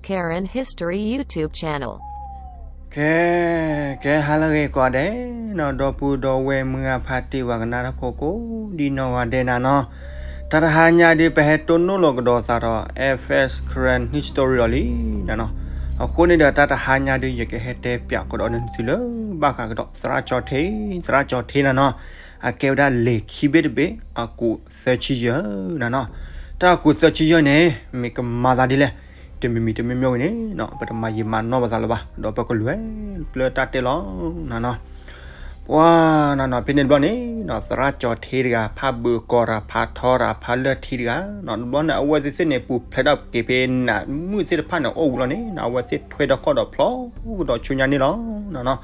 Karen History YouTube channel. ကဲ, ကဲဟါလၢအဂ့ၤကိးဂၤဒဲးနီၤ, ဒီပုၢ်ဒီဝဲၢ်မုၢ်ဂၤဖါတံၢ် ပှၤကနၣ်တၢ်ဖိကိးဒံနီၢ်ဂၤဒဲးနၤနီၤ, တၢ်တဟါညါဒုး ပဟဲတိၢ်နီၣ်လီၤကဒီးသးဒီး F S Karen History အီၤလံနၤနီၤ. အဃိန့ၣ်ဒီး တၢ်တဟါညါဒုး ယကဟဲတဲပၠးကဒီးနသုလၢ ဘၣ်ဃးကဒီးသရၣ်ကၠီထ့, သရၣ်ကၠီထ့နၤနီၤ, အကဲဝဲဒၣ်လံာ်ခံဘ့ၣ်တဘ့ၣ် အကူးသၢဆံယဲၢ်နၤနီၤ. တၢ်အကူးသၢဆံယဲၢ်န့ၣ် မ့ၢ်ကမၤသးဒ်လဲၣ်, တမံၤမံၤတမံၤမံၤဝဲန့ၣ် ပတမၤယံာ်မၤနီၢ်ပသးလၢၤဘၣ်, ဒီးပကလဲၤလၢတၢ်တဲလီၤနၤနီၤ. ပှၤနၤနီၤ ဖဲန့ၣ်တဘျီန့ၣ် သရၣ်ကၠီထ့တဂၤ ဖးဘုးကီၤတၢ် ဖးထီတၢ် ဖးလၢၢ်ထံတဂၤနီၤ, တဘျီန့ၣ် အဝဲသ့ၣ်သ့ၣ်န့ၣ် ပူၤဖျဲးထီၣ်က့ၤဖဲနးမုၣ်သ့ၣ်တဖၣ်န့ၣ် အိၣ်ဝံၤလီၤန့ၣ် အဝဲသ့ၣ်ထွဲဒီးခီၣ်ဒီးဖျီကဒီးဆူညါန့ၣ်လီၤနၤနီၤ.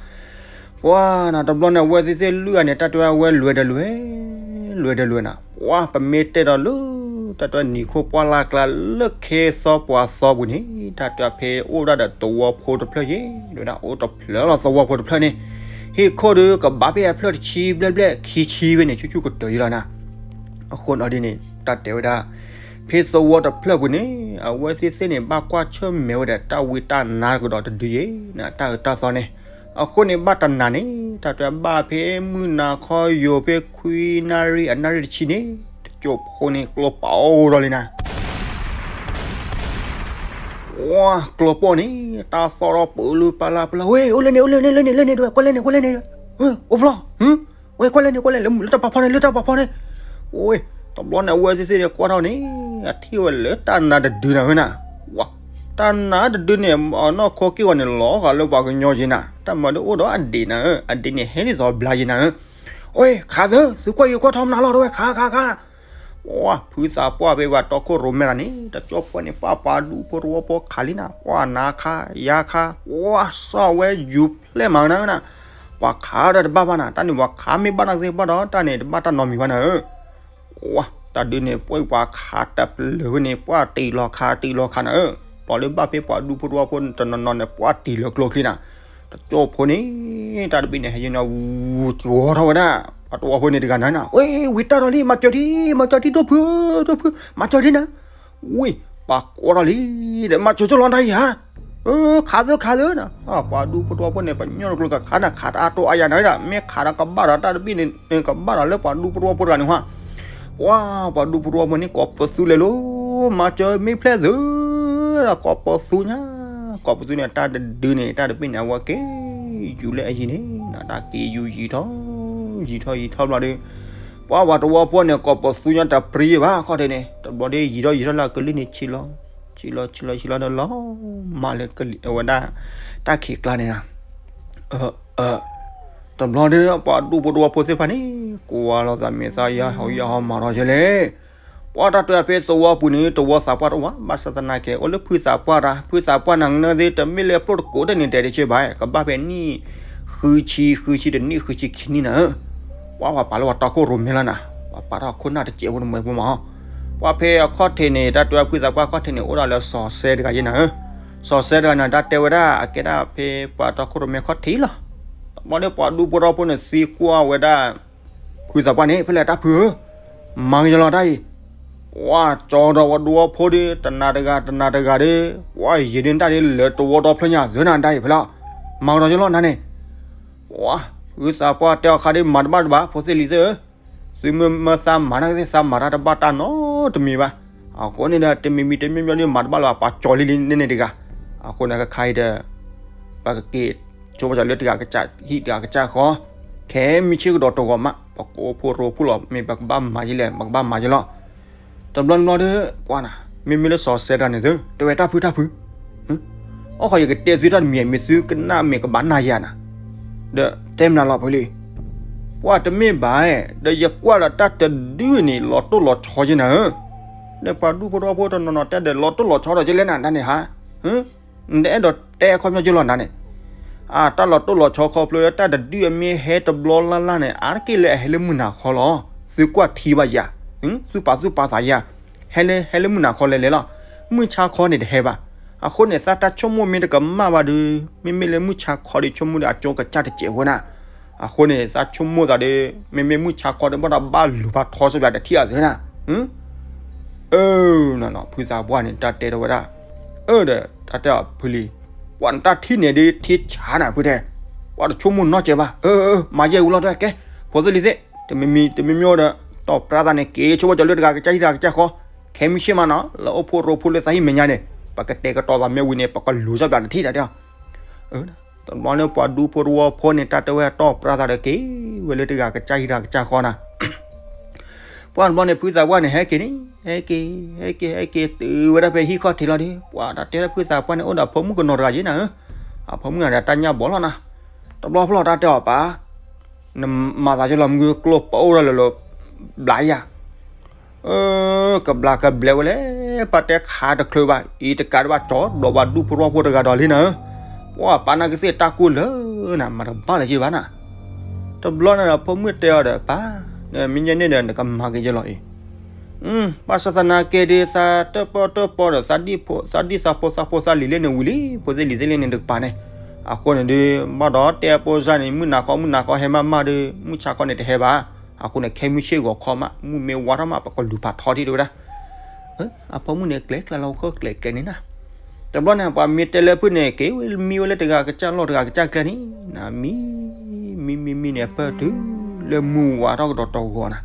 ပှၤနၤ တဘျီန့ၣ် အဝဲသ့ၣ်သ့ၣ်လွံၢ်ဂၤန့ၣ် တၢ်တဲဝဲလွဲၤဒီးလွဲၤ, လွဲၤဒီးလွဲၤနၤ, ပှၤပမ့ၢ်တဲဒီးလၢ တၢ်တဲနံၤခိၣ်ပှၢ်လၢ်ကျါ လၢခဲစီပှၤစီပူၤန့ၣ် တၢ်တဲဖဲအိၣ်ဒၣ်ဒီးသဝီဖိတဖျၢၣ်ယဲၢ်, ဒ်ဝဲဒၣ်အိၣ်တဖျၢၣ်လီၤ သဝီဖိတဖျၢၣ်န့ၣ်, ဟံၣ်ခိၣ်ဒီးကဘၣ်ဖဲအဖျၢၣ်တဆံဘျဲၣ်ဘျဲၣ်ခံဆံဝဲန့ၣ် ဆူၣ်ဆူၣ်ကတၢၢ်ယဲၢ်လီၤနၤ. အဃိန့ၣ်ဒ်န့ၣ် တၢ်တဲဝဲဒၣ် ဖဲသဝီတဖျၢၣ်ပူၤန့ၣ် အဝဲသ့ၣ်သ့ၣ်န့ၣ် ဘၣ်ကွၢ်ဆၢၣ်မဲာ်ဝဲဒီး တၢ်ဝံတၢ်နါကဒီးတဒုယဲၢ်နၤ, တၢ်အၢတၢ်သီန့ၣ်, အဃိန့ၣ် ဘၣ်တနၤန့ၣ် တၢ်တဲဘၣ်ဖဲမုၢ်နၤခီယိာ် ဖဲခွံနၣ်ရံၣ်အနၣ်ရံၣ်တဆံန့ၣ် တကၠိဖိန့ၣ် ကျိပာ်အိၣ်ဒီးလံနၤ. ဝါ ကျိပာ်န့ၣ် တၢ်သီၣ်ထီၣ်ပၢလၢပၢလၢပၢလၢ, ဝဲ အိၣ်လၢန့ၣ် အိၣ်လၢန့ၣ် လၢန့ၣ် လၢန့ၣ် ကွၢ်လဲၣ်န့ၣ် ကွၢ်လဲၣ်န့ၣ်, အိၣ်ဖျီ, ဝဲ ကွၢ်လဲၣ်န့ၣ် ကွၢ်လဲၣ် လၢတၢ်ပာ်ဖီန့ၣ် လၢတၢ်ပာ်ဖီန့ၣ်, အိၣ်, တဘျီန့ၣ် အဝဲသ့ၣ်သ့ၣ်န့ၣ် ကွၢ်ထီၣ်န့ၣ် အထံၣ်ဝဲလၢတၢ်နါတဒုနၤဝဲနၤ, ဝါ, တၢ်နါတဒုန့ၣ် အနီၢ်ခိက့ၢ်ဂီၤန့ၣ် လီၤဃာ်လၢပှၤကညီယဲၢ်နၤ, တၢ်မၤဒၣ်အိၣ်ဒီးအဒံးနၤဧၢ, အဒံးန့ၣ် ဟဲဒ်သိးဘျါယဲၢ်နၤဧၢ, အိၣ် ခးသၢ, သုကွၢ်ယကွၢ်ထီၣ်မနုၤလီၤ တဝဲ ခး ခး ခး ပှၤ ဖုသးပှၢ်ဖဲပှၤတီခိၣ်ရိၣ်မဲတၢ်န့ၣ် တကၠိဖိန့ၣ် ပှၤ ပှၤဒူဖိတဝီဖိခးလံနၤ, ပှၤနၤခး ယၤခး, ပှၤ စီၣ်ဝဲယူၤဖျဲၣ်မၤကနၤနၤ, ပှၤခးဒီးတဘၣ်ဘၣ်နၤ, တၢ်န့ၣ်ပှၤခးမ့ၢ်ဘၣ်နၤသ့ၣ်ဘၣ်ဒီး တၢ်န့ၣ်တဘၣ်တၢ်နီတမံၤဘၣ်နၤဧၢ, ပှၤ တၢ်ဒုးန့ၣ် ပှၤ ပှၤခးတပျၢၤဝဲန့ၣ် ပှၤတံၢ်လီၤခးတံၢ်လီၤခးနၤဧၢ, ပှၤလၢဘၣ်ဖဲပှၤဒူဖိတဝီဖိတနီၤနီၤန့ၣ် ပှၤတံၢ်လၢကျိချံနၤ, တကၠိဖိန့ၣ် တၢ်တဘ့ၣ်န့ၣ် ဟဲယဲၢ်နၤ ဝူၤကဝီၤထီၣ်ဝဲဒၣ် ပှၤတဝီဖိန့ၣ်တဂၤနၤနၤ, ဝဲ ဝံၤတၢ်ဒီးလံ မၤစၢၤထံ မၤစၢၤထံ ဒိၣ်ဖု ဒိၣ်ဖု မၤစၢၤထံနၤ, ဝံၤ ပှၤကိးထီၣ်လံ ဒီး မၤစၢၤကၠိလီၤတၢ်အံၤဧါ, ခးသၢခးသၢနၤ, ပှၤဒူဖိတဝီဖိန့ၣ် ပညိၣ်တကျိၤကခးနၤ ခးတၢ်အါတိၢ်အါယၤနၤဝဲဒၣ် မ့ၢ်ခးတၢ်ကဘၣ်ဒီးတၢ်တဘ့ၣ်န့ၣ် ကဘၣ်ဒီးလၢပှၤဒူဖိတဝီဖိတဂၤန့ၣ်ဟါ, ပှၤ ပှၤဒူဖိတဝီဖိန့ၣ် ကိးပသူလဲၤလိၤ မၤစၢၤမ့ၢ်ဖျဲၣ်သု ဒီးကိးပသူညါ, ကိးပသူန့ၣ် တၢ်တဒုန့ၣ် တၢ်တဘ့ၣ်န့ၣ် အဝဲက့ၤ ယူၤလၢအယံၤန့ၣ် တၢ်က့ၤယူၤယံၤထီၣ် ယံၤထီၣ်ယံၤထီၣ်ဘျီဒီး ပှၤ ပှၤတဝီဖိန့ၣ် ကိးပသူညါတပြံဘၣ် ခီၣ်ထံးန့ၣ် တဘျီဒီးယံၤထီၣ်ယံၤထီၣ်လၢအကလုၢ်န့ၣ် ဆံးလီၤ ဆံးလီၤ ဆံးလီၤ ဆံးလီၤဒီးလီၤ မၤလၢကလံၤအဝဲဒၣ် တၢ်ခံးကျါန့ၣ် တဘျီဒီး ပှၤဒူဖိတဝီဖိသ့ၣ်တဖၣ်န့ၣ် ကွၢ်လီၤသးမဲာ်သၣ်ယါဟီယါဟီမၤထီၣ်ယဲလဲၣ်, ပှၤတၢ်တဲဖဲသဝီပူၤန့ၣ် တဝီသးပှၢ်တအိၣ်ဘၣ် ဘၣ်ဆၣ်သနာ်က့ အိၣ်လၢဖုသးပှၢ်တၢ် ဖုသးပှၢ်နၤ နသ့ၣ်တမ့ၢ်လၢဖျိတကိးတၢ်န့ၣ် တဲတဆ့ဘၣ် ကဘၣ်ဖဲနံၣ် ဃုဆံ ဃုဆံတနံၣ် ဃုဆံခံနံၣ်နၤဧၢ, ပှၤ ပှၤပာ်လၢပှၤတီခိၣ်ရိၣ်မဲလီၤနၤ, ပှၤပာ်ထီၣ်ခိၣ်နၢ်တစဲးဖိတမှဲၤဖိမး ပှၤဖဲအခီၣ်ထံးန့ၣ် တၢ်တဲဖုသးပှၢ်ခီၣ်ထံးန့ၣ် အိၣ်ဒၣ်လၢစီၤစဲတဂၤယဲနၤဧၢ, စီၤစဲတဂၤန့ၣ် တၢ်တဲဝဲဒၣ် အကဲဒၣ်ဖဲပှၤတီခိၣ်ရိၣ်မဲခီၣ်ထံးလီၤ, တဘျီဒီးပှၤဒူဖိတဝီဖိန့ၣ် သံကွၢ်ဝဲဒၣ် ဖုသးပှၢ်န့ၣ် ဖဲလဲၣ်တၢ်ဖုဧၢ, မၤကယီၤလီၤတၢ်အံၤ, ပှၤကၠီဒီးပှၤဒူဖိဒီး တနၤတဂၤ တနၤတဂၤဒီး ပှၤယံာ်ဒုးတၢ်ဒ်လၢတဝီဒီဖျၢၣ်ညါသၢနၤတၢ်အံၤဖဲလဲၣ်, မၤကယီၤလီၤနၤန့ၣ်, ပှၤ ဖုသးပှၢ်တဲအီၤခါဒီး မၤတဘၣ်တဘၣ် ဖိသ့ၣ်လံၤသ့ၣ်ဧၢ, သုမ့ၢ်မၢသးမၤတၢ်သ့ၣ် သးမၤတၢ်တဘၣ်တၢ်နီတမံၤဘၣ်, အဃိန့ၣ်ဒီး တမံၤမံၤတမံၤမံၤဒီး မၤတဘၣ်လၢၤဘၣ် ပှၤကၠီလံလံန့ၣ်န့ၣ်တဂၤ, အဃိန့ၣ် ခဲခါအံၤဒီး ပကက့ၤ ဆိပစီလၢတဂၤကစၢ်ဟံၣ်တဂၤကစၢ်ဃီ, ခဲမုၢ်ဆ့ၣ်ကဒီးတဂီၤမး ပကအိၣ်ဖှိၣ်ရိဖှိၣ်လီၤ မ့ၢ်ပကဘၣ်မၤယဲလဲၣ် ပကဘၣ်မၤယဲလီၤ, တဘျီတဘျီဒီး ပှၤနၤ မ့မ့ၢ်လၢစီၤစဲတဂၤန့ၣ်သု တဲဝဲတၢ်ဖုတၢ်ဖု, အိၣ်ခီယကတဲသုတၢ်တမံၤ မ့ၢ်သုကနၣ်မ့ၢ်ကဘၣ်နၢ်ယၤနၤ, ဒီးတဲမနုၤလီၤဖဲလံ, ပှၤတမ့ၢ်ဘၣ်, ဒီးယကွၢ်ဒီးတၢ်တဒုန့ၣ် လီၤတိၢ်လီၤဆီယဲနၤဧၢ, ဒီးပှၤဒူဖိတဝီဖိတနီၤနီၤတဲဒီး လီၤတိၢ်လီၤဆီဒီးယဲလဲၣ်နၤ တၢ်န့ၣ်ဟါ နအဲၣ်ဒိးတဲခီပညီယလီၤနၤန့ၣ်, အတၢ်လီၤတိၢ်လီၤဆီခီဖျိလၢတၢ်တဒုအမ့ၢ်ဟဲတဘျီလၢ်လၢ်န့ၣ် အါတက့ၢ်လၢအဟဲလၢမုၢ်နၤခီလီၤ, သုကွၢ်ထံဘၣ်ယၤ, သုပာ်သူၣ်ပာ်သးယၤ, ဟဲလၢ ဟဲလၢမုၢ်နၤခီလဲၤလဲၤလီၤ, မုၢ်ဆါခီန့ၣ်တဟဲဘၣ်, အဃိန့ၣ် သးတၢ်ဆိကမိၣ်မ့ၢ်တကမၣ်ဘၣ်ဒီး မ့မ့ၢ်လၢမုၢ်ဆါခီဒီး ဆိကမိၣ်ဒီးအကၠိကစၢ်တစဲးဖိနၤ, အဃိန့ၣ် သးဆိကမိၣ်သးဒီး မ့မ့ၢ်မုၢ်ဆါခီဒီး ဘၣ်ဒီးဘၣ်လူၤဘၣ်ထီစၢၤပျးတထံၣ်အသးနၤ အၢ နနီၤ ဖုသးပှၢ်န့ၣ် တၢ်တဲထီၣ်ဝဲဒၣ်, အၢ ဒီးတၢ်တဲအီၤဖုလံၤ, ပှၤနတၢ်ထံၣ်န့ၣ်ဒ်ထံဆါနၤဖုတဲ, ပှၤတဆိကမိၣ်နီတစဲးဘၣ်, အၢ မၤယဲၢ်ဝံၤလီၤတဲကဲ, ဖိသ့ၣ်လံၤသ့ၣ်, တမံၤမံၤတမံၤမံၤဒီး တီၢ်ပြၢသးန့ၣ် က့ၤဆိကမိၣ်ကၠီလၢတဂၤကစၢ်ဟံၣ်တဂၤကစၢ်ဃီ, ခဲမုၢ်ဆ့ၣ်မးနီၤ လၢအိၣ်ဖှိၣ်ရိဖှိၣ်လၢသးဟံၣ်မဲာ်ညါန့ၣ် ပကတဲာ်ကတီၤသးမ့ၢ်ဝံၤန့ၣ် ပကလူၤစၢ်ပျးတထံၣ်တၢ်တဲအီၤ တဘျီန့ၣ်ပှၤဒူဖိတဝီဖိန့ၣ် တၢ်တဲဝဲတီၢ်ပြၢသးဒီးက့ၤဝဲလၢတဂၤကစၢ်ဟံၣ်တဂၤကစၢ်ဃီနၤ, ပှၤတဘျီန့ၣ် ဖုသးပှၢ်န့ၣ် ဟဲက့ၤန့ၣ် ဟဲက့ၤ ဟဲက့ၤ ဟဲက့ၤတုၤဝဲဒၣ်ဖဲဟံၣ်ခီၣ်ထံးလီၤဒီး ပှၤတၢ်တဲလၢဖုသးပှၢ်န့ၣ် အိၣ်ဒီးအဖိမုၣ်ကနီၤတဂၤယ့နၤဧၢ, အဖိမုၣ်န့ၣ်ဒီးတၢ်ညၣ်ဘီလီၤနၤ, တဘျီဖျီၣ်တၢ်တဲအီၤပၢ် နမၤသးကလီၤမုၢ်ကျိၣ်ပအိၣ်ဒၣ်လၢလၢ ဘျးယၤ ကဘျးကဘျဲးဝဲလဲၣ်, ပှၤတဲခးတချုးဘၣ် အံၤတကးဒံးဘၣ် ကၠီဒီးပှၤဒူဖိတဝီဖိတဂၤဒီးလံနၤဧၢ, ပှၤပာ်နၢ်ကသ့ၣ်တၢ်ကိၢ်လၢနၤ မၤတဘၣ်လၢၤက့ဘၣ်နၤ, တဘျီန့ၣ်ဒီးဖိမုၣ်တဲအီၤဒီး ပၢ် မ့ၢ်ညါန့ၣ်ဒီး နကမၤက့ၤယလီၤအံၤ, ဘၣ်ဆၣ်သနာ်က့ဒီး သးတၢၣ်ပီၣ်တၢၣ်ပီဒီး သးဒ်သးဖိသးဖိသးလံၤလၢန့ၣ်ဝံၤလံ ဖိသ့ၣ်လံၤသ့ၣ်လံန့ၣ်တကပၤန့ၣ်, အဃိန့ၣ်ဒီး ဘၣ်ဒီးတဲအဖိစၢ်န့ၣ် မုၢ်နၤဃီမုၢ်နၤဃီဟဲမးမးဒီး မုၢ်ဆါခီန့ၣ်တဟဲဘၣ်, အဃိန့ၣ် ခဲမုၢ်ဆ့ၣ်ဂီၤခီမး မုၢ်မ့ၢ်ဝါထီၣ်မး ပကလူၤဖးထီထံၣ်တဲဝဲဒၣ်, အဖိမုၣ်န့ၣ် ကျဲကျါလီၤဃီကျဲကျဲန့ၣ်နၤ, တဘျီန့ၣ် ပှၤမ့ၢ်တဲလၢဖုန့ၣ် က့ၤဝဲမံဝဲလၢတဂၤကစၢ်လီၢ်တဂၤကစၢ်ကျဲန့ၣ်, နမံ မံမံမံန့ၣ် ပၢၢ်တုၤလၢမုၢ်ဝါထီၣ်ကဒီးတဂီၤနၤ,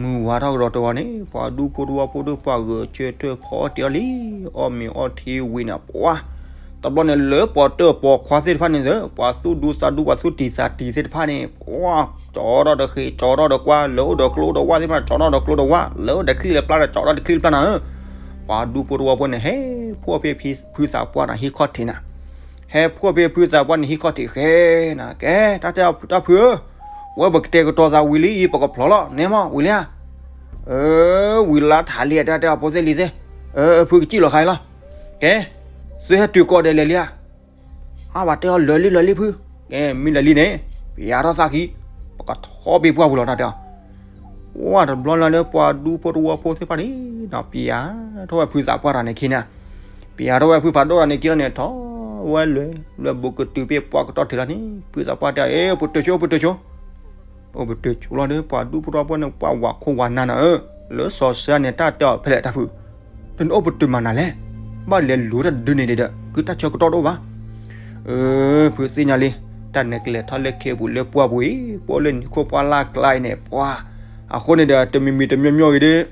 မုၢ်ဝါထီၣ်ကဒီးတဂီၤန့ၣ် ပှၤဒူဖိတဝီဖိဒီး ပှၤဂဲၤဆၢထၢၣ်ဖီအီၣ်တ့ၢ်အီၤလံ, အီၣ်မ့ၤအီထံဝံၤန့ၣ် ပှၤ တဘျီန့ၣ် လၢပိာ်တၢၣ်ပိာ်ခွါသ့ၣ်တဖၣ်န့ၣ်ဒီး ပှၤသူၣ်ဒူသးဒူ ပှၤသူၣ်တံၢ်သးတံၢ်သ့ၣ်တဖၣ်န့ၣ် ပှၤ ကၠီထီၣ်ဒီးဃ့ၢ် ကၠီထီၣ်ဒီးကွၢ် လၢအိၣ်ဒီးကျိဒီးဝၣ်သ့ၣ်တဖၣ် ကၠီထီၣ်ဒီးကျိဒီးဝၣ် လၢအိၣ်ဒီးချံၣ်လၢပျၢ်ဒီး ကၠီထီၣ်ဒီးချံၣ်လၢပျၢ်နၤဧၢ, ပှၤဒူဖိတဝီဖိန့ၣ် ဟဲဖှီၣ်ဖဲဖုသးပှၢ်န့ၣ်ဟံၣ်ခီၣ်ထံးနၤ, ဟဲဖှီၣ်ဖဲဖုသးပှၢ်န့ၣ်ဟံၣ်ခီၣ်ထံးဃဲနၤ, ကဲ တၢ်တဲအီၤတၢ်ဖုဧၢ, ဝဲပကတဲာ်ကတီၤသးဝံၤလံအံၤ ပကဖျိးလီၤ နဲမီၢ်ဝံၤလံဧါ, အၢ ဝံၤလါထးလံ တၢ်တဲအီၤဖိသ့ၣ်လံၤသ့ၣ်, အၢ ဖုကစံၣ်လီၤခါအံၤလီၤ, ကဲ သုဟဲတုၤကိးဂၤဒဲးလဲၤလံဧါ, အါ ပှၤတဲအီၤလၢာ်လံလၢာ်လံဖု, ကဲ မ့ၢ်လၢာ်လံန့ၣ် ပယၤထီၣ်သးခံ, ပကထီၣ်ဘ့ၣ်ပှၢ်ပူၤလီၤ တၢ်တဲအီၤ, ပှၤတဘျီလၢ်လၢ်လၢပှၤဒူဖိတဝီဖိသ့ၣ်တဖၣ်န့ၣ် ပယၤထီၣ်ဝဲဖုသးပှၢ်တဂၤန့ၣ်ခံန့ၣ်, ပယၤထီၣ်ဝဲဖုဖးဒိၣ်တဂၤန့ၣ်ခံလီၤန့ၣ် ထီၣ်ဝဲလဲၤ လဲၤဘူးကတုၤဖဲပှၢ်ကတီၢ်ထံးလီၤန့ၣ် ဖုသးပှၢ်တဲအီၤ အ့ ပတုၤဆိ ပတုၤဆိ အိၣ်ပတုၤဆိလီၤဒီး ပှၤဒူဖိတဝီဖိန့ၣ် ပှၤဝးခိၣ်ဝးနါနၤဧၢ, လၢစီၤစၢန့ၣ် တၢ်တဲအီၤဖဲလဲၣ်တၢ်ဖု, တနအိၣ်ပတုၤမးနၤလဲၣ်, ဘၣ်လဲၤလူၤတၢ်ဒုးန့ၣ်ဒီး ကုတၢ်ဆၢကတီၢ်တအိၣ်ဘၣ်, အၢ ဖုသ့ၣ်ညါလံ, တၢ်နဲၣ်ကလဲၤထီၣ်လၢခ့ပူၤလၢပှၢ်ပူၤအံၤ ပအိၣ်လၢနံၤခိၣ်ပှၢ်လၢ်ကျါအံၤန့ၣ် ပှၤ, အဃိန့ၣ်ဒီး တမံၤမံၤတမံၤမံၤအံၤဒီး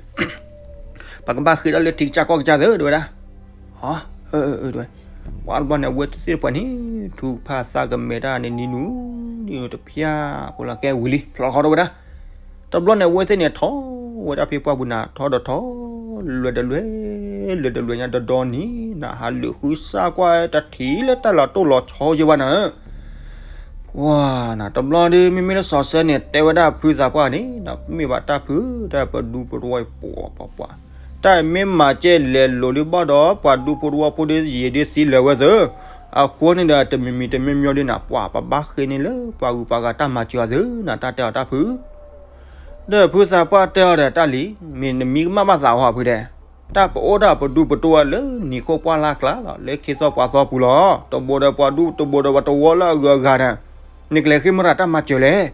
ပကဘၣ်ဃ့ထီၣ်လၢထံကစၢ်ကီၢ်ကစၢ်သ့ တဲဝဲဒၣ်, အၢ တဲဝဲ, ပှၤတဘျီန့ၣ် အဝဲသ့ၣ်တဖၣ်န့ၣ် ထုကဖၣ်သးကမဲာ်တၢ်န့ၣ်နံၤနူၤ နံၤနူၤတဖၠၣ်ဖိလီၤ ကဲဝံၤလံ ဖျိးဃီထီၣ်ဝဲဒၣ်, တဘျီန့ၣ် အဝဲသ့ၣ်န့ၣ်ထီၣ်ဝဲဒၣ်ဖဲပှၢ်ပူၤနၤ ထီၣ်ဒီးထီၣ် လဲၤဒီးလဲၤ လဲၤဒီးလဲၤညါဒီဒီနံၤ နဟးလုာ်ဃုစၢ်ကွၢ်တထံၣ်လၢတၢ်လီၤတိၢ်လီၤဆီယဲဘၣ်နၤဧၢ ပှၤနၤ တဘျီဒီး မ့မ့ၢ်လၢစီၤစၢန့ၣ် တဲဝဲဒၣ်ဖုသးပှၢ်န့ၣ် မ့ၢ်ဘၣ်တၢ်ဖု တၢ်ပဒူဖိတဝီၢ်ပှၤပှၤပှၤ, တၢ်မ့ၢ်မၤကဲလဲၤလိၤလံဘၣ်ဒီး ပှၤဒူဖိတဝီၢ်ဖိဒီး ယံာ်ဒုးသံလၢာ်ဝဲသၢ, အဃိန့ၣ်ဒီး တမံၤမံၤတမံၤမံၤဒုးနၤ ပှၤပဘၣ်ဃ့န့ၢ်လၢပှၤဂုၤပှၤဂၤတၢ်မၤစၢၤအီၤသၢနၤ တၢ်တဲအီၤတၢ်ဖု ဒီးဖုသးပှၢ်တဲအီၤဒီးတၢ်လံၤ, မ့ၢ်နမံကမၣ်ဘၣ်သးဟီဖုဒဲး, တၢ်ပအိၣ်တၢ်ပဒူပတဝီၢ်လၢနံၤခိၣ်ပှၢ်လၢ်ကျါလီၤ လၢခ့သီပှၤသီပူၤလီၤ. တဘိဒီးပှၤဒူတဘိဒီးပှၤတဝီလၢအဂုၤအဂၤဒီး, နကလဲၤဃ့မရၤတၢ်မၤစၢၤလဲၣ်.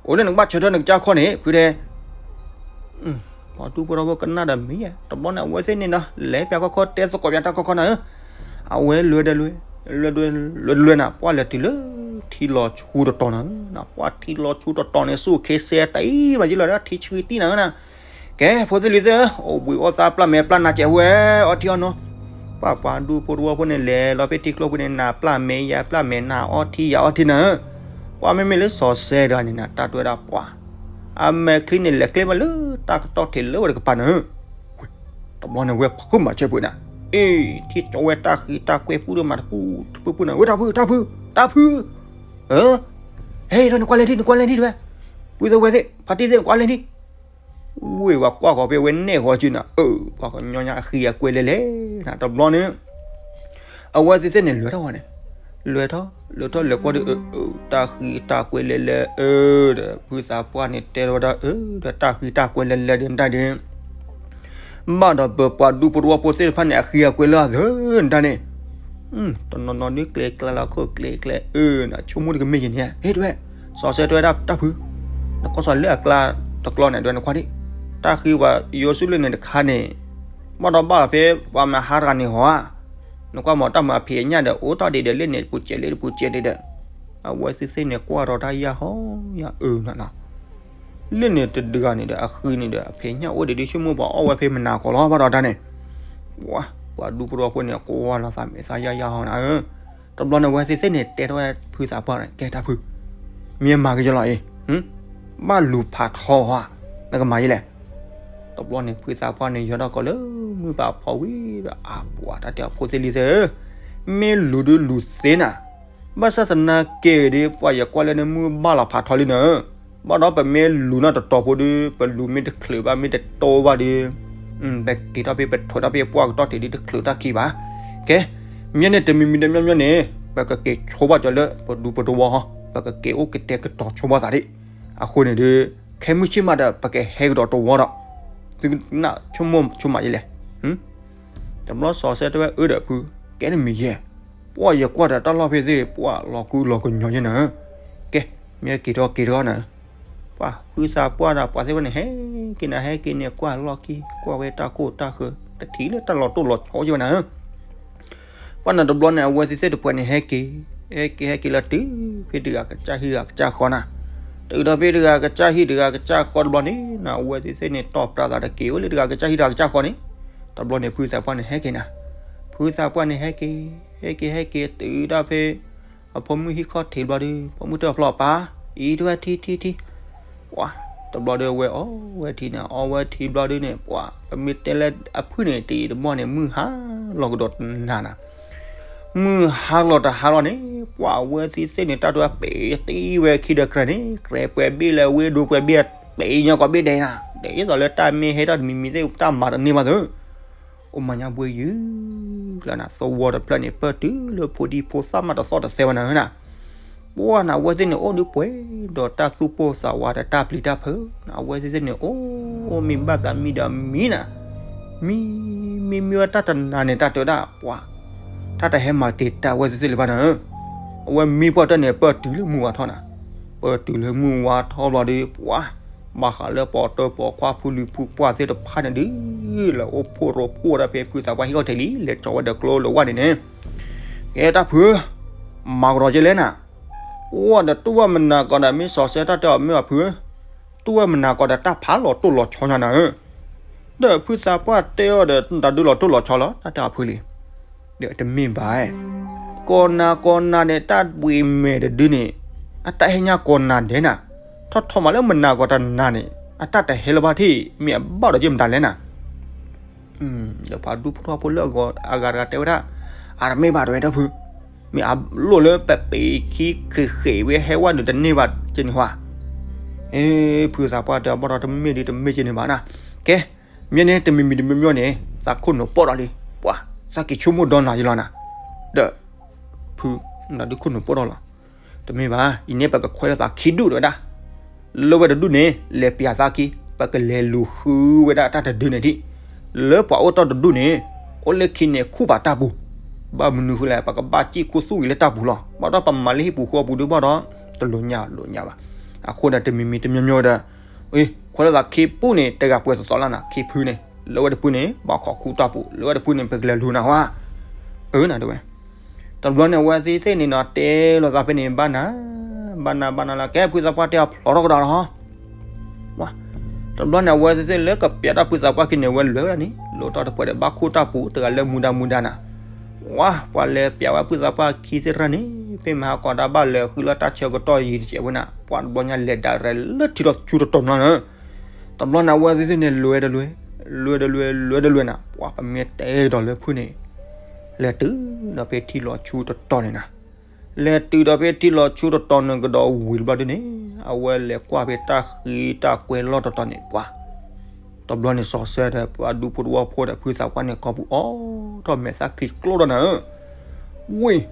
အိၣ်လၢနကဘၣ်ဆၢထၢၣ်နကစၢ်ခီန့ၣ် ဖုဒဲး ပှၤဒူဖိတဝီၢ်ဖိကနၣ်ဒီးမံၤ, တဘျီန့ၣ် အဝဲသ့ၣ်န့ၣ်ဒီး လဲၤပၠးခီခီတဲသကိးပၠးတၢ်ခီခီနၤဧၢ, အဝဲလဲၤဒီးလဲၤ, လဲၤဒီးလဲၤနၤ ပှၢ်လဲၤတုၤလၢ ထံလီၤဆူတတီၤနၤဧၢ, ပှၢ်ထံလီၤဆူတတီၤန့ၣ် ဆူၣ်ခ့စဲတအံၤ မၤယံလီၤဒီးထံဆှံတံၢ်နၤဧၢနၤ, ကဲ ဖိသ့ၣ်လံၤသ့ၣ်ဧၢ, အိၣ်ဘှံးအိၣ်သါပျၢ်မဲာ်ပျၢ်နါစဲးဝဲ အီထံအီနိ, ပှၢ်ပှၤဒူဖိတဝီၢ်ဖိန့ၣ် လဲၤလီၤဖဲထံကျိပူၤန့ၣ် နၤပျၢ်မဲာ်ယၤပျၢ်မဲာ် နၤအီထံယၤအီထံနၤဧၢ, ပှၢ်မ့မ့ၢ်လၢစီၤစဲဒီးန့ၣ်နၤ တၢ်တဲဝဲဒၣ်ပှၤ အမဲာ်ချံန့ၣ်လဲၤကျဲမးလၢတၢ်ကတီၢ်ထံးလၢဝဲတကပၤနၤဧၢ, တဘျီန့ၣ်ဝဲဖုမၤစၢၤပှၤနၤ, အ့ ထံၣ်ကၠီဝဲတၢ်ဃံတၢ်ကွဲၤပူၤဒီးမၤတပူၤတပူၤပူၤနၤ, ဝဲတၢ်ဖု တၢ်ဖု တၢ်ဖု, အၢ, ဟဲဒီးနကွၢ်လဲၣ်ထံ နကွၢ်လဲၣ်ထံတဲဝဲ, ပုၢ်သဝဲသ့ၣ် ဖါတံၢ်သ့ၣ် နကွၢ်လဲၣ်ထံ ဝ့ၢ်ဝဲကွၢ်ဃီၤဖဲဝဲနဲၣ်ဃီၤစုနၤ, အၢ ပှၤကညီညါအဃံအကွဲလဲၤလဲၤနၤ တဘျီန့ၣ် အဝဲသ့ၣ်သ့ၣ်န့ၣ်လဲၤထီၣ်ဝဲန့ၣ်, လဲၤထီၣ် လဲၤထီၣ်လဲၤကွၢ်ဒီး အၢ တၢ်ဃံတၢ်ကွဲလဲၤလဲၤ အၢ ဒီးဖုသးပှၢ်န့ၣ်တဲဝဲဒၣ် အၢ ဒီးတၢ်ဃံတၢ်ကွဲလဲၤလဲၤဒီးနတၢ်ဒုး ဘၣ်ဒီးပပှၤဒူဖိတဝီဖိသ့ၣ်တဖၣ်န့ၣ် အဃံအကွဲလၢအသၢနတၢ်န့ၣ်, တနီၤနီၤဒုးကျဲကျါလီၤခိၣ်ကျဲကျဲ အၢ နဆိကမိၣ်တကမ့ၢ်ယၤန့ၣ် ဟ့ၣ်တဲဝဲ, စီၤစဲတဲဝဲဒၣ်တၢ်ဖု, နကီၢ်စီၤလၢအကျါတကျီန့ၣ် ဒွဲနခွါဒံး, တၢ်ဃံပှၤယိၤဆူလၢန့ၣ်တခါန့ၣ်, ဘၣ်ဒီးဘၣ်လီၤဖဲပှၤမဟါတဂၤန့ၣ်ဟီဧါ, နကွၢ်မ့ၢ်တၢ်မၤအဖံးအညၣ်ဒီး အိၣ်တ့ၢ်ဒံးဒီး လၢန့ၣ်တပူၤစဲး လၢတပူၤစဲးဒံးဒီး, အဝဲသ့ၣ်သ့ၣ်န့ၣ် ကွၢ်ထီၣ်တၢ်ယၢ်ဟီယၢ်အၢနၤနီၤ, လၢန့ၣ်တဒုဂၤန့ၣ်ဒီး အဃံန့ၣ်ဒီး အဖံးအညၣ်အိၣ်ဒံးဒ်ဆိကမိၣ် ပှၤအီၣ်ဝဲဖဲမနၤကီးလီၤ ဘၣ်ဒီးတၢ်န့ၣ်, ပှၤ ပှၤဒူဖိတဝီဖိန့ၣ် ကွၢ်လီၤသးမဲာ်သၣ်ယၢ်ယၢ်ဟီနၤဧၢ. တဘျီန့ၣ် အဝဲသ့ၣ်သ့ၣ်န့ၣ် တဲထီၣ်ဝဲဖုသးပှၢ်န့ၣ် ကဲတၢ်ဖု, မ့ၢ်မၤကယီလီၤအံၤ, ဘၣ်လူၤဖးထီဧါ, နကမၤယဲလဲၣ်. တဘျီန့ၣ် ဖုသးပှၢ်န့ၣ် ယီၤထီၣ်ကီးလၢမုၢ်ပာ်ဖီဝံၤဒီး အါပှၤ တၢ်တဲအီၤ ဖိသ့ၣ်လံၤသ့ၣ်ဧၢ, မ့ၢ်လူၤဒုးလူၤသ့နၤ, ဘၣ်ဆၣ်သနာ်က့ဒီး ပှၤယကွၢ်လၢနမုၢ်ဘၣ်လီၤဖးထီလံနၤဧၢ, ဘၣ်ဒီးပမ့ၢ်လူၤနီၢ်တတီၤဖိဒီး ပလူၤမ့ၢ်တချုးဘၣ် မ့ၢ်တတီဘၣ်ဒီး ပက့ၤထီၣ်ဖဲ ပထိးထီၣ်ဖဲပှၢ်ကတီၢ်ထံးဒီး တချုးတၢ်ခံဘၣ်. ကဲ, မ့ၢ်န့ၣ်တမံၤမံၤတမံၤမံၤန့ၣ် ပကက့ၤဆိဘၣ်ကီးလၢပဒူပတဝီဟီ, ပကက့ၤအိၣ်ကတဲာ်ကတီၤဆိဘၣ်သးဒံး. အဃိန့ၣ်ဒီး ခဲမုၢ်ဆ့ၣ်မးဒီး ပကဟဲကဒီးတဝီဒီး သုနၢ်ဆိကမိၣ်ဆိမးယဲလဲၣ်. တဘျီစီၤစဲတဲဝဲအၢဒီးဖု, ကဲတမံၤယဲၢ်, ပှၢ်ယကွၢ်ဒီးတၢ်လီၢ်ဖဲသ့ၣ် ပှၢ်လီၤကူလီၤကညီယဲနၤဧၢ. ကဲ, မ့ၢ်က့ၤထီၣ်က့ၤထီၣ်နၤဧၢ. ပှၤဖုသးပှၢ်ဒီးပှၤသ့ၣ်ဝဲန့ၣ် ဟဲက့ၤနၤဟဲက့ၤန့ၣ် ကွၢ်လီၢ်ခံ ကွၢ်ဝဲတၢ်ကိၢ်တၢ်ဃၢၤ တထံၣ်လၢတၢ်လီၤတိၢ်လီၤဆီယဲဝဲနၤဧၢ. ပှၢ်န့ၣ်တဘျီန့ၣ် အဝဲသ့ၣ်သ့ၣ်တပှဲၤန့ၣ် ဟဲက့ၤ, ဟဲက့ၤဟဲက့ၤလၢတုၤ ဖဲတဂၤကစၢ်ဟံၣ်တဂၤကစၢ်ဃီနၤ, တုၤဒီးဖဲတဂၤကစၢ်ဟံၣ်တဂၤကစၢ်ဃီတဘျီန့ၣ် အဝဲသ့ၣ်သ့ၣ်န့ၣ် တီၢ်ပြးသးတက့ၤအိၣ်လၢတဂၤကစၢ်ဟံၣ်တဂၤကစၢ်ဃီန့ၣ်, တဘျီန့ၣ် ဖုသးပှၢ်န့ၣ်ဟဲက့ၤနၤ, ဖုသးပှၢ်န့ၣ်ဟဲက့ၤ, ဟဲက့ၤဟဲက့ၤတုၤဒၣ်ဖဲ အဖိမုၣ်ဟံၣ်ခီၣ်ထံးတဘျီဒီး ဖိမုၣ်တဲအီၤဖျီပၢ်, အံၤတဝဲထံထံထံ, ပှၤ တဘျီဒီးအဝဲအီၣ်ဝဲထံန့ၣ် အီၣ်ဝဲထံတဘျီဒီးန့ၣ် ပှၤ ပမ့ၢ်တဲလၢအဖုၣ်န့ၣ် တအံၤတမီၢ်န့ၣ် မုၢ်ဟါလီၤကဒီးနၤနၤ, မုၢ်ဟါလီၤတဟါလီၤန့ၣ် ပှၤအဝဲသ့ၣ်သ့ၣ်န့ၣ် တၢ်ဒိပ့ၤတံၢ်ဝဲခံဒီးကြဲးန့ၣ် ကြဲးပှဲၤဘ့ၣ်လၢအဝ့ၢ်ဒိပှဲၤဘ့ၣ် ပ့ၤညီကီးဘ့ၣ်ဒဲးနၤ, ဒ်သိးလၢတၢ်မ့ၢ်ဟဲထီၣ်တမံၤမံၤသ့ၣ် တၢ်မၤတန့ၢ်ဘၣ်သၢ အိၣ်မၤညါဘှ့ယုၢ်လၢနၤ သဝီတဖျၢၣ်န့ၣ် ပၢၢ်တုၤလၢဖိဒံဖိသၣ်မးတသီၣ်တသဲဝဲနၤဧၢနၤ, ပှၢ်နၤ အဝဲသ့ၣ်န့ၣ်အိၣ်ဒုးပှဲၤဒီးတၢ်သူၣ်ပိၢ်သးဝးဒီးတၢ်ပျံၤတၢ်ဖုး, အဝဲသ့ၣ်သ့ၣ်န့ၣ်အိၣ်မ့ၢ်ဘၣ်သးမံဒီးမံနၤ, မံ မံမံဝဲတၢ်တနၤန့ၣ် တၢ်တဲဝဲဒၣ်ပှၤ တၢ်တဟဲမၤတ့ၢ်တၢ်အဝဲသ့ၣ်သ့ၣ်လၢၤဘၣ်နၤဧၢ, အဝဲမံပှၢ်တၢၢ်န့ၣ် ပၢၢ်တုၤလၢမုၢ်ဝါထီနၤ, ပၢၢ်တုၤလၢမုၢ်ဝါထီဘျီဒီး ပှၤ ဘၣ်ဃးလၢပိာ်တၢၢ်ပိာ်ခွါဖုလံၤဖုပှၢ်သ့ၣ်တဖၣ်န့ၣ်ဒုး လဲၤအိၣ်ဖှိၣ်ရိဖှိၣ်ဒၣ်ဖဲဖုသးပှၢ်ဟံၣ်ခီၣ်ထံးလံ လဲၤကၠီၤဝဲဒီးကျိလၢဝဲန့ၣ်န့ၣ်, ကဲတၢ်ဖုဧၢ, မၤကဒီးက့လဲၣ်နၤ, အိၣ်ဒီးတူၢ်ဝဲမနၤကီးဒီး မ့ၢ်စီၤစဲတၢ်တဲအီၤမ့ၢ်အဖုဧၢ, တူၢ်ဝဲမနၤကီးဒီးတၢ်ဖးလီၤတိၢ်လီၤဆီညါနၤဧၢ, ဒီးဖုသးပှၢ်တဲအီၤဒီး တၢ်ဒုးလီၤတိၢ်လီၤဆီလီၤ တၢ်တဲအီၤဖုလံ, ဒီးတမ့ၢ်ဘၣ်, ကီးနၤကီးနၤန့ၣ် တၢ်ဘှံးမဲာ်တဒုန့ၣ် အတၢ်ဟဲညါကီးနၤဒဲးနၤ, ထီၣ်ထီၣ်မးလၢမနၤကီးတနၤန့ၣ် အတၢ်တဟဲလၢၤဘၣ်ထံၣ် မ့ၢ်အဘၣ်ဒီးက့မတၤလဲၣ်နၤ ဒီးပှၤဒူဖိထီၣ်ဖိလၢအဂၤတဂၤတဲဝဲဒၣ်, အတမ့ၢ်ဘၣ်တဲဝဲတၢ်ဖု, မ့ၢ်အလိၣ်လၢပပ့ၤခံဃ့ဃ့ဝဲဟဲဝဲန့ၣ်တန့ၢ်ဘၣ်က့န့ၣ်ဟါ, အ့ဖုသးပှၢ်တဲအီၤဘၣ်ဒီးတမ့ၢ်ဒ်တမ့ၢ်က့န့ၣ်ဘၣ်နၤ, ကဲ, မ့ၢ်န့ၣ်တမံၤမံၤတမံၤမံၤန့ၣ် သးခိၣ်နူာ်ပိာ်ဒီးလံ, ပှၤ သးက့ၤဆိကမိၣ်ဒီးနၤယလီၤနၤ, ဒီး ဖု, နဒုးခိၣ်နူာ်ပိာ်ဒီးလီၤ, တမ့ၢ်ဘၣ်, အံၤန့ၣ်ပကခွဲးလၢသးခံဒူၣ်တဲဝဲဒၣ် လၢဝဲတဒူၣ်န့ၣ် လဲၤပျးသးခံ, ပကလဲၤလူၤဃုဝဲဒၣ်တၢ်တဒုန့ၣ်ဒံး, လၢပှၤအိၣ်တီၢ်တဒူၣ်န့ၣ် အိၣ်လၢခံန့ၣ်ခူၣ်ပာ်တၢ်ပူၤ, ဘၣ်မနုၤဃိလဲၣ် ပကဘၣ်စံၣ်ခူသူၣ်ဝံၤလၢတၢ်ပူၤလီၤ, ဘၣ်ဒီးပမၤလၢဟံၣ်ပူၤဃီပူၤဒုးဘၣ်ဒီး တလိာ်ညါလိာ်ညါဘၣ်, အဃိန့ၣ်တမံၤမံၤတမံၤမံၤဒီး ခွဲးလၢသးခံပူၤန့ၣ် တဂၤပှဲၤသီသီလီၤနၤ, ခံဖုန့ၣ် လၢဝဲတဖုန့ၣ် ဘၣ်ခိးခူၣ်တၢ်ပူၤ, လၢဝဲတဖုန့ၣ် ပကလဲၤလူၤနၤဝါ, အၢနၤတဲဝဲ တဘျီန့ၣ် အဝဲသ့ၣ်သ့ၣ်န့ၣ်နီၤ တဲလိာ်သးဖဲန့ၣ် ဘၣ်နၤ, ဘၣ်နၤ ဘၣ်နၤလၢကဲ ဖုသးပှၢ်တဲအီၤဖျိးထီၣ်ကဒီးလီၤ, ဝါ, တဘျီန့ၣ် အဝဲသ့ၣ်သ့ၣ်လၢကပျးတၢ်ဖုသးပှၢ်ခံန့ၣ် အဝဲလဲၤဝဲဒၣ်န့ၣ် လိၣ်တီၢ်တပှဲၤဒီးဘၣ်ခိၣ်တၢ်ပူၤ တဂၤလၢမူဒါမူဒါနၤ, ဝါ, ပှၤလဲၤပျးဝဲဖုသးပှၢ်ခံသ့ၣ်တဖၣ်န့ၣ် ဖဲမဟါကီးဒၣ်ဘၣ်လဲၤဃုလၢတၢ်ဆၢကတီၢ်ယံၤတစဲးဝဲနၤ ပှၤတဘျီညါလဲၤဒၣ်ရဲၣ်လၢထံလီၤဆူတတီၤနီၤနၤ, တဘျီန့ၣ် အဝဲသ့ၣ်သ့ၣ်န့ၣ် လဲၤတလဲၤ, လဲၤတလဲၤ လဲၤတလဲၤနၤ ပှၤပမ့ၢ်တဲကဒီးလၢဖုန့ၣ် လဲၤတုၤဒီးဖဲထံလီၤဆူတတီၤန့ၣ်နၤ, လဲၤတုၤဒီးဖဲထံလီၤဆူတတီၤန့ၣ်ကဒီးဝံၤတဘျီဒ်န့ၣ် အဝဲလဲၤကွၢ်ဖဲတၢ်ဃံတၢ်ကွဲၤလီၢ်တတီၤန့ၣ် ပှၤ တဘျီန့ၣ် စီၤစဲဒီးပှၤဒူဖိတဝီဖိဒီးဖုသးပှၢ်န့ၣ် ကိးပူၤအိၣ်ထီၣ်မဲာ်သၣ်ချံကျိဒီးနၤဧၢ, ဝ့ၢ်,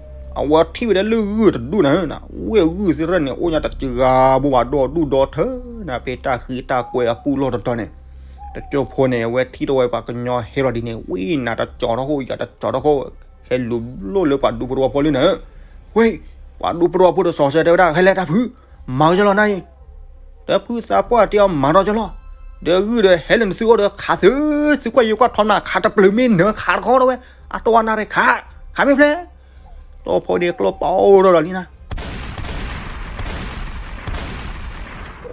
အဝဲထံၣ်ဝဲဒၣ်လၢဂုၢ်တဒူၣ်နၤဧၢ, ဝ့ၢ်ဂုၢ်သ့ၣ်တဖၣ်န့ၣ် အိၣ်ညါတစှၤဘိဘၣ်ဒီဒူၣ်ဒီထၢနၤ ဖဲတၢ်ဃံတၢ်ကွဲၤအပူၤလီၢ်တတီၤန့ၣ်, တကၠိဖိန့ၣ် အဝဲထံၣ်ထီၣ်ဝဲပှၤကညီဟဲလီၤဒ်န့ၣ် ဝံနၤတကၠီၤထီၣ်ဃိ ယၤတကၠီၤထီၣ်ဃိ ဟဲလူၤဘျိၣ်လၢပှၤဒူဖိတဝီဖိလံနၤဧၢ, ဝ့ၢ်, ပှၤဒူဖိတဝီဖိဒီးစီၤစဲတဲဝဲဒၣ် ဟဲလဲၤတၢ်ဖု, မၤကယီလီၤနၤအံၤ ဒီးဖုသးပှၢ်တဲအီၤမၤဒီးကလီၤ, ဒီးဂုၢ်ဒီးဟဲလၢနသုအိၣ်ဒီးခးသု, သုကွၢ်ယိၤကွၢ်ထီနၤ ခးတပျုာ်မ့ၢ်နၢၤခးတခီဒီးဝဲ, အတဝါနၤရဲၣ်ခး, ခးမ့ၢ်ဖျဲး, တီၢ်ဖီဒ့ကျိပိၢ်ထီၣ်ဒီးလံနၤ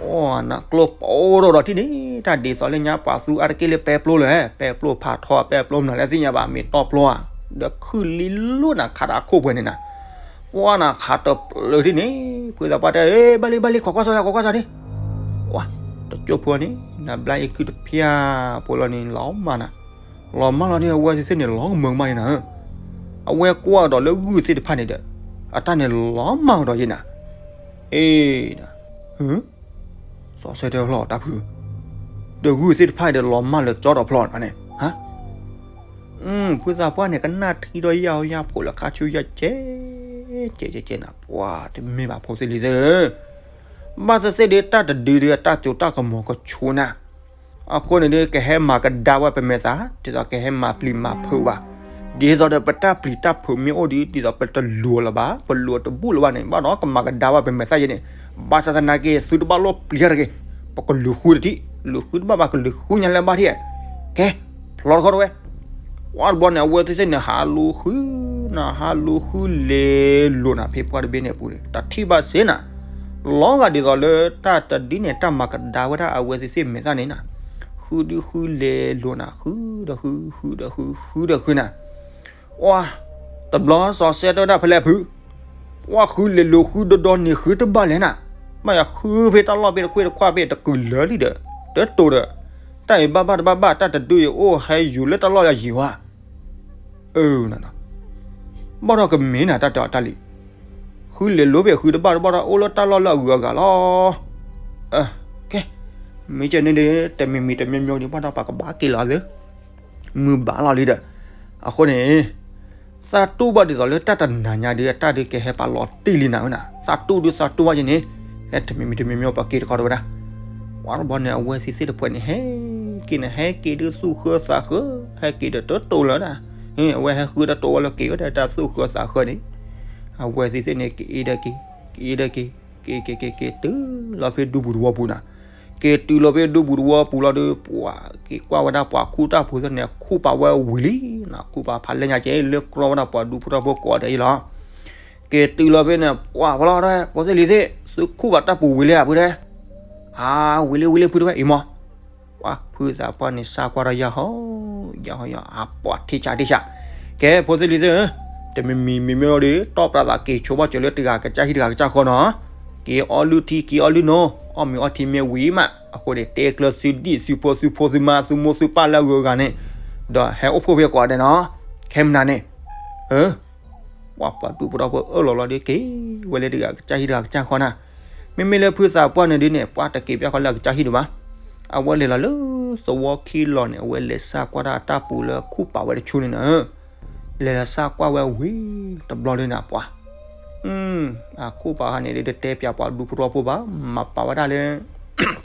အိ နကျိပိၢ်ထီၣ်ဒီးထံၣ်န့ၣ် တၢ်ဒ်သိးလၢညါပှၤသူအါတက့ၢ်လၢပဲပျိလၢၤ, ပဲပျိဖးထီ ပဲပျိမနုၤလဲၣ်သ့ၣ်ညါဘၣ် မ့ၢ်တီၢ်ပျိဧါ, ဒီးခုၣ်လံလိၣ်နၤခးတၢ်အခိၣ်ပှဲၤန့ၣ်နၤ, ပှၤနၤခးတပျၢၤထံၣ်န့ၣ် ဖုသးပှၢ်တဲ ဘၣ်လံဘၣ်လံ ခိးကွၢ်စီယၤ ခိးကွၢ်စီဒံး, တကၠိၢ်ဖိန့ၣ် နဘျါယခုၣ်တဖၠၣ်ဖိလီၤန့ၣ် လီၤမၢ်နၤ, လီၤမၢ်လီၤန့ၣ် အဝဲသ့ၣ်သ့ၣ်န့ၣ် လီၤကမၢကမၣ်န့ၣ်နၤ, အဝဲကွၢ်ကဒီးလၢဂုၢ်သ့ၣ်တဖၣ်န့ၣ်ဒီး အတၢ်န့ၣ်လီၤမၢ်ကဒီးယဲနၤ, အ့ စီၤစဲတဲလီၤတၢ်ဖု, ဒီးဂုၢ်သ့ၣ်တဖၣ်ဒီးလီၤမၢ်လၢကၠီဒီးဖျီန့ၣ်, ဖုသးပှၢ်န့ၣ် ကနၣ်ထံဒီးယၤအီၤယၤဖိလၢခါဆူယၤကဲ, ကဲကဲကဲနၤ ပှၤတမ့ၢ်ဘၣ်ဖိသ့ၣ်လံၤသ့ၣ်, ဘၣ်သ့ၣ်သ့ၣ်ဒီးတၢ်တဒုဒီးတၢ်စိတၢ်ကမီၤကဆူနၤ, အဃိန့ၣ်ဒီး ကဟဲမၤကဒါဝဲပမဲာ်သၣ် ဒ်သိးကဟဲမၤပျံၤမၤဖုးဘၣ်, ဒ်သိးဒီးပတၢ်ပျံၤတၢ်ဖုးမ့ၢ်အိၣ်ဒီး ဒ်သိးပတလူၤလၢၤဘၣ် ပလူၤတဘူၣ်လၢၤဘၣ်န့ၣ် ဘၣ်ဒီးကမၤကဒါဝဲပမဲာ်သၣ်ယဲန့ၣ်, ဘၣ်ဆၣ်သနာ်က့ သုတဘၣ်လိၣ်ပျံၤတဂ့ၤ, ပကလူၤဃုတထံၣ်, လူၤဃုတဘၣ်ဘၣ်ကလူၤဃုညါလၢဘၣ်ထံၣ်, ကဲ, ဖျီတခီတဝဲ ပှၤတဘျီန့ၣ် အဝဲသ့ၣ်သ့ၣ်န့ၣ် ဟးလူၤဃုနၤ ဟးလူၤဃုလဲၤလိာ်နၤ ဖဲပှၢ်တဘ့ၣ်န့ၣ်အပူၤန့ၣ် တၢ်ထံၣ်ဘၣ်စ့ၢ်နၤ, လီၤဂာ်ဒ်သိးလၢတၢ်တဒုန့ၣ် တၢ်မၤကဒါဝဲဒၣ်အဝဲသ့ၣ်သ့ၣ်မဲာ်သၣ်န့ၣ်နၤ, ဃုဒုဃုလဲၤလိာ်နၤ ဃုဒီးဃု ဃုဒီးဃု ဃုဒီးဃုနၤ, ပှၤ တဘျီစီၤစဲတဲဝဲဒၣ်ဖဲလဲၣ်ဖု ပှၤဃုလဲၤလိၤဃုဒီဒီန့ၣ်ဃုတဘၣ်လဲၣ်နၤ, ဘၣ်ယၤဃုဖဲတၢ်လီၢ်ဖဲတကွ့ၢ်တခွါဖဲတကုၤလၢာ်လံဒီး တတိၤဒီး တၢ်အံၤဘၣ်ဘၣ်တဘၣ်ဘၣ် တၢ်တဒုအံၤအိၣ်ဟဲယူၤလၢတၢ်လီၢ်ယၤယံၤဝဲ, အၢ ဘၣ်ဒီးကမ့ၢ်နၤ တၢ်တဲအီၤတၢ်လံ, ဃုလဲၤလိၤဖဲဃုတဘၣ်တဘၣ်ဒီး အိၣ်လၢတၢ်လီၢ်လၢအဂုၤအဂၤလီၤ, ကဲ, မ့ၢ်ကဲန့ၣ်ဒီး တမံၤမံၤတမံၤမံၤဒီး ဘၣ်ဒီးပှၤကဘၣ်က့ၤလီၤသ့ မုၢ်ဘၣ်လီၤလံဒီး, အဃိန့ၣ် သးတူၢ်ဘၣ်ဒ်သိးလၢတၢ်တနၤညါဒီး အတၢ်ဒုးကဟဲပာ်လီၤတံၢ်လံနၤဝဲနၤ, သးတူၢ်ဒုးသးတူၢ်ဘၣ်ယဲန့ၣ်, ဟဲတမံၤမံၤတမံၤမံၤပှၤက့ၤတခီတဝဲဒၣ်, ပှၤတဘျီန့ၣ် အဝဲသ့ၣ်သ့ၣ်တဖၣ်န့ၣ် ဟဲက့ၤန့ၣ် ဟဲက့ၤဒုးသူၣ်ဃၢသးဃၢ, ဟဲက့ၤဒီးတတိၤလၢၤဒၣ်, အဝဲဟဲဃုတတိၤဝဲလၢက့ၤဝဲဒၣ်တၢ်သူၣ်ဃၢသးဃၢန့ၣ်, အဝဲသ့ၣ်သ့ၣ်န့ၣ် က့ၤအ့ဒီးက့ၤ, က့ၤအ့ဒီးက့ၤ, က့ၤက့ၤက့ၤက့ၤတုၤလီၤဖဲဒူပူၤတဝီပူၤနၤ, က့ၤတုၤလီၤဖဲဒူပူၤတဝီပူၤလီၤဒီး ပှၤက့ၤကွၢ်ဝဲဒၣ်ပှၤခူၣ်တၢ်ဖိသ့ၣ်န့ၣ် ခူၣ်ပာ်ဝဲဝံၤလံနၤ, ခူၣ်ပာ်ဖးလဲၢ်ညါကဲ လၢကြီဝဲဒၣ်ပှၤဒူဖိထီဖိကိးဂၤဒဲးအံၤလီၤ, က့ၤတုၤလီၤဖဲန့ၣ် ပှၤဖီလီၤဒၣ် ဖိသ့ၣ်လံၤသ့ၣ် သုခူၣ်ဘၣ်တၢ်ပူၤဝံၤလံဧါဖုတဲ, အါ ဝံၤလံဝံၤလံဖုတဲဝဲအံၤမး, ပှၤဖုသးပှၢ်န့ၣ် စၢ်ကွၢ်ဒီးယၤဟီ, ယၤဟီယၤ အပှၤထံၣ်ဆးထံၣ်ဆး, ကဲ ဖိသ့ၣ်လံၤသ့ၣ်ဧၢ, တမံၤမံၤမံၤမ့ၢ်အိၣ်ဒီး တီၢ်ပြးသးက့ၤဆိဘၣ်စၢၤလၢတဂၤကစၢ်ဟံၣ်တဂၤကစၢ်ဃီနီၤ, က့ၤအီၣ်လုၢ်ထံ က့ၤအီၣ်လုၢ်နိ, အီၣ်မ့ၤအီထံမ့ၢ်ဝံၤမး အဃိန့ၣ် တဲကျၢၤသုဒံၣ်သုဖိသုဖိသုမါသုမိၢ်သုပၢ်လၢအဂုၤအဂၤန့ၣ်, ဒီးဟဲအိၣ်ဖှိၣ်ဖဲကိးဂၤဒဲးနီၤ, ခဲမနၤန့ၣ်, အၢ ပှၤပှၤဒူဖိထီဖိအၢၣ်လီၤလီၤဒီးက့ၤဝဲလၢတဂၤကစၢ်ဟံၣ်တဂၤကစၢ်ဃီနၤ, မ့မ့ၢ်လၢဖုသးပှၢ်န့ၣ်ဒ်န့ၣ် ပှၤတက့ၤပျၢ်ဃီလၢအကစၢ်ဟံၣ်ဒံးဘၣ်, အဝဲလဲၤလီၤလၢသဝီခံလီၤန့ၣ် အဝဲလဲၤစၢ်ကွၢ်တၢ်တၢ်ပူၤလၢခူၣ်ပာ်ဝဲတဆူန့ၣ်နၤ, လဲၤလီၤစၢ်ကွၢ်ဝဲဝံၤတဘျီဒ်န့ၣ်ပှၤ အခူၣ်ပာ်ဃါန့ၣ်ဒ်တတဲပၠး ပှၤဒူဖိထီဖိဘၣ် မၤပာ်ဝဲဒၣ်လၢ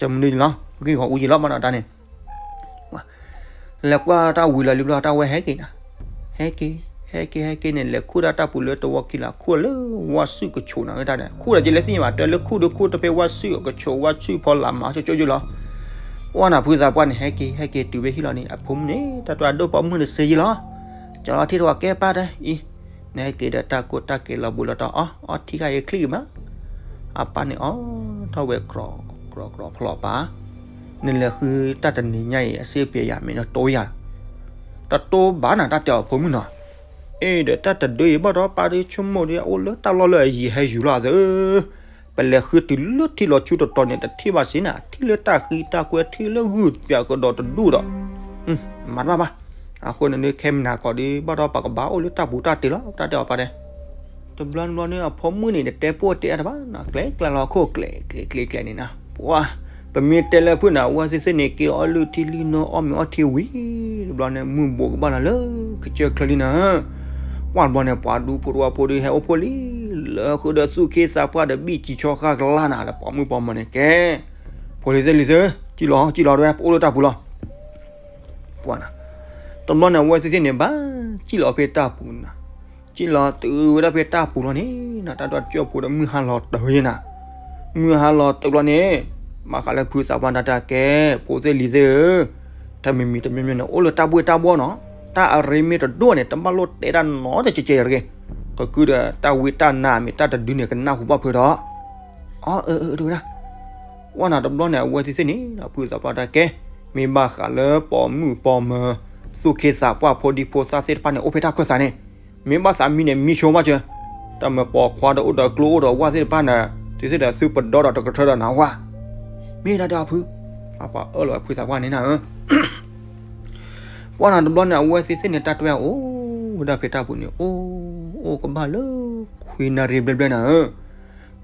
ကမနုၤလီၤ ဂ့ၢ်ဂီၤအူယံၤလီၤမးနီၤတၢ်န့ၣ် လဲၤကွၢ်တၢ်ဝံၤလီၤလံဘျီ တၢ်ဝဲဟဲက့ၤနၤ, ဟဲက့ၤ ဟဲက့ၤ ဟဲက့ၤန့ၣ် လဲၤခူၣ်ဒၣ်တၢ်ပူၤလၢသဝီခံလီၤ ခူၣ်လၢဝၣ်စုၣ်ကဆိးနၤ တၢ်န့ၣ် ခူၣ်ဒီးက့ၤလၢသ့ၣ်ညါဘၣ် တၢ်လၢခူၣ်ဒီးခူၣ်တဖဲဝၣ်စုၣ်ကဆိး ဝၣ်စုၣ်ဖီလာ်မၤဆိကၠိယိလီၤ ပှၢ်နၤဖုသးပှၢ်န့ၣ် ဟဲက့ၤ ဟဲက့ၤတုၤဖဲဟံၣ်လီၤန့ၣ် အဖိမုၣ်န့ၣ် တၢ်တအိၣ်ပိာ်မုၣ်တစ့ယံလီၤ ကၠီလီၤထံၣ်တဝီကဲပၢ်တၢ်အံၤ နဟဲက့ၤဒီးတၢ်ကိၢ်တၢ်ကဲလီၤဘူးလီၤတီၤအီၣ် အီထံခါအံၤချံၣ်က့ၤမး အပၢ်န့ၣ်အီၣ်ထီၣ်ဝဲ ကြီကြီကြီဖျိးပၢ် နလဲၤဃုတၢ်တနံၤညါအံၤ အစ့ပျဲယၤမ့ၢ်နတိၢ်ယၤ တတိၢ်ဘၣ်နၤတၢ်တဲအီၤဖိမုၣ်နီၤ အ့ဒီးတၢ်တဒုအံၤဘၣ်ဒီးပၢ်ဒီးဆိကမိၣ်ဒီး အိၣ်လၢတၢ်လီၢ်လၢအယံၤဟဲယူၤလီၤသၢ ပလဲၤဃုတုၤလၢထံလီၤဆူတတီၤန့ၣ် တထံၣ်ဘၣ်စ့နၤ ထံၣ်လၢတၢ်ဃံတၢ်ကွဲ ထံၣ်လၢဂုၢ်ပၠးကဒီးတဒူၣ်ဒီး မၤတဘၣ်ဘၣ် အဃိန့ၣ်နုၤ ခဲမနၤကီးဒီး ဘၣ်ဒီးပကဘၣ်အိၣ်လၢတၢ်ပူၤတၢ်တ့ၢ်လီၤ တၢ်တဲအီၤပၢ်တဲ တဘျီတဘျီန့ၣ် အဖိမုၣ်န့ၣ် တတဲပိၢ်တဲအါတဘၣ်နီၤ ကျဲကျဲလီၤခိၣ်ကျဲ ကျဲကျဲကျဲန့ၣ်နၤ ပှၤ ပမ့ၢ်တဲလၢဖုၣ်နၤ အဝဲသ့ၣ်သ့ၣ်န့ၣ် က့ၤအီၣ်လုၢ်ထံလုၢ်နိ အီၣ်မ့ၤအီထံဝံၤ တဘျီန့ၣ် မုၢ်ဘိးကဘၣ်လီၤလၢ ကစၢၢ်ချၢလံနၤ ပှၢ်တဘျီန့ၣ် ပှၤဒူဖိတဝီဖိဒီး ဟဲအိၣ်ဖှိၣ်လံ လၢဃုာ်ဒီးသူၣ်ခ့သးပှၢ်ဒီး ဘံၣ်စံၤဆီဃၣ်ကလါနၤ ဒီးပိာ်မုၣ်ပိာ်မၢၤန့ၣ် ကဲ ဖိလံၤသ့ၣ်လံၤသ့ၣ် ကံၣ်လီၤ ကံၣ်လီၤတဝဲ ပအိၣ်လၢတၢ်ပူၤလီၤ ပှၤနၤ တဘျီန့ၣ် အဝဲသ့ၣ်သ့ၣ်န့ၣ် ဘၣ်ကံၣ်လီၤဖဲတၢ်ပူၤနၤ ကံၣ်လီၤတုၤဝဲဒၣ်ဖဲတၢ်ပူၤလီၤန့ၣ် တၢ်ဒွးကၠိဖိဒီးမုၢ်ဟါလီၤတၢၤယဲနၤ မုၢ်ဟါလီၤတၢၤဘျီန့ၣ် ဘၣ်ဃးလၢဖုသးပှၢ်နၤတၢ်ကဲ ဖိသ့ၣ်လံၤသ့ၣ်ဧၢ တၢ်မံၤမံၤတမံၤမံၤန့ၣ် အိၣ်လၢတၢ်ဘှ့ၣ်တၢ်ဘှီၣ်နီၤ တၢ်အရ့မ့ၢ်တဒိၣ်န့ၣ် တဘၣ်လိၣ်တဲတၢ်နီတကဲးကဲးတဂ့ၤ. ကကုဒီးတၢ်ဝံတၢ်နါမ့ၢ်တၢ်တဒုန့ၣ် ကနၢ်ဟူဘၣ်ဖုးဒီး, အၢ အၢ အၢ တဝဲဒၣ်. ဝဲန့ၣ်တဘျီန့ၣ် အဝဲသ့ၣ်သ့ၣ်န့ၣ် ဖုသးပှၢ်တဲကဲ, မ့ၢ်ဘၣ်ဃးလၢပိာ်မုၣ်ပိာ်မၢၤ သူၣ်က့သးပှၢ်ဖိဒံဖိသၣ်သ့ၣ်တဖၣ်န့ၣ် အိၣ်ဖဲတၢ်ခၢၣ်သးန့ၣ်, မ့ၢ်ဘၣ်သးမံန့ၣ် မံဆိဘၣ်စၢၤ, တၢ်မၢပိာ်ခွါဒီးအိၣ်ဒီးကျိအိၣ်ဒီးဝၣ်သ့ၣ်တဖၣ်န့ၣ် သုသ့ၣ်ဒီးသုပဒီဒီးတကထၢဒီးနၤဝဲ, မ့ၢ်ဒၣ်ဒီးအဖု, သးပှၢ်အၢၣ်လီၤဝဲဖုသးပှၢ်န့ၣ်နၤဧၢ ပှၢ်နၤတဘျီန့ၣ် အဝဲသ့ၣ်သ့ၣ်န့ၣ် တၢ်တဝဲအိၣ်ဝဲဒၣ်ဖဲတၢ်ပူၤန့ၣ် အိၣ်အိၣ်ကဘၣ်လၢ ခွံနၣ်ရံၣ်ဘျဲၣ်ဘျဲၣ်နၤဧၢ.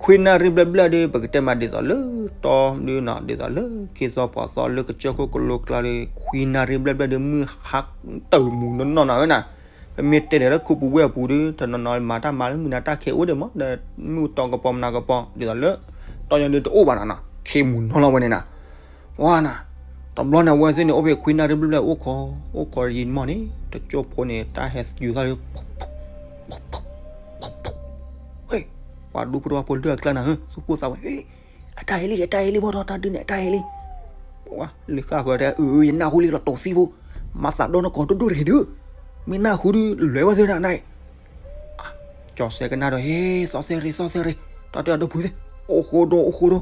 ခွံနၣ်ရံၣ်ဘျဲၣ်ဘျဲၣ်ဒီး ပကတဲမးဒ်သိးလၢတီဒုနီၤ ဒ်သိးလၢခ့သီပှၤသီလၢကစၢၢ်ခိၣ်ကလိကျါဒီး ခွံနၣ်ရံၣ်ဘျဲၣ်ဘျဲၣ်ဒီး မုၢ်ဟါတၢၢ်မူးနီၢ်နီၢ်နၤဧၢနၤ. ပမ့ၢ်တဲန့ၣ်လၢခူပူၤဝဲၢ်ပူၤဒီး တနီၤနီၤမၤတၢ်မၤလၢမုၢ်နၤ တၢ်ခဲအိၣ်ဒံးမး ဒီးမုၢ်တီကပီၤမနၤကပီၤ ဒ်သိးလၢတီယီၤဒုတအိၣ်ဘၣ်နၤနီၤ ခ့မူးနီၢ်လီၤဝဲန့ၣ်နၤ. ပှၢ်နၤ, တဘျီန့ၣ် အဝဲသ့ၣ်န့ၣ် အိၣ်ဖဲခွံနၣ်ရံၣ်ဘျဲၣ်ဘျဲၣ် အိၣ်ခိး အိၣ်ခိးယံာ်မီၢ်န့ၣ် တကၠိၢ်ဖိန့ၣ် တၢ်ဟဲယူၤသီၣ်လၢ ပှၤဒူဖိတဝၢ်ဖိလၢအကျါနၤဧၢ သူၣ်ပိၢ်သးဝး အတၢ်ဟဲလံ အတၢ်ဟဲလံ ဘီဒီးတၢ်ဒုးန့ၣ် အတၢ်ဟဲလံ. ပှၢ်လၢဃၣ်ဃၢၤတဲ အၢ ယနၢ်ဟူလံလီၤ တီၢ်သံဘိ, မၤသးဒီနကီၢ်ဒိၣ်ဒိၣ်တဂ့ၤဒုး, မ့ၢ်နၢ်ဟူဒုး လဲၤဝဲသ့ၣ်နၤနၤ ကၠီၤစဲးကနၣ်ဒီး ဟ့ စီၤစဲရ့ စီၤစဲရ့, တၢ်တဲအဒိဖုသ့ၣ်, အိၣ်ဃိဒိ အိၣ်ဃိဒိ,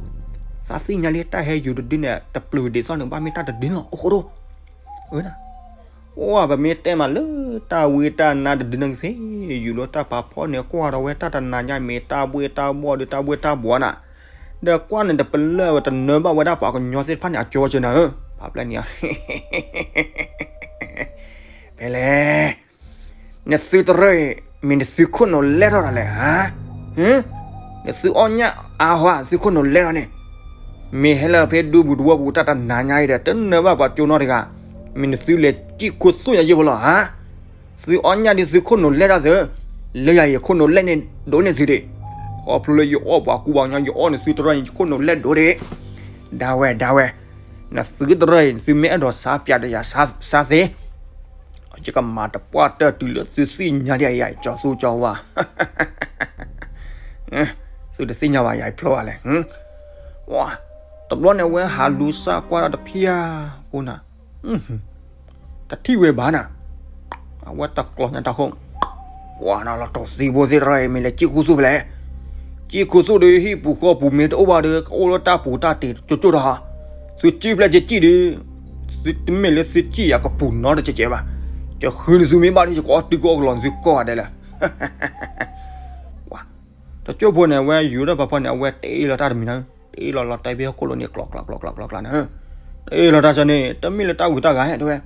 သးသ့ၣ်ညါလံ တၢ်ဟဲယူၤတဒုန့ၣ် တပျုၤဒ်သိးန့ၣ် ဘၣ်မ့ၢ်တၢ်တဒုန့ၣ်လီၤ အိၣ်ဃိဒိ. အၢနၤ, အိၣ်ပမ့ၢ်တဲမးလၢ တၢ်ဝံတၢ်နါတဒုန့ၣ်ကသ့ ယူၤလၢတၢ်ပာ်ဖှိၣ်န့ၣ် ကွၢ်ဒီးဝဲတၢ်တနၤညါမ့ၢ်တၢ်ဘှ့ၣ်တၢ်ဘှီၣ်ဒီးတၢ်ဘှ့ၣ်တၢ်ဘှီၣ်နၤ, ဒီးကွၢ်န့ၣ်တပလၢၢ်ဝဲ တနၢၤဘၣ်ဝဲဒၣ်ပှၤကညီသ့ၣ်တဖၣ်န့ၣ် အကၠိဝဲစၢၤနၤဧၢ, ပာ်ဖျါန့ၣ် ဖဲလဲၣ် နသုတရၢအံၤ မ့ၢ်နသုခိၣ်နူာ်လဲၢ်ထီၣ်တၢ်လဲၣ်ဧါ, နသုအီၣ်ညၣ်အါဟီ သုခိၣ်နူာ်လဲၢ်ထီၣ်န့ၣ်, မ့ၢ်ဟဲလၢဖဲဒူပူၤတဝီပူၤတၢ်တနၤညါအံၤဒီး တနၢၤဘၣ်ပှၤကၠိနီတဂၤ, မ့ၢ်နသုလဲၤစံၣ်ခိၣ်သူၣ်ညါယ့ၢ်ဖိလီၤဧါ. သုအီၣ်ညၣ်ဒ်သုခိၣ်နူာ်လဲၢ်ထီၣ်သု, လၢယၤယခိၣ်နူာ်လဲၢ်န့ၣ်ဒိၣ်န့ၢ်သုဒံး, ခီဖျိလၢယအီၣ်ပှၤကူပှၤကညီ ယအီၣ်န့ၣ်သုတရၢန့ၣ် ယခိၣ်နူာ်လဲၢ်ဒိၣ်ဒံး, ဒၣ်ဝဲဒၣ်ဝဲ, နသုတရၢအံၤ သုမ့ၢ်အဲၣ်ဒိးဆါပၠးဒီးယၤဆါသ့ ယကမၤတပှၢ်တၢၢ်တုၤလၢသုသ့ၣ်ညါဒံးယၤ ကၠီၤသူကၠီၤဝါ, သုတသ့ၣ်ညါဘၣ်ယၤဖျိဘၣ်လဲၣ်. တဘျီန့ၣ် အဝဲဟးလူၤစၢ်ကွၢ်ဒီးတဖျၢၣ်ဖိနၤ, တထံၣ်ဝဲဘၣ်နၤ, အဝဲတကျီၤညါတၢ်ခိၣ်, ပှၤနၤလီၤတီၢ်သံဘိသ့ၣ်တရၢအံၤ မ့ၢ်လဲၤစံၣ်ခူသူၣ်ဖဲလဲၣ်, စံၣ်ခူသူၣ်ဒီးဟံၣ်ပူၤဃီပူၤမ့ၢ်တအိၣ်ဘၣ်ဒီး ကအိၣ်လၢတၢ်ပူၤတၢ်တ့ၤကၠိကၠိဒီး, သုစံၣ်ဖျဲၣ်ကစံၣ်ဒီး, သုတမ့ၢ်လၢသုစံၣ်ယၤကပူၤနီတကဲးကဲးဘၣ်, ယဃုန့ၢ်သုမ့ၢ်ဘၣ်ဒီး ယကအီၣ်တုၤကအီၣ်ကလီၤသုကိးဂၤဒဲးလၢ တကၠိၢ်ဖိန့ၣ် အဝဲယူၤဒီးပှၤဖီန့ၣ် အဝဲတ့လီၤတၢ်တမံၤနၤ, တ့လီၤလီၤတဲာ်ဖဲဟီၣ်ခိၣ်လိၤန့ၣ် ကျီကျီကျီကျီကျီန့ၣ်, တ့လီၤတၢ်ဆၢန့ၣ် တမ့ၢ်လၢတၢ်ဂုၤတၢ်ဂၤဟဲတဲဝဲ,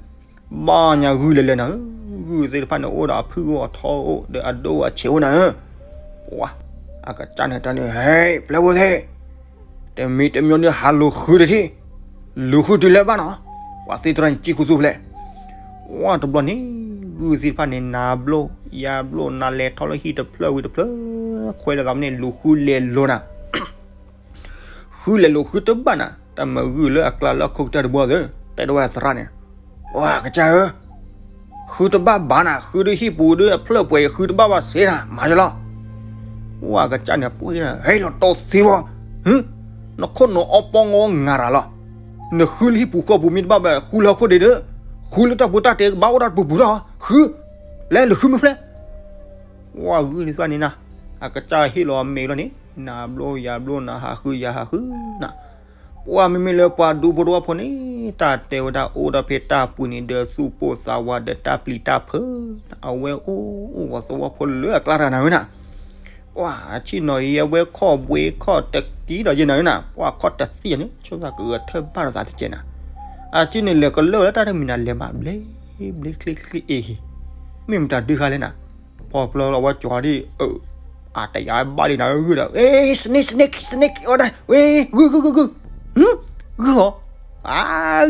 ဘၣ်ညါဂုၢ်လဲၤလဲၤနၤဧၢ, ဂုၢ်သ့ၣ်တဖၣ်န့ၣ် အိၣ်ဒီးအဖုၣ်အိၣ်အထီအိၣ်ဒီးအဒိၣ်အဆံးအိၣ်နၤဧၢ, ပှၤ, အကစၢ်န့ၣ်တၢ်န့ၣ် ဟဲ ပျဲၢ်ဖိသ့ၣ် တမံၤတမံၤဒီးဟးလူၤဃုတထံၣ်, လူၤဃုတုၤလၢဘၣ်နီၤ, ပှၤသ့ၣ်တရၢန့ၣ် စံၣ်ခူသူၣ်ဖဲလဲၣ်, ဝါတဘျီန့ၣ်, ဂုၢ်သ့ၣ်တဖၣ်န့ၣ် နၤဘျိ, ယၤဘျိ, နၤလဲၤထီၣ်လၢဟံၣ်တဖျၢၣ်ဝံၤတဖျၢၣ်, ခွဲးဒီးသးမန့ၣ် လူၤဃုလဲၤလိၤနၤ ဃုလဲၤလိၤဃုတဘၣ်နၤ, တၢ်မၤဂုၢ်လၢအကျါလၢအခိၣ်ကတၢၢ်တဘိသ့ၣ်, တဲဒိဝဲသရၣ်န့ၣ်, ပှၤကစၢ်ဧၢ, ဃုတဘၣ်ဘၣ်နၤ, ဃုဒုးဟံၣ်ပူၤဒုးအဖျၢၣ်ပှဲၤအံၤ ဃုတဘၣ်ဘၣ်စ့နၤ, မၤယလီၤ. ဝဲကစၢ်န့ၣ်ပှ့ၤနၤ, ဟဲလီၤတီသ့ဝီ, နခိၣ်နူာ်အီပီငီငၤရၤလီၤ. နဃုလၢဟံၣ်ပူၤဃီပူၤမ့ၢ်တဘၣ်ဘၣ် ဃုလၢဟီၣ်ခိၣ်ဒ့ဒီး, ဃုလၢတၢ်ပူၤတၢ်တဲကဘၣ်အိၣ်တၢ်တပူၤပူၤလီၤ, ဃု, လဲၤလၢဃုမ့ၢ်ဖျဲၣ် ဝဲဂုၢ်န့ၣ်သ့ၣ်န့ၣ်နၤ, အကစၢ်ဟ့ၣ်လီၤအမဲာ်လီၤန့ၣ်, နၤဘျိယၤဘျိ နၤဟးဃုယၤဟးဃုနၤ, ပှၤမ့မ့ၢ်လၢပှၤဒူဖိတဝၢ်ဖိန့ၣ် တၢ်တဲဝဲဒၣ်အိၣ်ဒီးဖဲတၢ်ပူၤန့ၣ် ဒီးသူၣ်ပိၢ်သးဝးဒီးတၢ်ပျံၤတၢ်ဖုး, အဝဲအိၣ်အိၣ်ဝဲသဝီဖိလၢအကျါတဂၤနၤဝဲနၤ ပှၤအဆ့ၣ်နီၤအံၤ အဝဲခီၣ်ဘှ့ခီၣ်တကံဒီးယဲနၤဝဲနၤ, ပှၤခီၣ်တသံၣ်န့ၣ် ဆိသးကဂဲၤထၢၣ်ဘၣ်ဒီးသးတကဲးနၤ, အဆ့ၣ်န့ၣ်လဲၤကလၢာ်ဝဲလၢတၢ်တမံၤနၤ လဲၤမးဘျ့ဘျ့ချ့ချ့အ့ဟ့ၣ်, မ့ၢ်မတၤဒုးဃါလဲၣ်နၤ, ဖီဖျိလီၤဝဲကၠီၤဒ်အၢ, အတယၤဘၣ်လံနၤဂုၢ်ဒီး, ဝဲ snake snake snake ဝဲဒၣ်, ဝဲ ဂုၢ်ဂုၢ်ဂုၢ်ဂုၢ်, ဂုၢ်ဧါ အါ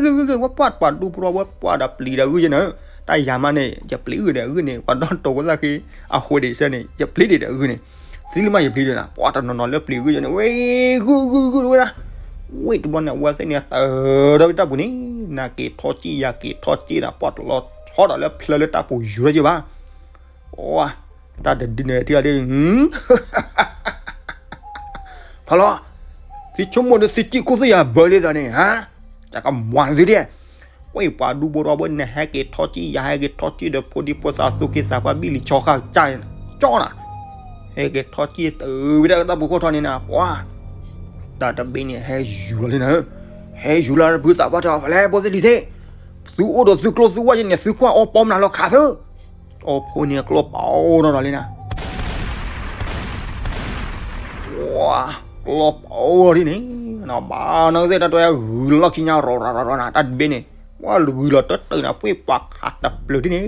ဂုၢ်ဂုၢ်ဂုၢ် ဝဲပှၢ်ပှၤဒူဖိတဝၢ်ဖိ ပှၢ်ဒီးပျံၤဒီးဂုၢ်ယဲနၤ, တၢ်ယၤမးန့ၣ် ယပျံၤဂုၢ်ဒီးဂုၢ်န့ၣ် ပှၤဒီတကိးသၣ်ဃ့ အဃိဒံးစဲန့ၣ် ယပျံၤဒံးဒီးဂုၢ်န့ၣ်, သံလၢမးယပျံၤဒံးနၤ, ပှၤတနီၤနီၤလၢပျံၤဂုၢ်ယဲန့ၣ် ဝဲ ဂုၢ်ဂုၢ်ဂုၢ်ဝဲဒၣ်, ဝဲတဘျီန့ၣ် အဝဲသ့ၣ်န့ၣ် တၢ်ဒီးဝဲတၢ်ပူၤန့ၣ် နၤက့ၤထီၣ်စံၣ် ယၤက့ၤထီၣ်စံၣ်နၤ ပှၤတလီၤဆီဒီးလၢဖျၢၣ်လၢတၢ်ပူၤယူၤထီၣ်ယဲဘၣ် ဝါ, တၢ်တဒုန့ၣ်ထံၣ်အီၤဒ်, ဖီလီၤ, သုဆိကမိၣ်ဒီးသုစံၣ်ခိၣ်သူၣ်ယၤဘၢလံသးန့ၣ်, တၢ်ကမၤနသုဒ်, ပ ပှ့ၤပှၤဒူဖိတဝီဖိန့ၣ် ဟဲက့ၤထီၣ်ကံၣ်ယၤ ဟဲက့ၤထီၣ်ကံၣ်ဒီးဖိဒံဖိသၣ် သူၣ်က့သးပှၢ် ဘံၣ်လံၤဆီဃာ်ကၢ်ကၠီနၤ, ဟဲက့ၤထီၣ်ကံၣ်တုၤဝဲဒၣ်တၢ်ပူၤခိၣ်ထီၣ်န့ၣ်နၤ, ပှၤ တၢ်တဘ့ၣ်န့ၣ် ဟဲယူၤလီၤလံနၤ, ဟဲယူၤလီၤ ဖုသးပှၢ်တဲအီၤ ဖဲလဲၣ် ဖိသ့ၣ်လံၤသ့ၣ်, သုအိၣ်ဒီးသုကျိသုဝၣ်ယဲန့ၣ် သုကွၢ်အီၤပီမနုၤလီၤခးသု, အဖိန့ၣ်ကျိပအိၣ်ထီၣ်ဒီးလံနၤ ပှၤ ကျိပအိၣ်ထီၣ်ဒ်န့ၣ်, ဘၣ်နီၢ်ကသ့ၣ်တၢ်တဲဂုၤလီၢ်ခံညါ ရီၤရီၤရီၤရီၤနၤ တၢ်တဘ့ၣ်န့ၣ်, ပှၤဂုၤလီၤတၢ်တုၤနၤ ပှ့ၤပှၤခးတပျုာ်ဒ်န့ၣ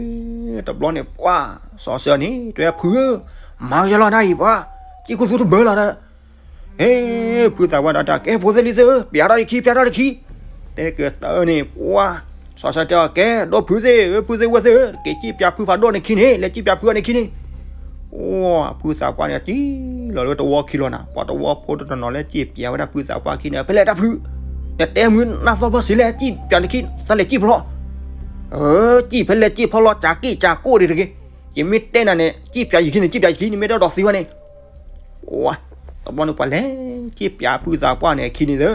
်, တဘျီန့ၣ် ပှၤ စီၤစၢန့ၣ် တဲဖုဧၢ, မၤကယီလီၤနၤအံၤ ပှၤ ကံၣ်ခူသူၣ်တဘၢလီၤဒီး ဟ့ၣ် ဖုသးပှၢ်ဒီးတဲ ကဲ ဖိသ့ၣ်လံၤသ့ၣ်ဧၢ, ပျးထီၣ်ယခံ ပျးထီၣ်ယခံ, တဲကတၢၢ်န့ၣ် ပှၤ စီၤစၢတဲအီၤ ကဲ ဒီဖုသ့ၣ်ဧၢ ဖုသ့ၣ်ဝဲၢ်သ့ၣ်ဧၢ, က့ၤကံၣ်ပျးဖုဖးဒိၣ်န့ၣ်ခံန့ၣ် လဲၤကံၣ်ပျးဖုအီၤန့ၣ်ခံန့ၣ်, ပှၤ ဖုသးပှၢ်န့ၣ် တံၢ်လီၤလၢတဝီခံလီၤနၤ, ပှၤတဝီဖိတနီၤနီၤလၢကံၣ်ပျးဝဲဒၣ်ဖုသးပှၢ်ခံန့ၣ် ဖဲလဲၣ်တၢ်ဖု, နတဲမုၢ်နၢ်သီၣ်ဘၣ်စ့လဲၣ် ကံၣ်ပျးနခံ သးလဲၤကံၣ်ဖီလီၤ, ကံၣ်ဖဲလဲၣ်ကံၣ်ဖီလီၤ ကၢ်က့ၣ်ကၢ်ကိၣ်ဒံးတဂ့ၤ, ယမ့ၢ်တဲနၤန့ၣ် ကံၣ်ပျးယခံန့ၣ် ကံၣ်ပျးယခံ နမ့ၢ်တဲဒီးသံဝဲန့ၣ် ပှၤ တဘျီန့ၣ် ပှၤလဲၤကံၣ်ပျးဖုသးပှၢ်န့ၣ်အခံန့ၣ်သ့,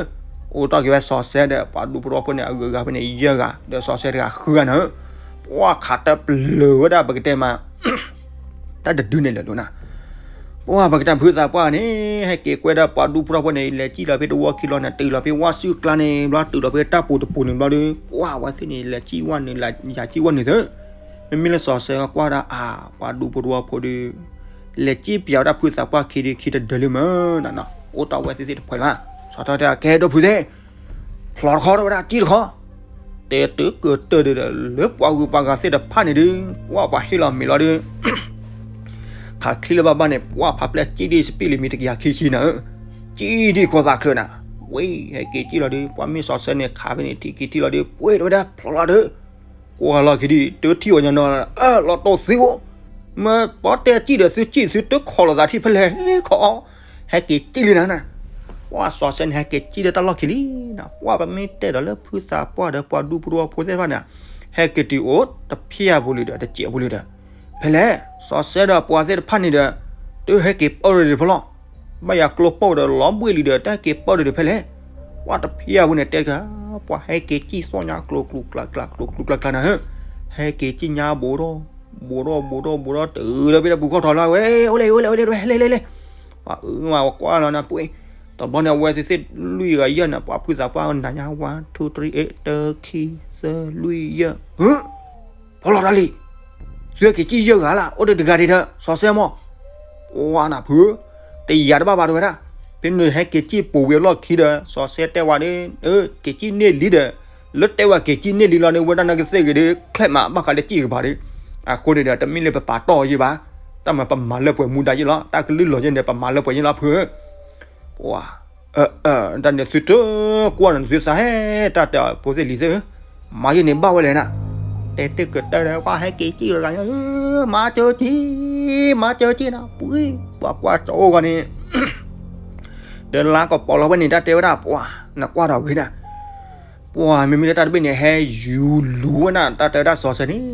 အိၣ်တီၢ်က့ၤဝဲစီၤစဲဒီး ပှၤဒူဖိတဝီဖိန့ၣ် အဂုၤအဂၤဖဲန့ၣ် ယဲၢ်ဂၤ ဒီးစီၤစဲတဂၤဃုဂၤနၤဧၢ, ပှၤခးတပျုာ်ဝဲဒၣ်ပကတဲမး တၢ်တဒုန့ၣ်လၢာ်ဒိၣ်နၤ, ပှၤပကတဲဖုသးပှၢ်န့ၣ် ဟဲက့ၤကွဲဒီးပှၤဒူဖိတဝီဖိန့ၣ် လဲၤကံၣ်လီၤဖဲတဝီခံလီၤန့ၣ် တုၤလီၤဖဲဝၣ်စုၣ်ကျါန့ၣ် ဘျီတုၤလီၤဖဲတၢ်ပူၤတပူၤန့ၣ်ဘျီဒီး ပှၤဝဲသ့ၣ်န့ၣ် လဲၤကံၣ်ဝဲနုာ် ယၤကံၣ်ဝဲနုာ်သ့, မ့မ့ၢ်လၢစီၤစဲကွၢ်ဒၣ်အါ ပှၤဒူဖိတဝီဖိဒီး လဲၤကံၣ်ပျးဝဲဒၣ်ဖုသးပှၢ်ခံဒီးခံတဒၢလံမးနၤ, အိၣ်တီၢ်ဝဲသ့ၣ်သ့ၣ်တဖှဲးလီၤ, စီၤထီတဲ ကဲဒိၣ်ဖုသ့ၣ်, ဖျိးတခီဒီးဝဲဒၣ်ကံၣ်တခီ, တဲတုၤကတၢၢ်ဒီး လၢပှၤဂုၤပှၤဂၤသ့ၣ်တဖၣ်န့ၣ်ဒီး ပှၤပှၤဟ့ၣ်လီၤမ့ၤလီၤဒီး ခးချံလၢဘၣ်ဘၣ်န့ၣ် ပှၤဖးဖျဲၣ်ကံၣ်ဒံးစပံးလံမ့ၢ်တကယၤခံဆံနၤဧၢ, ကံၣ်ဒံးခိၣ်သးချၢနၤ, ဝဲဟဲက့ၤကံၣ်လီၤဒီး ပှၤမ့ၢ်စီၤစဲန့ၣ် ခးဖဲန့ၣ်ထံၣ်က့ၤထံၣ်လီၤဒီး ပှ့ၤတဝဲဒၣ်ဖျိးလီၤဒီး ကွၢ်လီၤခံဒံး တထံၣ်အီၤညါနီၤ, လီၤတိၢ်သံအိၣ်, မ့ၢ်ပှၤတဲကံၣ်ဒီးသုကံၣ်သုတခီလီၤသးထံၣ်ဖဲလဲၣ်ခီ, ဟဲက့ၤကံၣ်လံနၤနၤ, ပှၤစီၤစဲန့ၣ် ဟဲက့ၤကံၣ်လၢတၢ်လီၢ်ခံလံနၤ, ပှၤပမ့ၢ်တဲဒီးလၢဖုသးပှၢ်ဒီးပှၤဒူဖိတဝီဖိသ့ၣ်တဖၣ်န့ၣ် ဟဲက့ၤတုၤအိၣ်တဖျၢၣ်ပူၤလံဒီး တစဲးပူၤလံဒီး ဖဲလဲၣ် စီၤစဲဒီးပှၤသ့ၣ်တဖၣ်န့ၣ်ဒီး တဟဲက့ၤပၢၢ်ဒီးဖဲလီၤ, ဘၣ်ယၤကျိပိၢ်ဒီးလီၤဘှံးလံဒီး တဟဲက့ၤပၢၢ်ဒီးဖဲလဲၣ်, ပှၤတဖျၢၣ်ပူၤန့ၣ်တဲတဂၤ, ပှၤဟဲက့ၤကံၣ်သီၣ်ညါကျိၤကျိၤကျါကျါ ကျိၤကျိၤကျါကျါနၤဧၢ, ဟဲက့ၤကံၣ်ညါဘူးဒီး ဘူးဒီးဘူးဒီးဘူးဒီး တုၤလၢဖဲတၢ်ပူၤခီၣ်ထီၣ်လီၤဝဲ အိၣ်လဲၣ် အိၣ်လဲၣ် အိၣ်လဲၣ် လဲၣ်လဲၣ်လဲၣ်လဲၣ်, ပှၤအၢမး ပှၤကွၢ်လီၤနၤပှ့ၤ, တဘျီန့ၣ် အဝဲသ့ၣ်သ့ၣ်လွံၢ်ဂၤယဲၢ်နၤ ပှၤဖုသးပှၢ်နၤညါ one two three အ့ၣ် တၢ ခံ သၢ လွံၢ် ယဲၢ်, ဟၢ ဖီလီၤတၢ်လံ, သုဟဲက့ၤကံၣ်ယဲၢ်ဂၤလၢ အိၣ်ဒီးတဂၤဒံးဒီး စီၤစဲမီၢ်, ပှၤနၤဖု, တယာ်တဘၣ်ဘၣ်တဝဲဒၣ်, ဖဲနဟဲက့ၤကံၣ်ပူၤဝံၤအလီၢ်ခံဒီး စီၤစဲတဲဝဲဒီး က့ၤကံၣ်န့ၢ်လံဒီး လၢတဲဝဲက့ၤကံၣ်န့ၢ်လံလီၤန့ၣ် ဝဲဒၣ်နကသ့ၣ်ဂ့ၤဒီး ချဲးမးဘၣ်ဃးလၢကံၣ်ကပၤဒီး, အဃိန့ၣ်ဒီး တမ့ၢ်လၢပပာ်တီၢ်ယဲၢ်ဘၣ်, တၢ်မၤပမၤလၢပှဲၤမူဒါယဲၢ်လီၤ, တၢ်ကလုၢ်လီၤယဲၢ်န့ၣ် ပမၤလၢပှဲၤယဲၢ်လီၤဖုဧၢ, ပှၤ တၢ်န့ၣ်သုတကွၢ်န့ၣ်သုသးဟဲ တၢ်တဲအဖိသ့ၣ်လံၤသ့ၣ်ဧၢ, မၤယဲၢ်န့ၣ်ဘၣ်ဝဲလဲၣ်နၤ, တဲတ့ၢ်ကတၢၢ်ဒီး ပှၤဟဲက့ၤကံၣ်တဂၤညါဧၢ, မၤစၢၤက့ၤ, မၤစၢၤက့ၤနၤ, ပှၤကွၢ်ကၠီအိၣ်ဂီၢ်န့ၣ် ဒီးလါကပီၤလီၤဝဲန့ၣ် တၢ်တဲဝဲဒၣ် ပှၤ နကွၢ်ဒီးဂ့ၤဒၣ်, ပှၤမ့မ့ၢ်လၢတၢ်တဘ့ၣ်န့ၣ် ဟဲယူၤလူၤဝဲနၤ တၢ်တဲဝဲဒၣ်စီၤစဲန့ၣ်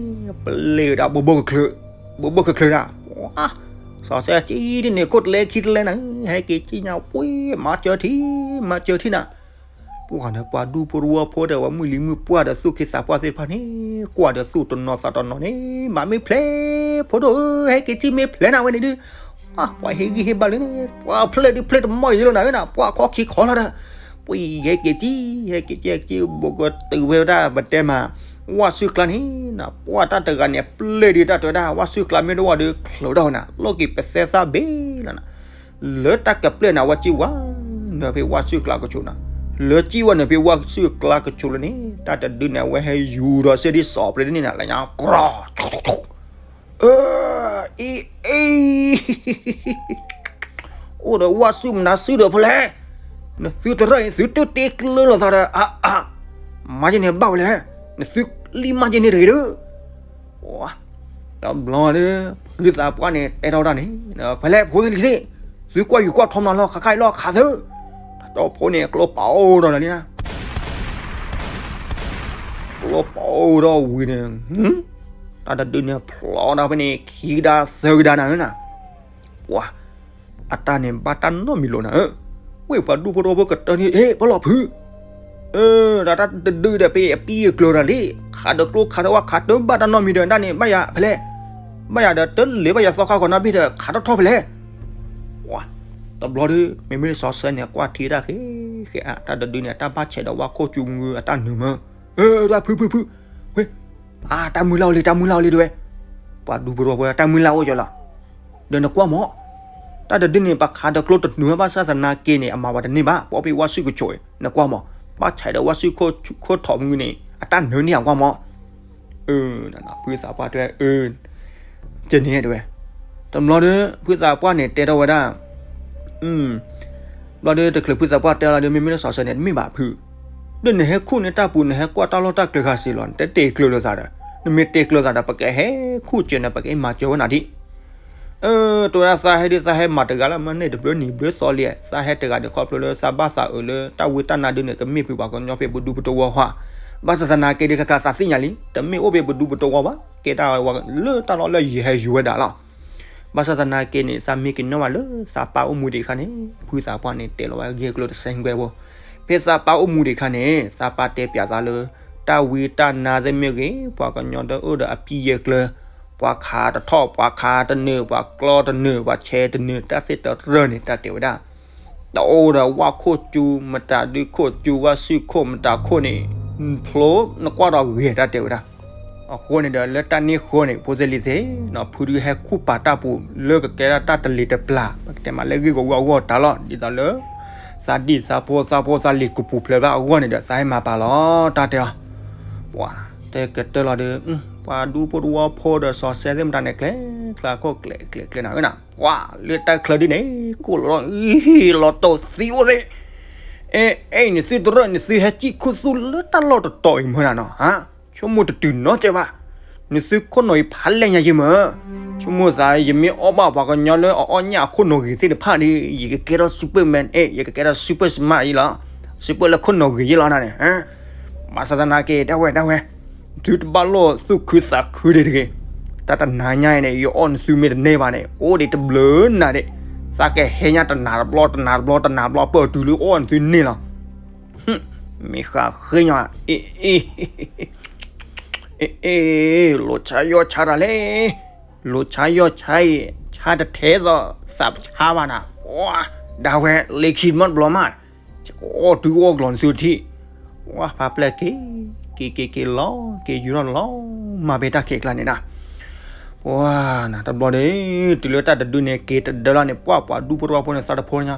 ပျဲဝဲဒၣ်ဘိဘိကချၢ, ဘိဘိကချၢဒၣ်, ပှၤ စီၤစဲကံၣ်ဒ်န့ၣ် ခိၣ်တလဲခံတလဲနၤ, ဟဲက့ၤကံၣ်ညါပှ့ၤ မၤစၢၤထံ, မၤစၢၤထံနၤ, ပှၤဒီးပှၤဒူဖိတဝီဖိဒီး ပှၤမုၢ်လံၤမုၢ်ပှၢ်ဒီးသူၣ်က့သးပှၢ်သ့ၣ်တဖၣ်န့ၣ် ကွၢ်ဒီးသူၣ်တနီၤသးတနီၤန့ၣ် မၤမ့ၢ်ဖျဲး, ဖိဒိၣ်ဧၢ ဟဲက့ၤကံၣ်မ့ၢ်ဖျဲးနၤဝဲန့ၣ်ဒုး, ပှၤဟ့ၣ်ဂံၢ်ဟ့ၣ်ဘါလံန့ၣ် ပှၤဖျဲးဒုးဖျဲးတမီၢ်ယံၤလီၤနၤဧၢနၤ, ပှၤခီခံခီလီၤဒီး, ပှၤဟဲက့ၤကံၣ်, ဟဲက့ၤကံၣ်ကံၣ်ဘိကတၢၢ်ဝဲဒၣ် ပတဲမး ဝၣ်စုၣ်ကျါန့ၣ်နၤ, ပှၤတၢ်တဂၤန့ၣ် ပျဲဒုးတၢ်တဲဝဲဒၣ် ဝၣ်စုၣ်ကျါမ့ၢ်တဝီဒီး ချုးထီၣ်နၤ လိၣ်က့ၤပသဲသၣ်ဘ့ၣ်လီၤနၤ, လၢတၢ်ကပျဲနၤ ဝဲစံၣ်ဝါ နုာ်ဖဲဝၣ်စုၣ်ကျါကဆိးနၤ, လၢစံၣ်ဝါနုာ်ဖဲဝၣ်စုၣ်ကျါကဆိးလၢန့ၣ် တၢ်တဒုန့ၣ် အဝဲဟဲယူၤဒီးစ့ဒ်စီၤပျဲဒ်န့ၣ်နၤ လၢညါကြီ အံၤအံၤ အိၣ်ဒီးဝၣ်စုၣ်မနုၤစုၣ်ဒီးဖဲလဲၣ်, နသုတရၢၣ်အံၤ သုတတ့ကျၢၤလိာ်သးဒီး အါအါ, မၤယဲၢ်န့ၣ်ဘၣ်ဝဲလဲၣ်, နသုလံၣ်မၤယဲၢ်န့ၣ်တဂ့ၤဒီး, တဘျီဒီး ဖုသးပှၢ်န့ၣ် တဲထီၣ်ဝဲဒၣ်န့ၣ် ဖဲလဲၣ်ဖိသ့ၣ်လံၤသ့ၣ်, သုကွၢ်ယူၤကွၢ်ထီမနုၤလီၤ ခးခါအံၤလီၤခးသၢ, တၢ်ကၠီဖိန့ၣ် ကျိပအိၣ်ဒီးလီၤလံနၤ ကျိပအိၣ်ဒီးဝံၤန့ၣ်, တၢ်တဒုန့ၣ်ဖျိးဒီးဖဲန့ၣ် ခံကဒါ သၢကဒါနၤဧၢနၤ, ပှၤ အတၢ်န့ၣ်ဘၣ်တၢ်နီတမံၤလိာ်နၤဧၢ, ဝ့ၢ်ပှၤဒူဖိတဝီဖိကတၢၢ်န့ၣ် ဟ့ၣ် ပလီၢ်ဖု, အၢ ဒီးတၢ်တဒုဒီး ပအပံၢ်အကျၢၤဒီးလံ, ခးဒီးကျိခးဒီးဝၣ် ခးတဘၣ်တၢ်နီတမံၤဒီး ဒၣ်န့ၣ် ဘၣ်ယၤဖဲလဲၣ်, ဘၣ်ယၤဒီးတလ့ၤဘၣ်ယၤသီခါဃီၤနီတဘ့ၣ်ဒီး ခးထီၣ်ထီၣ်ဖဲလဲၣ်. တဘျီဒီး မ့မ့ၢ်လၢစီၤစဲန့ၣ် ကွၢ်ထံတၢ်ဃ့ဃ့ အတၢ်တဒုန့ၣ် အတၢ်ဘၣ်ဆဲးဒီးဝၣ်ခိၣ်စူၤမုၢ်အတၢ်နုာ်မၢ, အၢ ဒၣ်ဖုဖုဖု, ဝ့, တၢ်မုၢ်လၢ်အိၣ်လံ တၢ်မုၢ်လၢ်အိၣ်လံ ဒဝဲ, ပှၤဒူဖိတဝီဖိ တၢ်မုၢ်လၢ်အိၣ်ကၠီလီၤ. ဒီးနကွၢ်မး, တၢ်တဒုန့ၣ် ပှၤခးဒီးကျိတနုာ်ဘၣ်ဆၣ်သနာ်က့န့ၣ် အမၤဝဲတန့ၢ်ဘၣ်, ပှၤအိၣ်ဖဲဝၣ်ဆူၣ်ကဆိးအံၤ နကွၢ်မး, ဘၣ်ဆဲးဒီးဝၣ်ဆူၣ်ခိၣ်ထီးမုၢ်န့ၣ် အတၢ်နုာ်န့ၢ်အကွၢ်မး. အၢ ဖုသးပှၢ်တဲဝဲ အၢ ကန့ၣ်ဒဝဲ, တဘျီဒီး ဖုသးပှၢ်န့ၣ်တဲထီၣ်ဝဲဒၣ်, ဘျီဒီးတချုးဖုသးပှၢ်တဲလီၤဒီး မ့မ့ၢ်လၢစီၤစဲန့ၣ် တမ့ၢ်ဘၣ်ဖု, ဒီးနဟဲခူၣ်န့ၢ်တၢ်ပူၤ နဟဲကွၢ်တၢ်လီၢ်တၢ်ကျဲခါစ့ၢ်လီၤ, နတတဲကျၢၤလိာ်သးဒီး, နမ့ၢ်တဲကျၢၤသးဒီး ပကဟဲခူၣ်စၢၤနၤ ပကဟဲမၤစၢၤဝဲနၤဒံး. အၢ တဲဝဲဒၣ် သးဟဲဒုး သးဟဲမၤတဂၤလၢမ့ၢ်န့ၣ် တဘျုးနံၤဘျုးသီလံ, သးဟဲတဂၤန့ၣ် ခီဖျိလၢသးဘၣ်သးအုးလၢ တၢ်ဝံတၢ်နါဒုန့ၣ် ကမ့ၢ်ဖုပှၤကညီဖဲပဒူပတဝီဧါ, ဘၣ်ဆၣ်သနာ်က့ဒုး ခဲခါသးသ့ၣ်ညါလံ, တမ့ၢ်အိၣ်ဖဲပဒူပတဝီဘၣ်, ကဲဒၣ်ဝဲလၢတၢ်လီၢ်လၢယဟဲယူၤဝဲဒၣ်လီၤ. ဘၣ်ဆၣ်သနာ်က့န့ၣ် သးမ့ၢ်ကညီဘၣ်လၢသးပၢ်အိၣ်မူဒံးအခါန့ၣ်, ဖုသးပှၢ်န့ၣ် တဲလီၤဝဲဂ့ၢ်ကျိၤတစဲးကွဲးဖိ, ဖဲသးပၢ်အိၣ်မူဒံးအခါန့ၣ် သးပၢ်တဲပၠးသးလၢ တၢ်ဝံတၢ်နါသ့ၣ်မ့ၢ်ဂ့ၤ, ပှၤကညီတအိၣ်ဒီးအပံၢ်ယဲၢ်ကျၢၤ, ပှၤခးတထီၣ် ပှၤခးတနုာ်, ပှၤကျီတနုာ်, ပှၤဆဲးတနုာ်, တၢ်သ့ၣ်တရၢန့ၣ် တၢ်တဲဝဲဒၣ် တအိၣ်ဒီးဝၣ်ခိၣ်စူၤ, မတၤဒုခိၣ်စူၤ, ဝၣ်ဆူၣ်ခိၣ်, မတၤခိၣ်န့ၣ်, ဖျိနကွၢ်ဒီးဂ့ၤ တၢ်တဲဝဲဒၣ်. အဃိန့ၣ်ဒီး လၢတၢ်န့ၣ်အဃိန့ၣ် ဖိသ့ၣ်လံၤသ့ၣ်, ဖုဒုးဟဲခူၣ်ပာ်တၢ်ပူၤ လၢကကဲဒၣ်တၢ်တလံၤတပျၢ်, ပကတဲမးလၢဂ့ၢ်ဂီၤဝံၤအဂီၢ်တၢ်လီၤ, ဒ်သိးလၢ သးဒံၣ်သးဖိသးဖိသးလံၤကပူၤဖျဲးဘၣ်အဂီၢ်န့ၣ်ဒီး သးဟဲမၤပာ်လီၤ တၢ်တဲအီၤ. ပှၤတဲကတၢၢ်လီၤဒီး ပှၤဒူဖိတဝီဖိဒီးစီၤစဲသ့ၣ်မတၤန့ၣ် ကျဲၤကျါခိၣ်ကျဲၤကျဲၤကျဲၤနၤဧၢနၤ, ပှၤလၢတၢ်ချၢဒ်န့ၣ် ကိၣ်လီၤဒီး လီၤတိာ်သံအိၣ်သ့ၣ်, အဲ အဲ နသုတရၢၣ် နသုဟဲစံၣ်ခူသူၣ်လၢတၢ်လီၢ်တတီၤအံၤမၢနၤနီၤ, ဟါ, ဆိကမိၣ်တတုၤနီတစဲးဘၣ်, နသုခိၣ်နီၣ်အံၤဖးလဲၢ်ညါယံၤမၢ, ဆိကမိၣ်သး ယမ့ၢ်အီၣ်ဘၣ်ပှၤကညီလၢအအီၣ်ညၣ်အခိၣ်နီၣ်ဂ့ၤသ့ၣ်တဖၣ်ဒီး ယကကဲထီၣ် Superman အဲ ယကကဲထီၣ် super smart ယံၤလီၤ, super လၢခိၣ်နီၣ်ဂ့ၤယံၤလီၤနၤန့ၣ်, ဘၣ်ဆၣ်သနာ်က့ ဒၣ်ဝဲ ဒၣ်ဝဲ သုတဘၣ်လိာ်သူၣ်ခုသးခုဒံးတဂ့ၤ, တၢ်တနၤညါအံၤန့ၣ် ယအီၣ်နသုမ့ၢ်တန့ၢ်ဘၣ်န့ၣ် အိၣ်ဒံးတဘျုးနၤဒံး, သးကဟဲညါတနၤတဘျီ တနၤတဘျီ တနၤတဘျီ ပၢၢ်တုၤလၢအီၣ်နသုန့ၢ်လီၤ. မ့ၢ်ဃးဃ့ညီ, အ့ အ့ အ့ လိာ်ဆါယီၢ်ဆါတၢ်လဲၣ်, လိာ်ဆါယီၢ်ဆါအံၤ ဆါတထဲသိး သးပဆါဘၣ်နၤ, ဒၣ်ဝဲ လ့ခံမီၢ်တဘျီမး, ကအီၣ်တုၤအီၣ်ကျီၤနသုထံၣ်, ဝါဖးပျဲၢ်က့ၤ, က့ၤက့ၤက့ၤလီၤ က့ၤယူၤထီၣ်လီၤ, မၤဖဲတၢ်ခံးကျါန့ၣ်နၤ, ပှၤနၤတဘျီန့ၣ် တုၤလၢတၢ်တဒုန့ၣ် က့ၤတဒၢလီၤန့ၣ် ပှၤပှၤဒူဖိတဝီဖိန့ၣ် သးတဖိညါ,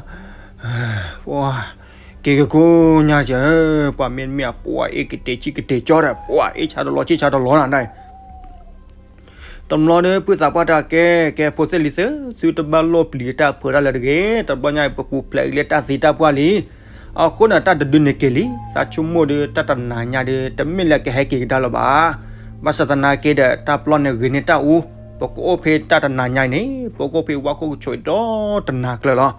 ပှၤ က့ၤကကိးညါက့ၤ, ပှၤမ့တမ့ၢ်အပှၤအ့ၣ်ကတဲာ်ဆံၣ်ကတဲာ်ကၠီဒီး ပှၤအ့ၣ်ဆါတလီၤဆံၣ်ဆါတလီၤနၤဒၣ် တဘျီဒီး ဖုသးပှၢ်တဲကဲ ကဲဖိသ့ၣ်လံၤသ့ၣ်, သုတဘၣ်လိာ်ပျံၤတၢ်ဖုးတၢ်လၢၤတဂ့ၤ, တဘျီညါအံၤ ပပူၤဖျဲးက့ၤလၢတၢ်သံတၢ်ပှၢ်လံ. အဃိန့ၣ် တၢ်တဒုန့ၣ်က့ၤလံ, သးဆိကမိၣ်ဒီး တၢ်တနၤညါဒီး တမ့ၢ်လၢကဟဲက့ၤကဒါလၢၤဘၣ်. ဘၣ်ဆၣ်သနာ်က့ဒီး တၢ်ပျီန့ၣ်ဂ့ၤန့ၢ်တၢ်အူ, ပကအိၣ်ဖဲတၢ်တနၤညါအံၤန့ၣ် ပကအိၣ်ဖဲဝါခိၣ်ကဆိးဒီတနၤကျၢၤလီၤ.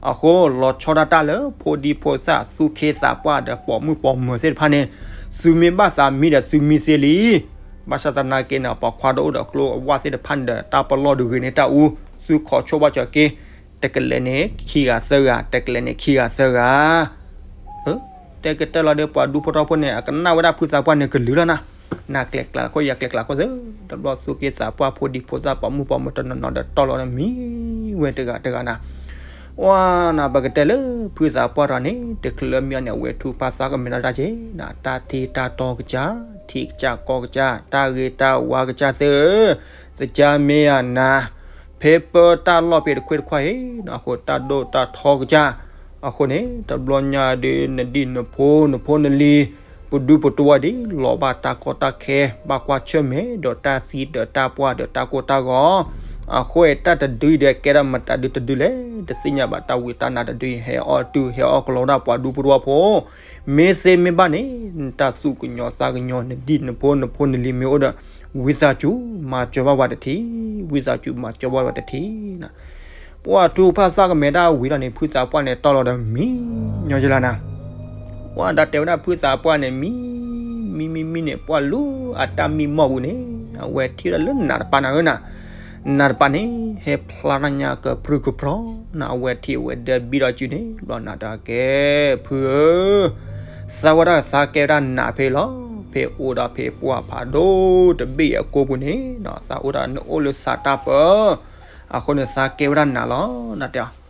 အဃိ လီၤဆီဒၣ်တၢ်လၢ ဖိဒံဖိသၣ် သူၣ်က့သးပှၢ်ဒီးပိာ်မုၣ်ပိာ်မၢၤသ့ၣ်တဖၣ်န့ၣ်, သုမ့ၢ်ဘၣ်သးမံဒီးသုမံသ့လံ. ဘၣ်ဆၣ်သနာ်က့န့ၣ် ပိာ်ခွါတအိၣ်ဒီးကျိအဝၣ်သ့ၣ်တဖၣ်န့ၣ်ဒီး တၢ်ပလီၢ်ဒုးဂ့ၤန့ၢ်တၢ်အူ, သုခိးဆိၣ်ဘၣ်စၢၤက့ၤ, တကလဲၤန့ၣ်ခံဂၤသၢဂၤ, တကလဲၤန့ၣ်ခံဂၤသၢဂၤ. တဲကတၢၢ်လီၤဒီး ပှၤဒူဖိထီဖိန့ၣ် အကနၣ်ဝဲဒၣ်ဖုသးပှၢ်န့ၣ်ကလုာ်လီၤနၤ, နၤကျဲၤကျါခိၣ် ယၤကျဲၤကျါခိၣ်သ့ၣ်, တဘျီသူၣ်က့သးပှၢ် ဖိဒံဖိသၣ် ပိာ်မုၣ်ပိာ်မၢၤတနီၤနီၤဒီး တီၢ်လီၤဒီးမံဝဲတဂၤတဂၤနၤ. ဝါနၤ ပကတဲလၢ ဖုသးပှၢ်တဂၤန့ၣ် တချုးလၢမံအီၤန့ၣ် အဝဲထူဖးသးကမဲာ်ဒီးတၢ်က့ၤနၤ, တၢ်ထံတၢ်တီကစၢ်, ထံကစၢ်ကီၢ်ကစၢ်, တၢ်ဂ့ၤတၢ်ဝါကစၢ်သ့ၣ်ဧၢ, သကၢ်မ့ၢ်အနၤ, ဖဲပၢတၢ်လီၢ်ဖဲတခွ့ၣ်တခွါအံၤ, အဃိတၢ်ဒိၣ်တၢ်ထီကစၢ်, အဃိန့ၣ် တဘျီညါဒီး နဒံၣ်နဖိ နဖိနလံၤ ပဒူပတဝီၤဒ် လီၤဘၣ်တၢ်ကီတၢ်ခဲ ဘၣ်ကွၢ်ဆၢၣ်မဲာ်ဒီးတၢ်သံဒီးတၢ်ပှၢ်ဒီးတၢ်ကိၢ်တၢ်ဂီၤ, အဃိတၢ်တဒုအံၤဒီးကဲဒၣ်မတၤဒုတဒုလဲၣ်, တသ့ၣ်ညါဘၣ်တၢ်ဝံတၢ်နါတဒုအံၤ ဟဲအီၣ်တုၤ ဟဲအီၣ်ကလီဒၣ်ပှၤဒူပတဝီၤဖိ, မ့ၢ်သ့မ့ၢ်ဘၣ်န့ၣ် နတၢ်သူၣ်ကညီၤသးကညီၤ နဒံၣ်နဖိ နဖိနလံၤမ့ၢ်အိၣ်ဒီး ဝံသးစူၤမၤစၢၤဘၣ်ပှၤတထံၣ်, ဝံသးစူၤမၤစၢၤဘၣ်ပှၤတထံၣ်နၤ. ပှၤထူဖးသးကမဲာ်တၢ်ဝံၤလီၤန့ၣ် ဖုသးပှၢ်န့ၣ်တီၢ်လီၤဒီးမံညီယလၢနၤ. ပှၤဒၣ်တဲဝဲဒၣ်ဖုသးပှၢ်န့ၣ် မံ မံမံမံန့ၣ် ပှၤလူၤအတၢ်မံမီၢ်ပူၤန့ၣ် အဝဲထံၣ်ဝဲဒၣ်လၢနးတပၤနၤဧၢနၤ, နးတပၤန့ၣ် ဟဲဖျါတၢ်ညါကပြုၢ်ကပြီၤနၤ, အဝဲထံၣ်အဝဲဒၢဘံဒီးစုန့ၣ် ဘျီနၤတၢ်ကဲ ဖုဧၢ သးဝဲဒၣ်သးကဲဝဲဒၣ်နးဖဲလီၤ. ဖဲအိၣ်ဒီးဖဲပှၢ်ဖးဒိၣ်တဘ့ၣ်အကိာ်ပူၤန့ၣ် သးအိၣ်ဒီးနအိၣ်လၢသးတၢ်ပၢ, အဃိန့ၣ်သးကဲဝဲဒၣ်နးလီၤ တၢ်တဲအီၤ.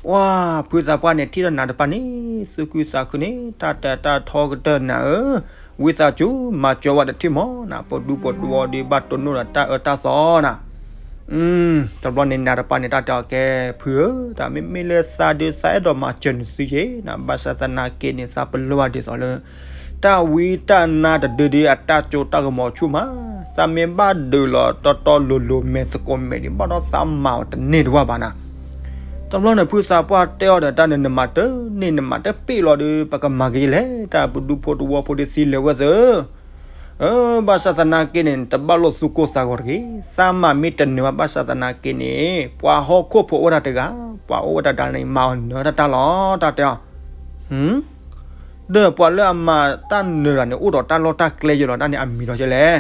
ပှၢ်ဖုသးပှၢ်န့ၣ် ထံၣ်ဒီးနးတပၤန့ၣ် သူၣ်ခုသးခုန့ၣ် တၢ်တဲတၢ်ထီကတၢၢ်နၤဧၢ, ဝံသးစူၤမၤစၢၤဝဲတထံၣ်မးနၤ, ပဒူပဒဝီဒီးဘၣ်တိၢ်နီၣ်ဒီးတၢ်အၢတၢ်သီနၤ တဘျီန့ၣ်နးတပၤန့ၣ် တၢ်တဲအီၤကဲ ဖုဧၢ, တၢ်မ့မ့ၢ်လၢသးဒုးသးအဲၣ်ဒိးမၤစၢၤနသုယဲနၤ, ဘၣ်ဆၣ်သနာ်က့န့ၣ် သးပလၢၢ်ဘၣ်ဒ်သိးလၢ တၢ်ဝံတၢ်နါတဒုဒုအတၢ်စိတၢ်ကမီၤဆူၣ်မး, သးမ့ၢ်ဘၣ်ဒုးလီၤတီတီလိၤလိၤမဲာ်သကိးမဲာ်ဒံး ဘၣ်ဒီးသးမၤအီၤတန့ၢ်တဝၢ်ဘၣ်နၤ. တဘျီန့ၣ် ဖုသးပှၢ်တဲအီၤဒီး တၢ်န့ၣ်နမၤတန့ၢ် နမၤတပ့ၢ်လီၤဒီး ပကမၤက့ၤယလဲၣ်, တၢ်ပဒူဖိတဝီဖိဒုးသံလၢာ်ဝဲသၢ အၢ ဘၣ်ဆၣ်သနာ်က့န့ၣ် နတဘၣ်လိာ်သူၣ်ကိၢ်သးဂီၤတဂ့ၤ, သးမၤမ့ၢ်တနၢၤဘၣ် ဘၣ်ဆၣ်သနာ်က့န့ၣ် ပှၤဟီၣ်ခိၣ်ဖိအိၣ်ဝဲဒၣ်တဂၤ, ပှၤအိၣ်ဝဲဒၣ်တဂၤန့ၣ် မၤအီၤနၢၤတၢ်တၢ်လီၤ တၢ်တဲအီၤ. ဒီးပှၤလၢအမၤတၢ်နၢၤတဂၤန့ၣ် အိၣ်ဒီးတၢ်လီၢ်တၢ်ကျဲယဲလီၤ, တၢ်န့ၣ်အမံၤဒီးကဲလဲၣ်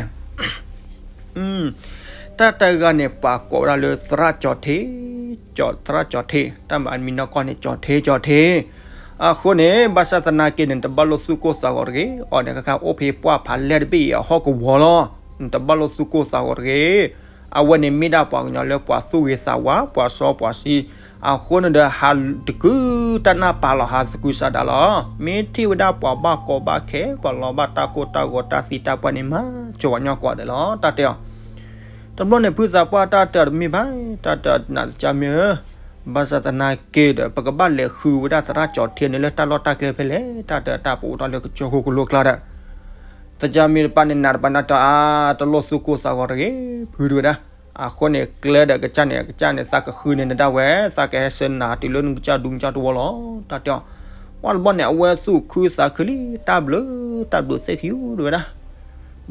တၢ်တဂၤန့ၣ် ပှၤကိးဝဲဒၣ်လၢသရၣ်ကၠီၤထ့, သရၣ်ကၠီၤထ့, တၢ်မၤအမံၤနီၢ်ကီၢ်န့ၣ် ကၠီၤထ့ ကၠီၤထ့. အဃိန့ၣ် ဘၣ်ဆၣ်သနာ်က့န့ၣ် နတဘၣ်လိာ်သူၣ်ကိၢ်သးဂီၤတဂ့ၤ, အီၤန့ၣ် ခါခါအိၣ်ဖဲပှၢ်ဖးလဲၢ်တဘ့ၣ်အံၤအဟီၣ်ကဝီၤလီၤ. နတဘၣ်လိာ်သူၣ်ကိၢ်သးဂီၤတဂ့ၤ. အဝဲန့ၣ်မ့ၢ်ဒၣ်ပှၤကညီလၢပှၤသူၣ်ဂ့ၤသးဝါ, ပှၤစီပှၤဆှံ, အဃိန့ၣ်ဒီး ဟးတကုတၢ်နၢ်ပာ်လီၤ ဟးသကုၤဆးဒးလီၤ. မ့ၢ်ထံၣ်ဝဲဒၣ်ပှၤဘၣ်ကီဘၣ်ခဲ, ပှၤလီၤဘၣ်တၢ်ကိၢ်တၢ်ဂီၤတၢ်သံတၢ်ပှၢ်န့ၣ် မၤစၢၤဝဲညီကွၢ်ဒီးလီၤ တၢ်တဲအီၤ. တဘျီန့ၣ် ဖုသးပှၢ်တၢ်တဲအီၤတမ့ၢ်ဘၣ်, တၢ်တဲအီၤနၤသကၢ်မ့ၢ်ဧၢ, ဘၣ်ဆၣ်သနာ်က့ဒီး ပကဘၣ်လဲၤဃုဝဲဒၣ်သရၣ်ကၠီၤထ့န့ၣ်လၢတၢ်လီၢ်တၢ်ကျဲဖဲလဲၣ်, တၢ်တဲအီၤတၢ်ပအိၣ်တၢ်လၢကစၢၢ်ခိၣ်ကလိကျါဒီး သကၢ်မ့ၢ်တပၤန့ၣ် နၤတပၤန့ၣ်တဲအီၤ တလိၣ်သူၣ်ကိၢ်သးဂီၤတဂ့ၤ, ဖုတဝဲဒၣ်. အဃိန့ၣ် ကျဲဒီးကစၢ်န့ၣ် ကစၢ်န့ၣ် သးကဃုန့ၢ်နဒၣ်ဝဲ, သးကဟဲဆှၢနၤတုၤလၢနကစၢ်ဒူကစၢ်တဝီလီၤ တၢ်တဲအီၤ. ပှၢ်တဘျီန့ၣ် အဝဲသူၣ်ခုသးခုလံ, တၢ်ဘျုး, တၢ်ဘျုးသ့ၣ်ခံတဝဲဒၣ်.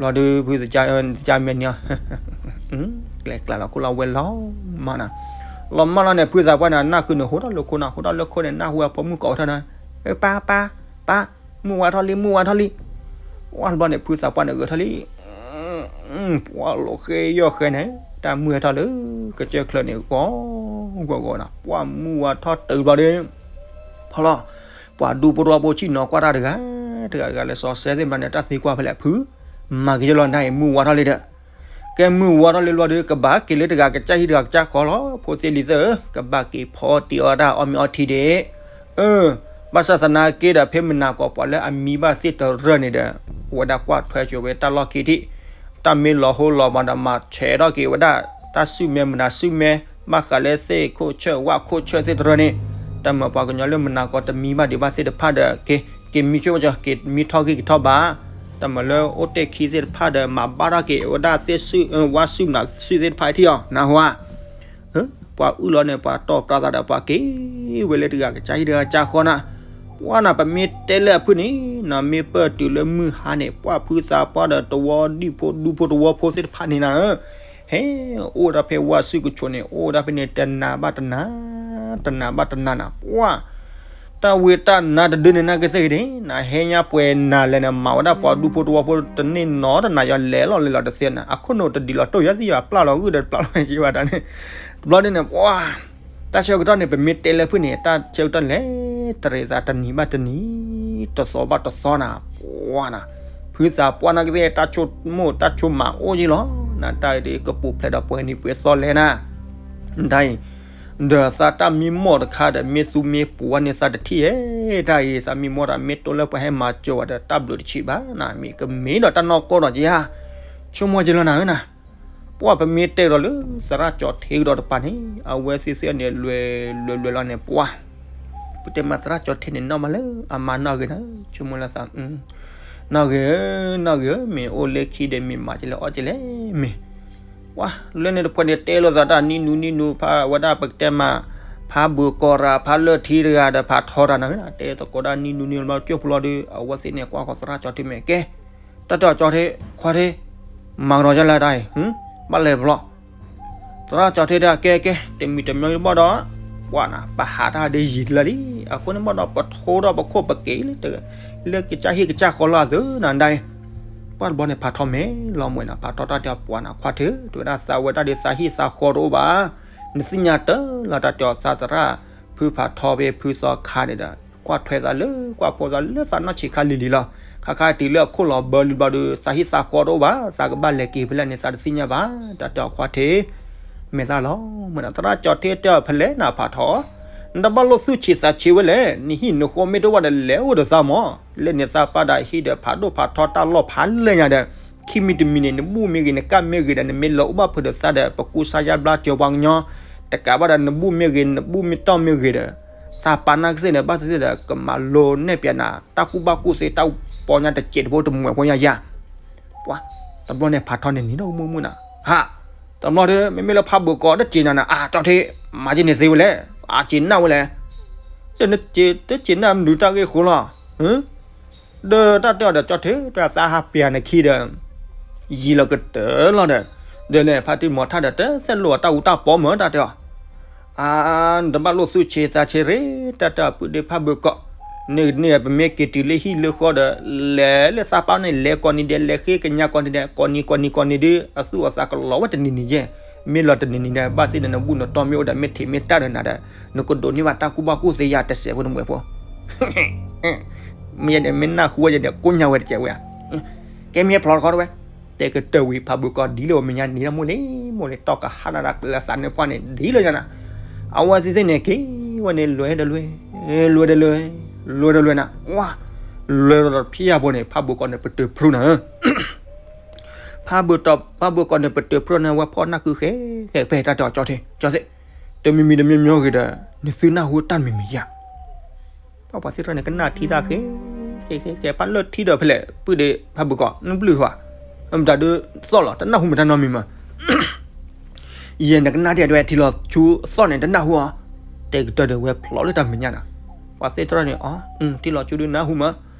ဘျီဒီး ဖုသကၢ်မ့ၢ်န့ၣ် ကျဲကျါလီၤခိၣ်လီၤဝဲလီၤမးနၤ. လီၤမၢ်လီၤန့ၣ် ဖုသးပှၢ်န့ၣ် နၢ်ဃုန့ၣ် ဟိးထီၣ်လၢခိၣ်နၤ, ဟိးထီၣ်လၢခိၣ်န့ၣ် နၢ်ဟူအဖိမုၣ်ကိးထီၣ်နၤ, ပၢ်, ပၢ်, ပၢ်, မုၢ်ဝါထီၣ်လံ, မုၢ်ဝါထီၣ်လံ. ပှၢ်တဘျီန့ၣ် ဖုသးပှၢ်န့ၣ်ဂဲၤထီၣ်လံ. ပှၢ်လီၤဃဲယီၢ်ဃဲန့ၣ် တၢ်မုၢ်ဟဲထီၣ်လၢကစၢၢ်ချၢန့ၣ် ဂီၤဂီၤဂီၤနၤ, ပှၢ်မုၢ်ဝါထီၣ်တုၤဘျီဒီး ဖီလီၤ, ပှၤဒူဖိတဝီဖိဆံၣ်နီၤကွၢ်တၢ်တဂၤ, တဂၤတဂၤလၢစီၤစဲသ့ၣ်တဖၣ်န့ၣ် တၢ်သံကွၢ်ဖဲလဲၣ် ဖု, မၤက့ၤယလီၤနၤအံၤ မုၢ်ဝါထီၣ်လံဒီး ကဲမုၢ်ဝါထီၣ်လံဘျီဒီး ကဘၣ်က့ၤလၢတဂၤကစၢ်ဟံၣ်တဂၤကစၢ်ဃီလီၤ, ဖိသ့ၣ်လံၤသ့ၣ်ဧၢ, ကဘၣ်က့ၤဖီတံၢ်အီၣ်တၢ်အီၣ်မ့ၤအီထံဒံး. အၢ, ဘၣ်ဆၣ်သနာ်က့ဒီး ဖဲမုၢ်နၤကီၢ်ပှၤလၢအမံဘၣ်သ့ၣ်တရၢၢ်န့ၣ်ဒီး အဝဲဒၣ်ကွၢ်ထွဲစိာ်ဝဲတၢ်လီၢ်ခံထံၣ်, တၢ်မ့ၢ်လီၤဟိလီၤဘၣ်ဒီး မၤဆဲးထီၣ်က့ၤဝဲဒၣ် တၢ်စုၣ်မဲမနုၤစုၣ်မဲ, ဘၣ်ဃးလၢသ့ၣ်ခိၣ်ဆၢၣ်ဝၣ်ခိၣ်ဆၢၣ်သ့ၣ်တရၢၢ်န့ၣ်, တၢ်မၤပှၤကညီလၢမုၢ်နၤကီၢ်တမံဘၣ်ဒံးဘၣ်သ့ၣ်တဖၣ်ဒီး က့ၤ, က့ၤမံဆိကမိၣ်, က့ၤမံထီၣ်ဂံၢ်ကထီၣ်ဘါ, တၢ်မၤလၢအိၣ်တ့ၢ်ခံသ့ၣ်တဖၣ်ဒီး မၤဘၣ်ထီၣ်က့ၤဝဲဒၣ်သ့ၣ်စုၣ်, ဝၣ်စုၣ်မနုၤစုၣ်သ့ၣ်တဖၣ်ထံၣ်အီၤ နၢ်ဟူဧါ. ပှၤအုၣ်လီၤန့ၣ် ပှၤတီၢ်ပြးသးဒီး ပှၤက့ၤဝဲလၢတဂၤကစၢ်ဟံၣ်တဂၤကစၢ်ဃီနၤ. ပှၢ်နၤ ပမ့ၢ်တဲလၢအဖုၣ်န့ၣ်, နမ့ၢ်ပၢၢ်တုၤလၢမုၢ်ဟါန့ၣ် ပှၢ်ဖုသးပှၢ်ဒီးတဝီဒံၣ်ဖိ ဒူဖိတဝီဖိသ့ၣ်တဖၣ်န့ၣ်နၤဧၢ, ဟဲအိၣ်ဒၣ်ဖဲဝၣ်စုၣ်ကဆိးန့ၣ် အိၣ်ဒၣ်ဖဲန့ၣ် တနၤဘၣ်တနၤ, တနၤဘၣ်တနၤနၤ. ပှၢ် တၢ်ဝံတၢ်နါတဒုန့ၣ် နကသ့ၣ်ဂ့ၤန့ၣ် နဟဲညါပှဲၤနၤလဲၣ်န့ၣ် မၤဝဲဒၣ်ပှၤဒူဖိတဝီဖိတန့ၢ်နီတနၤ ယွၤလဲၤလီၤလဲၤလီၤတသ့နၤ, အခိၣ်နူာ်တဒံးလီၤတိၢ်ယၤသ့ၣ်ယွၤပျၢ်လီၤဂုၢ်ဒီးပျၢ်လီၤက့ၤဝဲဒၣ်န့ၣ်. တဘျီန့ၣ်န့ၣ် ပှၢ် တၢ်ဆၢကတီၢ်န့ၣ် ပမ့ၢ်တဲလၢဖုၣ်န့ၣ် တၢ်ဆၢကတီၢ်လဲၤတရံးသးတနံၤဘၣ်တနံၤ, တသီဘၣ်တသီနၤ. ပှၢ်နၤ ဖုသးပှၢ်နၤကသ့ၣ် တၢ်ဆိကမိၣ်တၢ်ဆိကမးအိၣ်က့ၤလီၤ, နတၢ်အံၤဒ်ကပူၤဖျဲးဒီးပှဲၤနံၤပှဲၤသီလဲၣ်နၤ. တၢ်အံၤ ဒီးသးတၢ်မံမီၢ်တခါဒီး မ့ၢ်သူမ့ၢ်ပှၢ်န့ၣ်သးတထံၣ်ဧါ, တၢ်အံၤ သးမံမီၢ်တၢ်မ့ၢ်တိၢ်လၢပှၤဟဲမၤစၢၤဝဲဒီး တၢ်ဘျုးတဆံးဘၣ်နၤ, မ့ၢ်ကမ့ၢ်ဒီးတၢ်နီၢ်ကီၢ်ဒီးကယၤ, ဆိကမိၣ်က့ၤလီၤနၤဧၢနၤ. ပှၢ်ပမ့ၢ်တဲဒီးလၢသရၣ်ကၠီၤထ့ကဒီးတပၤန့ၣ် အဝဲသ့ၣ်သ့ၣ်န့ၣ်လွဲၤလွဲၤလွဲၤလီၤန့ၣ် ပှၢ် ပတဲမးသရၣ်ကၠီၤထ့န့ၣ် နီၢ်မးလၢအမါနီၢ်ဂ့ၤနၤ, ဆိကမိၣ်လၢသး နီၢ်ဂ့ၤဧၢ, နီၢ်ဂ့ၤဧၢ, မ့ၢ်အိၣ်လၢခံဒီးမ့ၢ်မၤက့ၤလၢအီၣ်က့ၤလဲၣ်မ့ၢ်, ပှၢ် လၢန့ၣ်တဖၣ်န့ၣ် တဲလိာ်သးတၢ်နံၣ်နူနံၣ်နူ ဖးဝဲဒၣ်ပကတဲမး ဖးဘုးကီၢ်ရၤ ဖးလၢထံတဂၤဒီး ဖးထီတၢ်နၤဧၢ, တဲသကိးဒၣ်နံၣ်နူနံၣ်လီၤ ကၠိဖိလီၤဒီး အဝဲသ့ၣ်န့ၣ် ကွၢ်ဃီၤသရၣ်ကၠီၤထ့မဲာ်ကဲ တၢ်တဲအီၤကၠီၤထ့ ခွါထ့ မၤကဒီးယလဲၣ်တၢ်အံၤ, ဘၣ်လဲၤတဘျီ သရၣ်ကၠီၤထ့တဲ ကဲကဲ တမံၤတမံၤဘၣ်ဒီး ပှၢ်နၤ ပဟးတၢ်ဒ်ယံာ်လၢလံ, အဃိန့ၣ်ဘၣ်ဒီး ပထိဒီးပခိၣ်ပက့ၤလၢ လၢကစၢ်ဟံၣ်ကစၢ်ဃီလၢအသုနၤဒၣ်အံၤ, ပှၢ်တဘျီန့ၣ် ဖးထီမဲာ်လီၤမွဲနၤ, ဖးထီတၢ်တဲအီၤ ပှၢ်နၤ ခွါထ့ တဲဝဲဒၣ် သးဝဲဒၣ်ဒီးသးဟံၣ်သးဃီတအိၣ်ဘၣ်, နသ့ၣ်ညါတၢ်လီၤ တၢ်တဲအီၤ သးသရၣ် ဖုဖးထီဖဲဖုသီခါန့ၣ်ဒီး ကွၢ်ထွဲသးလၢ ကွၢ်ဖိသးလၢသးနီၢ်ဆံးခါလံၤလံၤလီၤ. ခါခါတုၤလၢအခိၣ်လီၤဘၢလံဘျီဒီး သးဟံၣ်သးဃီတအိၣ်ဘၣ်, သးကဘၣ်လဲၤက့ၤဖဲလဲၣ်န့ၣ် သးတသ့ၣ်ညါဘၣ်. တၢ်တဲအီၤခွါထံး, မဲာ်သၣ်လီၤ, မ့ၢ်ဒီးသရၣ်ကၠီထံးတဲအီၤဖဲလဲၣ်နၤဖးထီ, နတဘၣ်လိၣ်သူၣ်ဆံးသးဆံးဝဲလဲၣ်, နဟံၣ်နဃီမ့ၢ်တအိၣ်ဘၣ်ဒီးလဲၤအိၣ်ဒီးသးမး, လၢန့ၣ်သးပၢ်ဒီးဟံၣ်ဒီးဖးဒိၣ်ဖးထီတၢ်လီၢ်ဖးလဲၢ်ညါဒီး ခံမံၤတမံၤန့ၣ် နဘူၣ်မ့ၢ်ဂ့ၤ နကၣ်မ့ၢ်ဂ့ၤဒီး နမ့ၢ်လီၤအိၣ်ဘၣ်ဖုးဒီးသးဒီး ပကူစါယါဘျါစၢၤပှၤကညီ, တကးဘၣ်ဒီး နဘူၣ်မ့ၢ်ဂ့ၤ နဘူၣ်မ့ၢ်တီၢ်မ့ၢ်ဂ့ၤဒီး သးပာ်နၢ်ကသ့ၣ်ဒီး ဘၣ်သ့ၣ်သ့ၣ်ဒီး ကမၤလိနဲၣ်ပၠးနၤ တၢ်ကူၣ်ဘၣ်ကူၣ်သ့တၢ်ပီညါတစဲးတဖိတမှဲးဖိညါယၤ, ပှၤ, တဘျီန့ၣ်ဖးထီန့ၣ်နံၤဒီးမုၢ်မုၢ်နၤ, ဟး, တဘျီဒီး မ့မ့ၢ်လၢဖးဘၢၣ်ကီးတစဲးနၤနၤ အါ ကၠီထံး, မၤက့ၤန့ၣ်သ့ဝဲလဲၣ်, အစ့နၢ်ဝဲလဲၣ်, ဒီးနစ့, တစ့နၢ်မနုၤတၢ်ဂ့ၢ်ဃိလီၤ, ဒီးတၢ်တဲအီၤဒီးကၠီထံး တၢ်သးဟးပျးနခံဒီး ယံာ်လီၤကတၢၢ်လီၤဒီး, ဒီးန့ၣ်ဖါတံၢ်မီၤထၣ်ဒီး တသ့ၣ်လိာ်အတၢ်အူတၢ်ပီမၢ် တၢ်တဲအီၤ, အါ, နတဘၣ်လိၣ်သူၣ်ဆံးသးဆံးရ့, တၢ်တဲအီၤပုၢ်ဒ့ဖးဘၢၣ်ကီး, န့ၣ်န့ၣ် ပမ့ၢ်က့ၤတုၤလၢဟံၣ်လၢဃီဒီး လဲၤလၢသးပၢ်န့ၣ် လဲၤကိးနံၤဒဲး လဲၤဃ့ကညးကိးနံၤဒဲး ကိးနံၤကိးနံၤကိးနံၤဒီး အသူၣ်အသးကလီၤဝဲတနံၤနံၤယဲၢ်, မ့ၢ်လီၤတနံၤနံၤဒီး ဘၣ်သ့ၣ်ဒီး နဘူၣ်နတီၢ်မ့ၢ်အိၣ်ဒီး မ့ၢ်ထံးမ့ၢ်တၢ်ဒီးနၤဒီး နကဒိးန့ၢ်ဘၣ်တၢ်ကူၣ်ဘၣ်ကူၣ်သ့ယၤတစဲးဖိတမှဲးဖိ မ့ၢ်ယဲန့ၣ် မ့ၢ်နၢ်ဟူဝဲယဲန့ၣ် ကိးညါဝဲတကဲးဝဲဧါ, ကဲမ့ၢ်ဖျိးတခီတဝဲ, တဲကတၢၢ်ဝံၤ ဖးဘၢၣ်ကီးဒ်လၢအမဲာ်ညါန့ၣ်ဒီး မိၢ်လံ, မိၢ်လံ တီၢ်ကဟါနၤဒၣ်လၢသးန့ၣ်ပှၢ်န့ၣ် ဒ်လၢညါနၤ, အဝဲသ့ၣ်သ့ၣ်န့ၣ် က့ၤဝဲန့ၣ် လွဲဒီးလွဲ, လွဲဒီးလွဲ, လွဲဒီးလွဲနၤ, ဝါ, လွဲဒီးဖျါဖိန့ၣ် ဖးဘၢၣ်ကီးန့ၣ် ပတုာ်ဖျိနၤ ဖးဘၢၣ်တီး ဖးဘၢၣ်ကီးန့ၣ် ပတုာ်ဖျိန့ၣ် ဝဲဖီၣ်နၢ်ကုဃဲ, ဖဲတၢ်တဲအီၤ ကၠီသ့ၣ်, တမံၤမံၤတမံၤမံၤဂ့ၤဒီး နသုနၢ်ဟူတၢ်မံၤမံၤယၤ, ပှၤသ့ၣ်တဖၣ်န့ၣ် ကနၣ်ထံတၢ်ဃဲ, ဃဲဃဲဃဲ ဖးလၢထံဒီးဖဲလဲၣ် ပုၢ်ဒ့ဖးဘၢၣ်ကီး နဘျုးဃီ, မတၤဒုးသီၣ်လီၤ တနၢ်ဟူမတၤနီတမံၤမး ယဲနကနၣ်ဒ်အံၤဒ်ဝဲ ထံလီၤဆူသီၣ်န့ၣ် တနၢ်ဟူအီၤ, တဲကတၢၢ်ဒီးဝဲဖျိးလၢတၢ်မဲာ်ညါနၤ, ပှၤသ့ၣ်တဖၣ်န့ၣ် အီ ထံလီၤဆူဒုးနၢ်ဟူမး,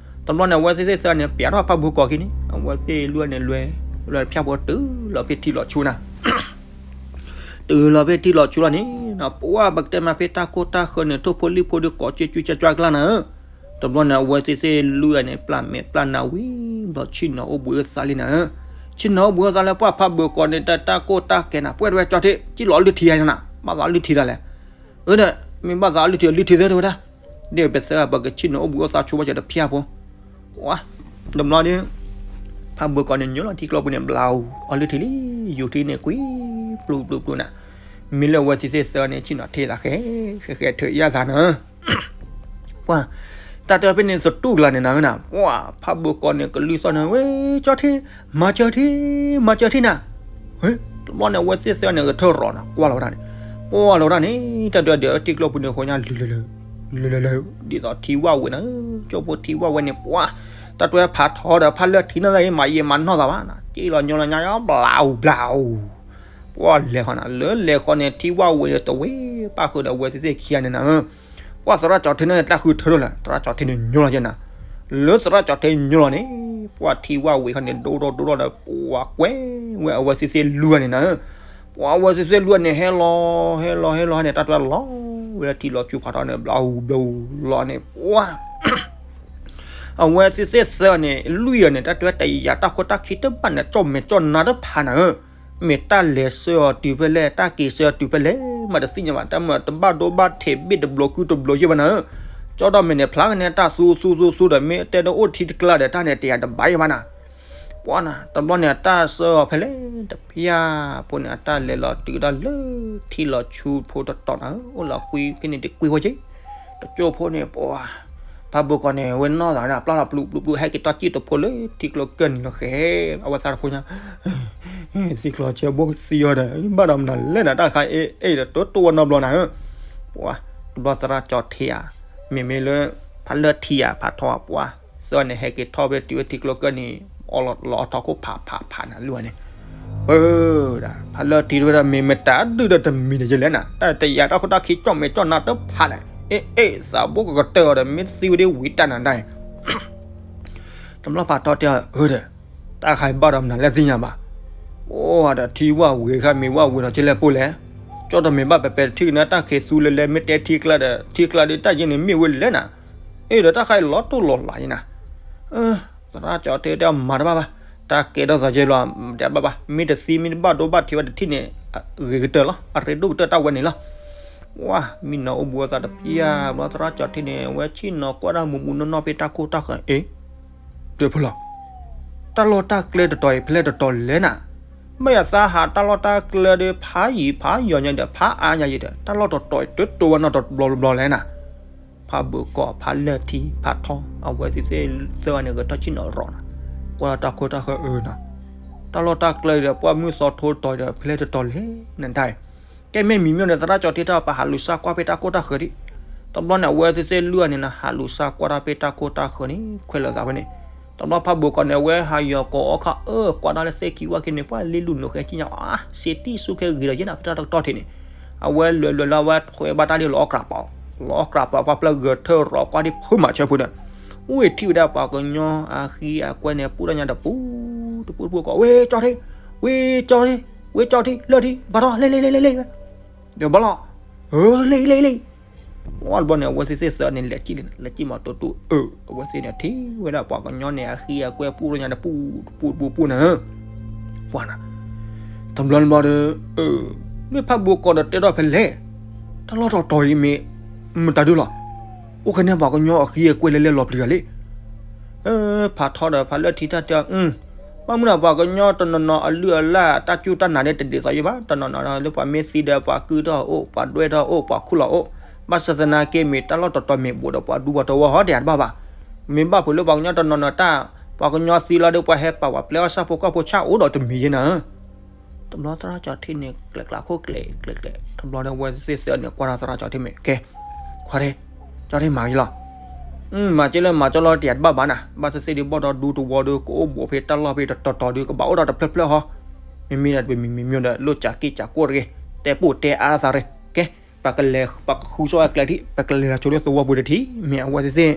တဘျီန့ၣ် အဝဲသ့ၣ်သ့ၣ်သၢန့ၣ် ပျးထီၣ်ဖးဘၢၣ်ကီးခံန့ၣ် အဝဲသ့ၣ်လွံၢ်န့ၣ်လွဲ, လွဲဖၠါဖိတုၤလီၤဖဲထံလီၤဆူနၤ တုၤလီၤဖဲထံလီၤဆူလီၤန့ၣ်, ပှၤပကတဲမးဖဲတၢ်ကိၢ်တၢ်ဃၢန့ၣ် ထိၣ်ဖိလံၣ်ဖိဒီးကိးကၠွ့ကၠွ့ကၠွ့ကၠွ့ကျါနၤဧၢ, တဘျီန့ၣ် အဝဲသ့ၣ်သ့ၣ်လွံၢ်န့ၣ် ပျၢ်မဲာ်ပျၢ်နါဝံၤ ဘျီဆ့ၣ်နီၤအိၣ်ဘှံးအိၣ်သါလံနၤဧၢ, ဆ့ၣ်နီၤအိၣ်ဘှံးအိၣ်သါလၢပှၤဖးဘၢၣ်ကီးန့ၣ် တၢ်တၢ်ကိၢ်တၢ်ကဲနၤ ပှဲၤတဝဲကၠီထံး ကံၣ်လီၤလုၢ်ထံယၤနၤ ဘၣ်သးလုၢ်ထံတၢ်လဲၣ်, အၢဒီး မ့ၢ်ဘၣ်သးလုၢ်ထံလုၢ်ထံသၢတဝဲဒၣ်, ဒ်ပသၢဂၤပကဆ့ၣ်နီၤအိၣ်ဘှံးအိၣ်သါဆိဘၣ်စၢၤတဖၠါဖိ, ဝါ, တဘျီဒီး ဖးဘၢၣ်ကီးန့ၣ် ညိလီၤထံကျိပူၤန့ၣ် ဘျီအီၤလုၢ်ထံလံ, ယူၤထံန့ၣ်ကွံာ်ပျူၤပျူၤပျူၤနၤ, မ့ၢ်လၢအဝဲသ့ၣ်သ့ၣ်သၢန့ၣ် ဆ့ၣ်နီၤထံသးဃဲ, ဃဲဃဲထုးယါသးနၤ ပှၤ, တၢ်တဲဖဲန့ၣ်သတူၢ်ကလာ်န့ၣ်နၤဝဲနၤ, ပှၤ, ဖးဘၢၣ်ကီးန့ၣ် ကလုၢ်သီၣ်န့ၣ် ဝဲ, ကၠီထံ, မၤစၢၤထံ, မၤစၢၤထံနၤ, တဘျီန့ၣ် အဝဲသ့ၣ်သၢန့ၣ် ကထၢၣ်ရီၤနၤ ကွၢ်လီၤဝဲဒၣ်န့ၣ်, ကွၢ်လီၤဝဲဒၣ်န့ၣ် တၢ်ဒုးဒုးထံကျိပူၤန့ၣ် ဃိညါလုာ်လၢာ်လၢာ်, လုာ်လၢာ်လၢာ်, ဒ်သိးထံဝၣ်ဝဲနၤ, ကၠိဖိထံဝၣ်ဝဲန့ၣ် ပှၤ, တၢ်တဲဖးထီဒီးဖးလၢထံန့ၣ် မၤယံာ်မၤနီၢ်သးဘၣ်နၤ, က့ၤလီၤညိလီၤညါ ဘျီအူဘျီအူ ပှၤလဲၤဃီနၤ လၢလဲၤဃီန့ၣ် ထံဝၣ်ဝဲန့ၣ် တဝ့ၢ်ပၣ်ဃုာ်ဒီးအဝဲသ့ၣ်သ့ၣ်ခံဂၤန့ၣ်နၤ, ပှၤသရၣ်ကၠီထံန့ၣ် တၢ်ဃုထၢထီၣ်လၢ သရၣ်ကၠီထံန့ၣ်ညိလီၤကဲနၤ, လၢသရၣ်ကၠီထံညိလီၤန့ၣ်, ပှၤထံဝၣ်ဝဲခီန့ၣ် ဒိၣ်ထီၣ်ဒိၣ်ထီၣ်ဒီး ပှၤကွဲဝဲအဝဲသ့ၣ်သ့ၣ်လွံၢ်ဂၤန့ၣ်နၤ, ပှၤအဝဲသ့ၣ်သ့ၣ်လွံၢ်ဂၤန့ၣ် ဟဲလီၤ ဟဲလီၤ ဟဲလီၤန့ၣ် တၢ်တဲလီၤဝဲလၢထံလီၤဆူဖးထီန့ၣ် ဘျီအူဘျီအူလီၤန့ၣ် ပှၤ အဝဲသ့ၣ်သ့ၣ်သၢန့ၣ် လွံၢ်ဂၤန့ၣ် တၢ်တဲတယာ်တၢ်ခိတၢ်ခံတဘၣ်န့ၣ် ကၠီၣ်မဲာ်ကၠီၣ်နါတဖးနၤဧၢ, မ့ၢ်တၢ်လဲၤဆှၢအီၤတုၤဖဲလဲၣ် တၢ်က့ၤဆှၢအီၤတုၤဖဲလဲၣ် မးတသ့ၣ်ညါဘၣ် တၢ်မၤတဘၣ်ဒိဘၣ်ထံးဘ့ၣ်တဘျီကုတဘျီယဲၢ်ဘၣ်နၤဧၢ, ကၠီၣ်ဒီးမဲာ်န့ၣ် ဖျါကန့ၣ်တၢ်သူသူသူသူဒီး မ့ၢ်တဲဒၣ်အိၣ်ထံတကျါဒီး တၢ်န့ၣ်တယာ်တဘၣ်ယဲၢ်ဘၣ်နၤ ပှၤနၤ တဘျီန့ၣ် အတၢ်ဆှၢအီၤဖဲလဲၣ် တဖၠါဖိန့ၣ် အတၢ်လဲၤလီၤတုၤဒၣ်လၢထံလီၤဆူဖိတတီၤနၤဧၢ, အိၣ်လီၤကွံဖဲန့ၣ်တကွံဖိက့ၤ, တကၠိဖိန့ၣ် ပှၤ, ဖးဘၢၣ်ကီးန့ၣ် ဝဲနီၢ်သးဝဲဒၣ် ပျၢ်လီၤပျူၤပျူၤပျူၤ ဟဲက့ၤတီၢ်စံၣ်တဖိလၢထံကျိကၢၢ်နံၤလီၤဃဲ, အဝဲသးတဖိညါ သံကျိၤဆဲဘိကသံအီၤဒီး ဘၣ်ဒီးမနုၤလဲၣ်နၤ တၢ်ခါအ့ၣ်အ့ၣ်ဒီး တိၢ်တိၢ်ဝဲနီတဘျီနၤဧၢ, ပှၤ, တဘျီသရၣ်ကၠီထံဧါ, မ့မ့ၢ်လၢ ဖးလၢထံဧါ ဖးထီဧါ ပှၤ, သၢန့ၣ် ဟဲက့ၤထီၣ်ဖဲတုၤဝဲထံကျိကၢၢ်နံၤ, အီၣ်လီၤအီထီၣ်ခိၣ်ဖးဖးဖးနၤ လွံၢ်ဂၤန့ၣ်, ပှၤ, ဖးလၢထံတဝဲဒၣ် မ့ၢ်မတၤဒုၣ်ဒီးတမံၤန့ၣ်ယလဲၣ်နၤ တၢ်တယာ်တၢ်ခိတၢ်ခံ ကၠီၣ်မဲာ်ကၠီၣ်နါတဖးလဲၣ်, အ့ၣ်အ့ၣ် သးဘိကကတၢၢ်အီၤဒီး မ့ၢ်သံဝဲဒၣ်ဝံၤတၢ်နၤဒၣ် တဘျီဖးထီတဲအီၤ အၢဒီး, တၢ်ခါအံၤဘၣ်ဒီးမနုၤလဲၣ်သ့ၣ်ညါဘၣ်, အိၣ်ဒီးထံဝၣ်ဝံၤတခါ မ့ၢ်ဝၣ်ဝံၤဒီးကလဲၣ်ပိၢ်လဲၣ်, ကၠီၣ်ဒီးမ့ၢ်ဘၣ်ပဲပဲတထံၣ်ကနၣ် တၢ်ခံးသူလဲၤလဲၤ မ့ၢ်တဲထံကျါဒီး ထံကျါဒီးတၢ်ယဲန့ၣ်မ့ၢ်ဝဲလဲၣ်နၤ, အ့ၣ်ဒီးတၢ်ခါအံၤလီၤတိၢ်လီၤလးယဲနၤ, သရၣ်ကၠီတဲတဲအီၤမၤတဘၣ်ဘၣ်, တၢ်ကဲထီၣ်သးယဲလီၤ တဲဘၣ်ဘၣ် မ့ၢ်တသံမ့ၢ်တဘၣ်ဒိဘၣ်ထံးဝဲတထံၣ်န့ၣ်, ဂ့ၤကတၢၢ်လီၤ အရ့ဒိၣ်ကတၢၢ်တၢ်ဝဲန့ၣ်လီၤ, ဝါ မံနီၤအိၣ်ဘူးအသးတပျၢ်ဘျီ သရၣ်ကၠီထံန့ၣ် အဝဲဆ့ၣ်နီၤကွၢ်တၢ်မူးမူးနီၢ်နီၢ်ဖဲတၢ်ခိၣ်တၢ်ဃၢၤ အ့ တဲဖုလီၤ, တၢ်လီၢ်တၢ်ကျဲတတီၤအံၤ ဖဲလဲၣ်တတီၤလဲၣ်နၤ, ဘၣ်ယသးဟးတၢ်လီၢ်တၢ်ကျဲဒီး ဖးယံာ်ဖးယီၤညါဒီး ဖးအါညါယံာ်ဒီး တၢ်လီၢ်တတီၤအံၤ တတိၤဝဲနီတဘျီဘျီလဲၣ်နၤ, ဖးဘၢၣ်ကီၢ် ဖးလၢၢ်ထံ ဖးထီ အဝဲသ့ၣ်သ့ၣ်သၢဂၤန့ၣ် ဂဲၤထီၣ်ဆ့ၣ်နီၤရီၤနၤ, ကွၢ်တၢ်ခိၣ်တၢ်ဃၢၤအၢနၤ, တၢ်လီၢ်တၢ်ကျဲဒီး ပှၢ်မုၢ်သီထိတတီၤဒီး ဖဲလဲၣ်တတီၤလဲၣ်နတၢ်အံၤ, ကဲမ့ၢ်မံၤမ့ၢ်ဒီး သရၣ်ကၠီထံတၢ်ပာ်ဟးလူၤစၢ်ကွၢ်ဖဲတၢ်ခိၣ်တၢ်ဃၢၤဒံး, တဘျီန့ၣ် အဝဲသ့ၣ်သ့ၣ်လွံၢ်ဂၤန့ၣ်နၤ ဟးလူၤစၢ်ကွၢ်တၢ်ဖဲတၢ်ခိၣ်တၢ်ဃၢၤန့ၣ် ခွဲးလီၤသးဝဲန့ၣ်, တဘျီဖးဘၢၣ်ကီၢ်န့ၣ် အဝဲဟးယီၤကိးအီခါအၢ ကွၢ်တၢ်လၢသ့ၣ်ခံဝၣ်ခံန့ၣ် ပှၢ်လ့လူၤနိာ်ဃဲကံၣ်ညါအါ စ့တံၢ်ဆူၣ်ခဲဂ့ၤဒီးယဲနၤ ဖဲတၢ်တကတီၢ်ထံးန့ၣ်, အဝဲလဲၤလဲၤလၢအဝဲထွဲဘၣ်တၢ်ဒ်လီၤအီၣ်ကြးပာ်အီၤ, လီၤအီၣ်ကြးပာ်ပှၤပျၢၢ်ဂဲၤထၢၣ်ရီၤကွၢ်ဒ်ဖုမၤဆၢဖိဒီး, အိၣ်ထံၣ်ဝဲဒၣ်ပှၤကညီအဃံအကွဲန့ၣ် ပူၣ်တၢ်ညါတပူၤ, တပူၤတပူၤကီး ဝ့ၢ်ကၠီထံ, ဝ့ၢ်ကၠီထံ, ဝ့ၢ်ကၠီထံ လၢၢ်ထံ ဘၣ်ထီၣ် လ့လ့လ့လ့လ့ ဒီးဘၣ်လီၤ, အၢ လ့လ့လ့, ဝါတဘျီန့ၣ် အဝဲသ့ၣ်သ့ၣ်သၢန့ၣ် လဲၤကံၣ်လံနၤ လဲၤကံၣ်မၤတိတိအၢ အဝဲသ့ၣ်န့ၣ်ထံၣ်ဝဲဒၣ်ပှၤကညီန့ၣ် အဃံအကွဲပူၣ်တၢ်ညါတပူၤတပူၤတပူၤပူၤနၤ, ပှၤနၤ, တဘျီတဘျီဒီး, မ့ၢ်ဖးဘၢၣ်ကီၢ်ဒီးတဲထီၣ်ဖဲလဲၣ်, တၢ်လီၢ်တတီၤအံၤမ့ၢ်, မတၤဒုလီၤ, အိၣ်ဃဲန့ၢ်ပှၤကညီအဃံအကွဲလဲၤလဲၤလီၤပျံၤဂၤလံ ဖးထီဒီးဖးလၢၢ်ထံတၢ်တဲအီၤ, ပှၢ်မုၢ်နၤ ပှၤကညီတနီၤနီၤအလုၢ်အလၢ် တၢ်စူၢ်တၢ်နာ်ဒ်တဒ်သိးယဲဘၣ်, တနီၤနီၤလၢပှၤမ့ၢ်သံဒီးပှၤကုၢ်ထီၣ်အိၣ် ပှၤဒွဲၣ်ထီၣ်အိၣ် ပှၤခူၣ်လီၤအိၣ်, ဘၣ်ဆၣ်သနာ်က့မ့ၢ်တၢ်လီၢ်တတီၤမ့ၢ်ဘူးဒီးပှၤဒူပှၤသဝီဟီဒီးတဘၣ်ဘၣ်, မ့ၢ်ဘၣ်ဖုးလၢပှၤကညီတနီၤနီၤတၢ်, ပှၤကညီသံလီၤဒီးပှၤဟဲပာ်ဝဲပျဲအီၣ်ဆၣ်ဖိကီၢ်ဖိဆၣ် အိၣ်ဒီးတမံၤယဲနၤ တဘျီသရၣ်ကၠီထံန့ၣ် ကျဲးကျးခိၣ်ကျဲးကျဲးကျဲး တဘျီဒီးအဝဲသ့ၣ်သ့ၣ်သၢန့ၣ် ကွၢ်ဒီးသရၣ်ကၠီထံမ့ၢ် ကဲ, ခွါထံ, ကၠီထံမၤဂ့ၤလီၤ, မၤက့လၢမၤကၠီလီၤတယၤတဘၣ်ဘၣ်နၤ, ဘၣ်သ့ၣ်သ့ၣ်ဒ်ဘီၣ်ဒီးဒူသဝီဒီး ကအိၣ်ဘူးဖဲတၢ်လီၢ်ဖဲတတီၤတီၤဒီး ကဘၣ်အိၣ်ဒီးတဖျၢၣ်ဖျၢၣ်ဟီ, မ့မ့ၢ်ဒီးတမံၤမံၤမံၤဒီး လိၣ်စးက့ၣ်စးကိၣ်တဂ့ၤ, တဲပိၢ်တဲအါသးရ့, ကဲ, ပကလဲၤ ပကဃုဆိအကျဲထံး ပကလဲၤလီၤဆိလၢသဝီပူၤတထံး မ့ၢ်အဝဲသ့ၣ်သ့ၣ်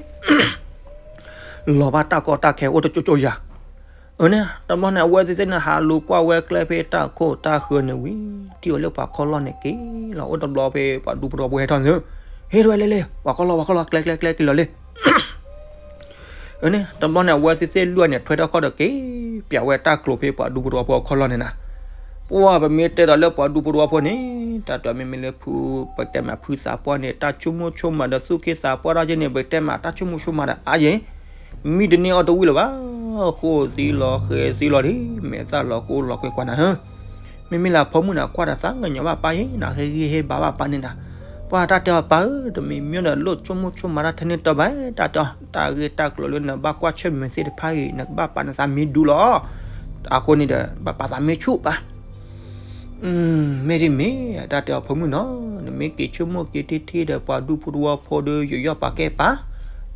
လီၤဘၣ်တၢ်ကီတၢ်ခဲအိၣ်တကၠိကၠိယၤ, အန့ၣ် တဘျီန့ၣ် အဝဲသ့ၣ်သ့ၣ်န့ၣ် ဟးလူၤကွၢ်ဝဲကျဲဖဲတၢ်ခိၣ်တၢ်ဃၢၤန့ၣ်ဝံၤ ထံၣ်ဝဲလၢပှၤခီၣ်လီၢ်န့ၣ်က့ၤလီၤ အိၣ်တဘျီဖဲပှၤဒူဖိသဝီဖိဟဲထီၣ်န့ၣ်, ဟ့ၣ်ဝဲလဲၣ်လဲၣ် ပှၤခီၣ်လီၢ် ပှၤခီၣ်လီၢ် ကျဲကျဲကျဲက့ၤလီၤလံ အန့ၣ် တဘျီန့ၣ် အဝဲသ့ၣ်သ့ၣ်လွံၢ်ဂၤန့ၣ် ထွဲထီၣ်ခီၣ်ဒီးက့ၤ ပၠးဝဲတၢ်ကျိၤဖဲပှၤဒူဖိသဝီဖိအခီၣ်လီၢ်န့ၣ်နၤ, ပှၢ်ပမ့ၢ်တဲဒီးလၢပှၤဒူဖိသဝီဖိန့ၣ် တၢ်တဲမ့မ့ၢ်လၢဖု ပတဲမးဖုသးပှၢ်န့ၣ် တၢ်ဆိကမိၣ်ဆိကမးဒီးသူၣ်က့သးပှၢ်တၢ်က့န့ၣ် ပတဲမးတၢ်ဆိကမိၣ်ဆိကမးဒီးအါယဲၢ် မံတန့ၢ်အီၣ်တဝံၣ်လၢၤဘၣ်, ဃိသံလီၤဃဲသံလီၤဒ် မဲာ်သၣ်လီၤကအိၣ်လီၤကွဲကွၢ်နၤဧၢ, မ့မ့ၢ်လၢဖိမုၣ်နၤ ကွၢ်ဒီးသးကညီၤဘၣ်ပၢ်ယဲၢ်နၤ ဟ့ၣ်ဂံၢ်ဟ့ၣ်ဘါဘၣ်ပၢ်န့ၣ်နၤ, ပှၢ်တၢ်တဲအီၤပၢ်ဧၢ တမံၤမံၤဒီးလိၣ်ဆိကမိၣ်ဆိကမးတၢ်ထဲန့ၣ်တဘၣ် တၢ်တဲအီၤ တၢ်ဂ့ၢ်တၢ်ကျိၤလၢနဘၣ်ကွၢ်ဆၢၣ်မဲာ်သ့ၣ်တဖၣ်အံၤ နကဘၣ်ပာ်နသးမံဒူလီၤ, အဃိန့ၣ်ဒီး ဘၣ်ပာ်သးမံဆူၣ်ပၢ် မ့ၢ်ဒ်မ့ၢ် တၢ်တဲအီၤဖိမုၣ်နီၤ, နမ့ၢ်က့ၤဆိကမိၣ်က့ၤထံထံဒီးပှၤဒူဖိသဝီဖိဒီး ယိယီၣ်ပာ်ကဲပၢ်,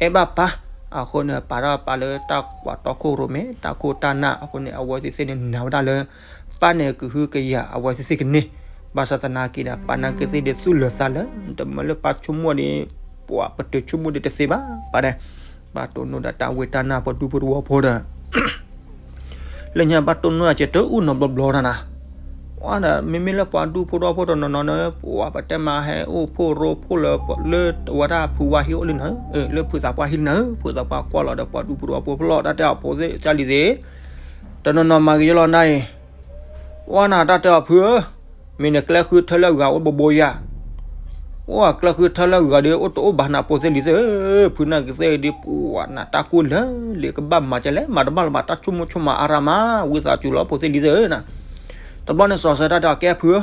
အဲၣ်ဘၣ်ပၢ်, အဃိန့ၣ် ပာ်ထီၣ်ပၢ်လၢတၢ်ကွၢ်တီခိၣ်ရိၣ်မဲ တၢ်ခိၣ်တၢ်နၢ် အဃိန့ၣ် အဝဲသ့ၣ်သ့ၣ်န့ၣ်နာ်ဝဲဒၣ်လၢ ပၢ်န့ၣ်ကဟုကယာ်အဝဲသ့ၣ်သ့ၣ်ကန့ၢ်, ဘၣ်ဆၣ်သနာ်က့ဒီး ပၢ်နာ်က့သ့ၣ်ဒီးသူၣ်လၢာ်သးလၢာ် တမ့ၢ်လၢပၢ်ဆိကမိၣ်ဒီး ပှၤပတုာ်ဆိကမိၣ်ဒီးတသ့ဘၣ်, ပၢ်ဒီး ဘၣ်တိၢ်နီၣ်ဒီးတၢ်ဝဲတၢ်နၢ်ပှၤဒူဖိသဝီဖိဒီး လၢညါဘၣ်တိၢ်နီၣ်အက့ၤတအူၣ်နီတဘျီဘျီတၢ်နၤ, ဝဲဒၣ် မ့မ့ၢ်လၢပှၤဒူဖိသဝီဖိတနီၤနီၤန့ၣ် ပှၤပတဲမးဟဲအိၣ်ဖှိၣ်ရိဖှိၣ်လၢ လၢဝဲဒၣ်ဖုဝါဟံၣ်အိၣ်လံနၤ, လၢဖုသးပှၢ်ဟံၣ်လံနၤ, ဖုသးပှၢ်ကွၢ်လီၤဒီးပှၤဒူဖိသဝီဖိဖျီၣ် တၢ်တဲအီၤဖိသ့ၣ်ကၢ်လံၤသ့ၣ်, တနီၤနီၤမၤဂ့ၤယလီၤနၤအံၤ, ဝဲနၤတၢ်တဲအီၤဖုဧၢ, မ့ၢ်နကျဲဃုထၢလၢဂၤအိၣ်တဘိဘိယၤ အိၣ်ကျဲဃုထၢလၢဂၤဒီး အိၣ်တအိၣ်ဘၣ်နၤဖိသ့ၣ်လံၤသ့ၣ်ဧၢ, ဖုနာ်က့သ့ၣ်ဒီးပှၤနၤတၢ်ကိၢ်လၢာ်လံၤ ကဘၣ်မၤကလဲၣ် မၤတဘၣ်လၢၤဘၣ် တၢ်ဆိကမိၣ်ဆိကမးအါရၢ်မး ဝံသးစူၤလီၤဖိသ့ၣ်လံၤသ့ၣ်ဧၢနၤ, တဘျီန့ၣ်စီၤစၢၤတၢ်ဒီးကဲဖုဧၢ,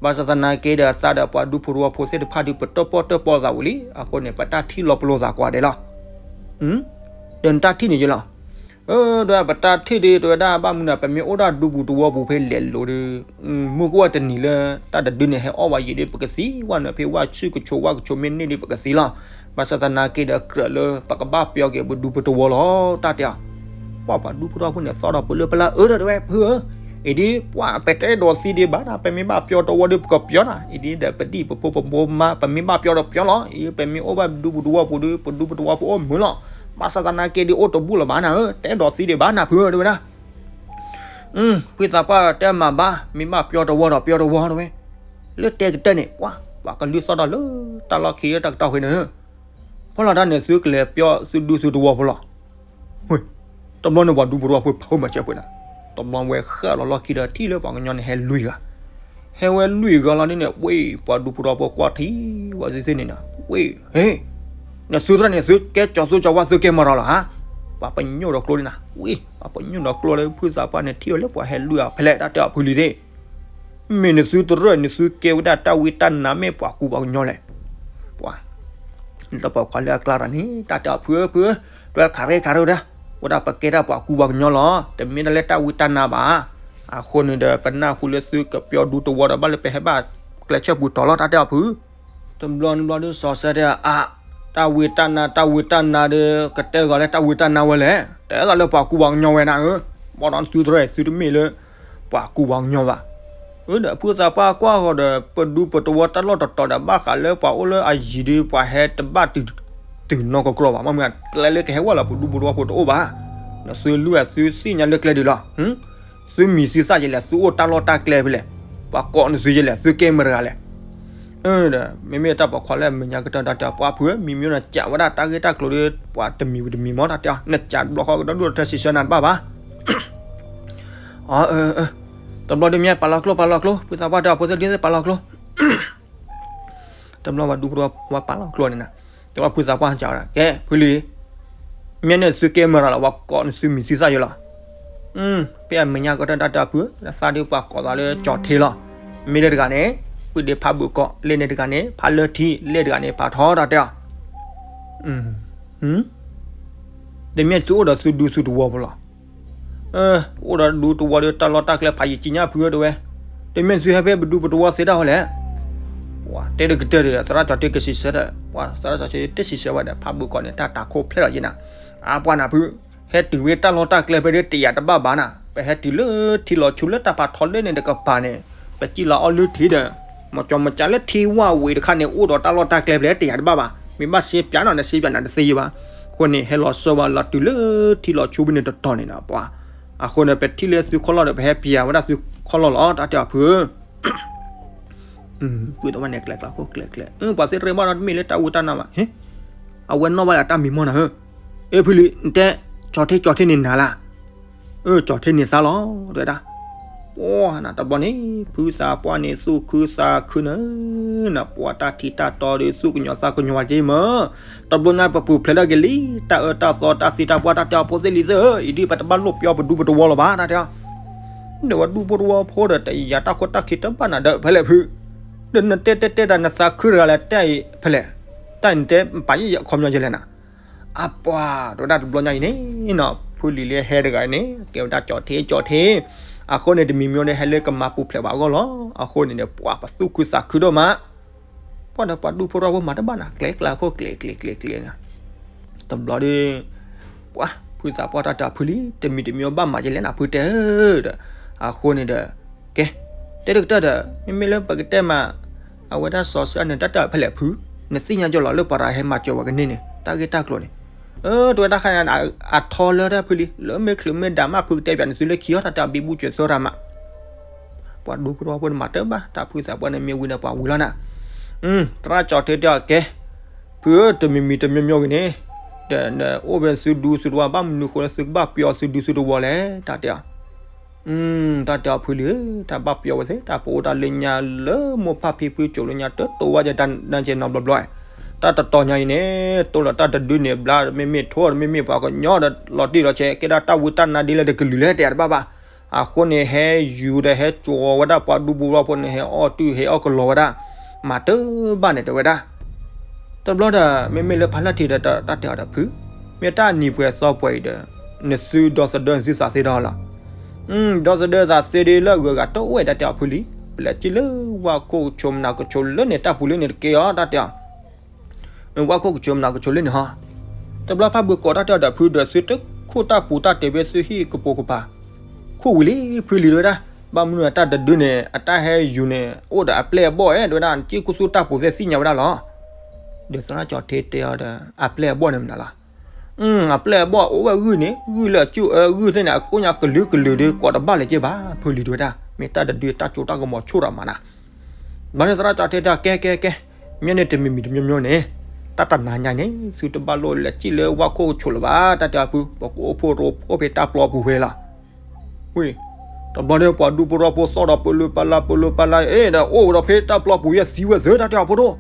ဘၣ်ဆၣ်သနာ်က့ဒီး သးဒီးပှၤဒူဖိသဝီဖိသ့ၣ်တဖၣ်ဒီး ပတီၢ်ပီၢ်တၢၢ်ပီၢ်သးဝံၤလံ, အဃိန့ၣ် ပတၢ်ထံၣ်လီၤပလိာ်သးကွၢ်ဒဲးလီၤ, ဒီးနတၢ်ထံၣ်န့ၣ်ယလီၤ ဒီးပတၢ်ထံၣ်ဒ်တဝဲဒၣ်ဘၣ်မနုၤ ပမ့ၢ်အိၣ်ဒၣ်ဒူပူၤသဝီပူၤဖဲလဲၤလိၤဒီး, မုၢ်ကဝၢ်တနံၤလၢ တၢ်တဒုန့ၣ်ဟဲအီၣ်ဝဲယံၤဒီး ပကသံဝဲနုာ်ဖဲဝၣ်ဆူၣ်ကဆိးဝၣ်ကဆိးမ့ၢ်န့ၢ်ဒီးပကသံလီၤ. ဘၣ်ဆၣ်သနာ်က့ဒီးကြၢးလၢ ပကဘၣ်ပျီက့ၤပဒူပသဝီလီၤ တၢ်တဲအီၤ ပှၤပှၤဒူဖိသဝီဖိန့ၣ် သီၣ်ဒီးပလၢပလၢအၢဒီးတဝဲဖုဧၢ, အံၤဒ်ပှၤပတဲဒိးသံဒံးဘၣ်နၤ ပမ့ၢ်ဘၣ်ပျီသဝီဒီးပကပျီနၤ, အံၤဒ်ဒီးပဒံၣ်ပဖိ ပမိၢ်ပမါ ပမ့ၢ်ဘၣ်ပျီဒီးပျီလီၤ, အံၤပမ့ၢ်အိၣ်ဘၣ်ဒူပူၤသဝီပူၤဒီး ပဒူပူၤသဝီဖိအိၣ်မုာ်လီၤ. ဘၣ်ဆၣ်သနာ်က့ဒ်အိၣ်တဘူၣ်လၢၤဘၣ်နၤဧၢ, တဲဒိးသံဒံးဘၣ်နၤဖုဧၢ တဝဲဒၣ်. ဖုသးပှၢ်တဲမၤဘၣ်, မ့ၢ်ဘၣ်ပျီသဝီဒီးပျီသဝီတဝဲ, လၢတဲကတၢၢ်န့ၣ် ပှၤ ပှၤကလုၢ်သီၣ်ဒီးလၢတၢ်လီၢ်ခံလၢတၢ်ကတီၢ်ဖဲန့ၣ်ဧၢ, ဖီလာ်တၢ်န့ၣ် သုကလဲၤပျီသုဒူသုသဝီဖိလီၤ. တဘျီန့ၣ်ပှၤဒူဖိသဝီဖိဖုမၤစၢၤပှဲၤနၤ, တဘျီဝဲဃၣ်လီၤလီၢ်ခံဒီးထံၣ်လၢပှၤကညီန့ၣ်ဟဲလွံၢ်ဂၤ, ဟဲဝဲလွံၢ်ဂၤလီၤဒ်န့ၣ် ဝ့ၢ် ပှၤဒူဖိတဝီဖိကွၢ်ထံဝဲသ့ၣ်သ့ၣ်န့ၣ်နီၤ ဝ့ၢ် ဟ့ၣ် နသုသရၣ်န့ၣ် သုကဲကၠီၤသူကၠီၤဝါ သုကဲမၤရၤလီၤဧါ, ပှၤပညိၣ်ဒီးကျိန့ၣ်နီၤ ဝ့ၢ် ပှၤပညိၣ်ဒီးကျိလၢဖုသးပှၢ်န့ၣ် ထံၣ်ဝဲလၢပှၤဟဲလွံၢ်အဖဲလဲၣ် တၢ်တဲအီၤဖုလံသ့ၣ် မ့ၢ်နသုတရၢၣ်န့ၣ် သုကဲဝဲဒၣ်တၢ်ဝံတၢ်နါ မ့ၢ်ပှၤကူပှၤကညီလဲၣ်, ပှၤ နတပှၤခွါလၢအကျါတၢ်န့ၣ် တၢ်တဲအီၤဖုဧၢ ဖုဧၢ, တွဲခးရဲခးရဲဝဲဒၣ်, ဝဲဒၣ်ပကဲတၢ်ပှၤကူပှၤကညီလီၤ, တမ့ၢ်ဒၣ်လၢတၢ်ဝံတၢ်နါဘၣ်. အဃိန့ၣ်ဒီး ပနၢ်ဟူလၢသုကပျီဒူသဝီဒီး ဘၣ်လၢပဟဲဘၣ်ကျဲဆၢပူၤတီၤလီၤ တၢ်တဲအီၤဖု တဘျီနဘျီဒုးစီၤစဲတဲ အါ, တၢ်ဝံတၢ်နါ တၢ်ဝံတၢ်နါဒီး ကတဲဂီၤလၢတၢ်ဝံတၢ်နါဝဲလဲၣ်, တဲသးလၢပှၤကူပှၤကညီဝဲနၤဧၢ, ဘၣ်ဒီးသုတရၢၣ် သုတမ့ၢ်လၢ ပှၤကူပှၤကညီဘၣ်. အၢ ဒီးဖုသးပှၢ်ကွၢ်ဃီၤဒီး ပဒူပတဝီတၢ်လီၢ်တတီၤဒီး ဘၣ်ဃးလၢပှၤအိၣ်လၢအယံၤဒီး ပှၤဟဲတဘၣ်တုၤနီၢ်ကီၢ်ဘၣ်, မ့ၢ်မ့ၢ်ကျဲလၢကဟဲဝဲလီၤ ပဒူပတဝီဖိတအိၣ်ဘၣ်, ဒီးသုလုၢ်အသုသ့ၣ်ညါလၢကျဲဒ်လီၤ. သုမံၤသုသၣ်ယဲလဲၣ်, သုအိၣ်တၢ်လီၢ်တၢ်ကျဲဖဲလဲၣ်, ပှၤကိးန့ၢ်သုယဲလဲၣ်, သုကဲမတၤတဂၤလဲၣ်. ဒီးမ့မ့ၢ်တၢ်ပိာ်ခွါလၢအမဲာ်ညါကတၢၢ်တၢ်တဲအီၤ ပှၤဖုဧၢ, မံမံနကးဝဲဒၣ်တၢ်ဂ့ၢ်တၢ်ကျိၤဒီး ပှၤတမံၤဝံၤတမံၤမ့ၢ်တၢ်တဲအီၤ, နကးတဘျီဃီကဒီဒူၣ်ဒီးထဲစံးဆၢနၤတဘၣ်ဘၣ်. အၢ တဘျီဒုးမ့ၢ်ပာ်လီၤကျိ ပာ်လီၤကျိ, ဖုသးပှၢ်တဲအီၤဖိသ့ၣ်ဒုးသ့ၣ်ပာ်လီၤကျိ တဘျီပှၤဒူဖိတဝီပာ်လီၤကျိန့ၣ်နၤ, တဘျီဖုသးပှၢ်စံးဝဲဒၣ် ကဲ ဖုလံၤ, မ့ၢ်န့ၣ်သုကဲမတၤတဂၤလဲၣ်, ပှၤကိးန့ၢ်သုမံၤသုသၣ်ယဲလီၤ. ဖဲအမဲာ်ညါကတၢၢ်တၢ်တဲအီၤဖုဧၢ, လၢသးဒုးပှၤကိးသးလၢကၠီၤထ့လီၤ, မ့ၢ်လၢတဂၤန့ၣ် ပုၢ်ဒ့ဖးဘုးကိး, လၢန့ၣ်တဂၤန့ၣ် ဖးလၢထံ, လၢတဂၤန့ၣ် ဖးထီတၢ်တဲအီၤ တမ့ၢ်သုအိၣ်ဒီးသုဒူသုတဝီဖိလီၤ. အိၣ်ဒီးဒူတဝီဒီးတၢ်လီၢ်တၢ်ကျဲဖးယံာ်ကံညါဖုဧၢတဲဝဲ, တမ့ၢ်သုဟဲဖဲပဒူပတဝီသ့တၢ်ဝဲလဲၣ်. ပှၤတဲတကတၢၢ်ဒီး သရၣ်ကၠီၤထ့ကစံးဆၢဒီး ပှၤသရၣ်ကၠီၤထ့တစံးဆၢဝဲဒီး ဖးဘုးကိးန့ၣ် တၢ်တၤခိၣ်ဖျဲၣ်လီၤယဲနၤ, အါပှၤနၤဖု ဟဲတုၤဝဲတၢ်လီၢ်တၢ်ကျဲဖဲဒၣ်တယာ်တဘၣ်ဘၣ်နၤ, ပဟဲတုၤလၢထံလီၤဆူလၢတၢ်ဖးထီလၢန့ၣ်တကပၤန့ၣ်, ပစံၣ်လီၤအီၣ်လုၢ်ထံဒီး မၤကၠီမၤကးလၢထံဝၣ်ဝံၤတခါန့ၣ် အိၣ်ဒီးတၢ်လီၢ်တၢ်ကျဲဖဲလဲၣ်တယာ်တဘၣ်ဘၣ်, မ့ၢ်ဘၣ်စ့ပၠးနီၤ နစ့ပၠးနၤတသ့ယဘၣ်. အဃိန့ၣ် ဟဲလီၤဆၢဝဲလီၤတုၤလၢထံလီၤဆူဖဲန့ၣ်တတီၤန့ၣ်နၤ ပှၤ, အဃိန့ၣ် ပထံၣ်လၢသုခီၣ်လီၢ်ဒီး ပဟဲပျးဝဲဒၣ်သုခီၣ်လီၢ်လီၤ တၢ်တဲအီၤဖုဧၢ ပုၢ်တဝီန့ၣ် ကျဲကျါခိၣ်ကျဲကျဲ, ပှၤသ့ၣ်တရၢၣ်ဘၣ်ဒီးတမ့ၢ်လၢတၢ်ဝံတၢ်နါဘၣ်, ဟ့ၣ်, အဝဲနီၣ်ဘၣ်ယၤတၢ်မံၤမီၢ်နၤဧၢ, အ့ၣ် ဖုလံၤ နတဲ ကၠီၤထ့ ကၠီၤထ့န့ၣ်နၤလၢ, အၢ ကၠီၤထ့န့ၣ်သးလီၤ တဲဝဲဒၣ်, ပှၤနၤတဘျီန့ၣ် ဖုသးပှၢ်န့ၣ် သူၣ်ခုသးခုနၤဧၢ, နပှၤတၢ်ထံၣ်တၢ်တီဒီး သူၣ်ကညီၤသးကညီၤဝဲက့မၢ်, တဘျီညါပပူၤဖျဲးဒၣ်က့ၤလံ, တၢ်အၢတၢ်သီတၢ်သံတၢ်ပှၢ်တၢ်တဲအီၤဖိသ့ၣ်လံၤသ့ၣ်ဧၢ, အံၤဒ်ပတဘၣ်လိၣ်ပျီပဒူပတဝီလၢၤဘၣ် တၢ်တဲအီၤ ဒီးဝဲဒူဖိတဝီဖိဒီး တယာ်တၢ်ခိၣ်တၢ်ခံတဘၣ်နၤဒီး ဖဲလဲၣ်ဖု, ဒီးနတဲတဲတဲဒၣ်နသးခုတဂၤလဲၣ် တၢ်အံၤဖဲလဲၣ်, တၢ်အံၤနတဲပာ်ယဲၢ်အခီပညီယဲလဲၣ်နၤ, အပှၤ တဲဝဲဒၣ်တဘျီညါအံၤန့ၣ်နီၤ ဖုလံၤလၢဟဲတဂၤန့ၣ် ကဲဝဲဒၣ်ကၠီၤထ့ ကၠီၤထ့, အဃိန့ၣ် တမံၤမံၤဒီး ဟဲလၢကမၤပူၤဖျဲးဘၣ်အဂီၢ်လီၤ, အဃိန့ၣ်ဒီး ပှၤပသူၣ်ခုသးခုဒိၣ်မး ပှၤဒီးပှၤဒူဖိတဝီဖိမၤတဘၣ်နၤ ကျဲကျါခိၣ်ကျဲကျဲကျဲကျဲန့ၣ် တဘျီဒီး ပှၤဖုသးပှၢ်တၢ်တဲအီၤဖုလံၤ တမံၤတမံၤဘၣ်မၤယဲလဲၣ်နၤဖုတဲဧၢဒီး, အဃိန့ၣ်ဒီး ကဲ, တဲတကတၢၢ်ဒီး မ့မ့ၢ်လၢပကတဲမး အဝဲဒၣ်စီၤစၢန့ၣ် တၢ်တဲအီၤဖဲလဲၣ်ဖု, နသ့ၣ်ညါကၠီလီၤလၢပှၤတဂၤဟဲမၤစၢၤဝဲကန့ၢ်န့ၣ် တၢ်ဂ့ၢ်တၢ်ကျိၤန့ၣ်, အၢ တဲဝဲဒၣ်ခါညါ အထီလၢတၢ်ဖုလံၤ လၢမ့ၢ်ချုးမ့ၢ်ဒၣ်မးဖုကတဲပၠးန့ၣ် သုလၢခံအီၤတၢ်တဲအီၤဘံဘူစၢၤသၢတၢ်မး ပှၤဒူဖိတဝီဖိန့ၣ်မၤတဘၣ် တၢ်ဖုသးပှၢ်န့ၣ်မ့ၢ်ဝံၤန့ၣ်ပှၤဝံၤလီၤနၤ, သရၣ်ကၠီၤထ့တဲအီၤကဲ, ဖုဧၢ တမံၤမံၤတမံၤမံၤဂ့ၤန့ၣ်, ဒီးနအိၣ်ဖဲသုဒူသုတဝီ ဘၣ်မနုၤဃိလၢသုကဘၣ်ပျီသုဒူသုတဝီလဲၣ် တၢ်တဲအီၤ တၢ်တဲအီၤဖုလံၤဧၢ, တၢ်ဘၣ်ပျီဝဲသ့ၣ် တၢ်ပအိၣ်တၢ်လၢညါလၢမိၢ်ဖါဖံဖုစိၤလၢညါ တတိၤဝဲယတၢ်နါကဲနီတဘျီဘျီ, တၢ်တတီၤညါအံၤန့ၣ် တိၢ်လီၤတၢ်တဒုန့ၣ်ဘျါ မ့မ့ၢ်ထိၣ် မ့မ့ၢ်ပှၤကညီဒီး လီၤတံၢ်လီၤဆဲး ကဲဒၣ်တၢ်ဝံတၢ်နါဒ်လဲၣ်တကလုာ်လဲၣ် တဲတဘၣ်ဘၣ်. အဃိန့ၣ် ဟဲယူၤဒီးဟဲကၠီၤဝဲဒၣ်ပှၤဒူဖိတဝီဖိန့ၣ် ဟဲအီၣ်တုၤ ဟဲအီၣ်ကလီဝဲဒၣ်, မၤတဘၣ်န့ၣ် တဲဝဲဒၣ် တဘျီဒီး မ့မ့ၢ်လၢဖါလၢထံးဒီး တၢ်တဲအီၤဒီးဖု, မ့ၢ်တၢ်နံၤပှဲၤသီပှဲၤအံၤဒီး နသုဒီသဒၢနသုသးသ့ဒီးလီၤ. ဒီသဒၢသးသ့ဒ်လၢအဂုၤအဂၤတအိၣ်ဝဲ တၢ်တဲအီၤဖုလံၤ, ပလဲၤစံၣ်လၢဝၣ်ခိၣ်ကဆိးမနၤကဆိးလၢန့ၣ် တၢ်ပူၤလၢန့ၣ်တကဲအီၤ တၢ်တဲအီၤ ဝၣ်ခိၣ်ကဆိးမနၤကဆိးလၢန့ၣ်ဟီ, တဘျီဖးဘုးကိးတၢ်တဲအီၤဒီးဖုဒီး သုတခိၣ်တၢ်ပူၤတၢ်တဲာ်ဖဲသုဟံၣ်ကပိာ်ကပၤ, ခိၣ်ဝံၤလံဖုလံၤတဲဝဲဒၣ်, ဘၣ်မနုၤအတၢ်တဒုန့ၣ် အတၢ်ဟဲယူၤန့ၣ် အိၣ်ဒီးအပျဲၢ်အဘီၣ်ဧါ တဲဝဲဒၣ် စံၣ်ခိၣ်သူတၢ်ပူၤသ့ၣ်သ့ၣ်ညါဝဲဒၣ်လီၤ. ဒီးသရၣ်ကၠီၤထ့တဲအီၤဒီး အပျဲၢ်အဘီၣ်န့ၣ်မနုၤလီၤ. အပျဲၢ်အဘီၣ်အိၣ်ဝဲဂုၢ်န့ၣ် ဂုၢ်လၢအကၠိၣ်အၢဂုၢ်သ့ၣ်န့ၣ် အကိၣ်ညါကလုာ်ကလုာ်ဒီး ကိးတဘၣ်လၢၤက့ဘၣ် ဖုလံၤတဲဝဲဒၣ်, မ့ၢ်တၢ်တဒုတၢ်ကၠိတၢ်ကမီၤဆိၣ်ဒီးမးနၤ ဘျီန့ၣ်သရၣ်ကၠီၤထ့တဲအီၤ ကဲကဲကဲ, မ့ၢ်န့ၣ်တမံၤမံၤတမံၤမံၤန့ၣ် တၢ်တနၤညါန့ၣ် သုတဘၣ်လိၣ်လဲၤစံၣ်လၢဝၣ်ခိၣ်ကဆိးလၢၤဘၣ် တၢ်တဲအီၤဖု, ပကအိၣ်ဖှိၣ်ရိဖှိၣ်ဖဲတၢ်ပျီပူၤဖဲလီၤ. ဝံၤ, တဘျီန့ၣ် ပှၤဒူဖိတဝီဖိသီၣ်ဒီးပၢလုပၢလၢ ပၢလုပၢလၢ အ့ဒီး အိၣ်ဝဲဒီးဖဲတၢ်ပျီပူၤယဲၢ်သံဝဲသ့ တၢ်တဲအီၤဖိဒိၣ်,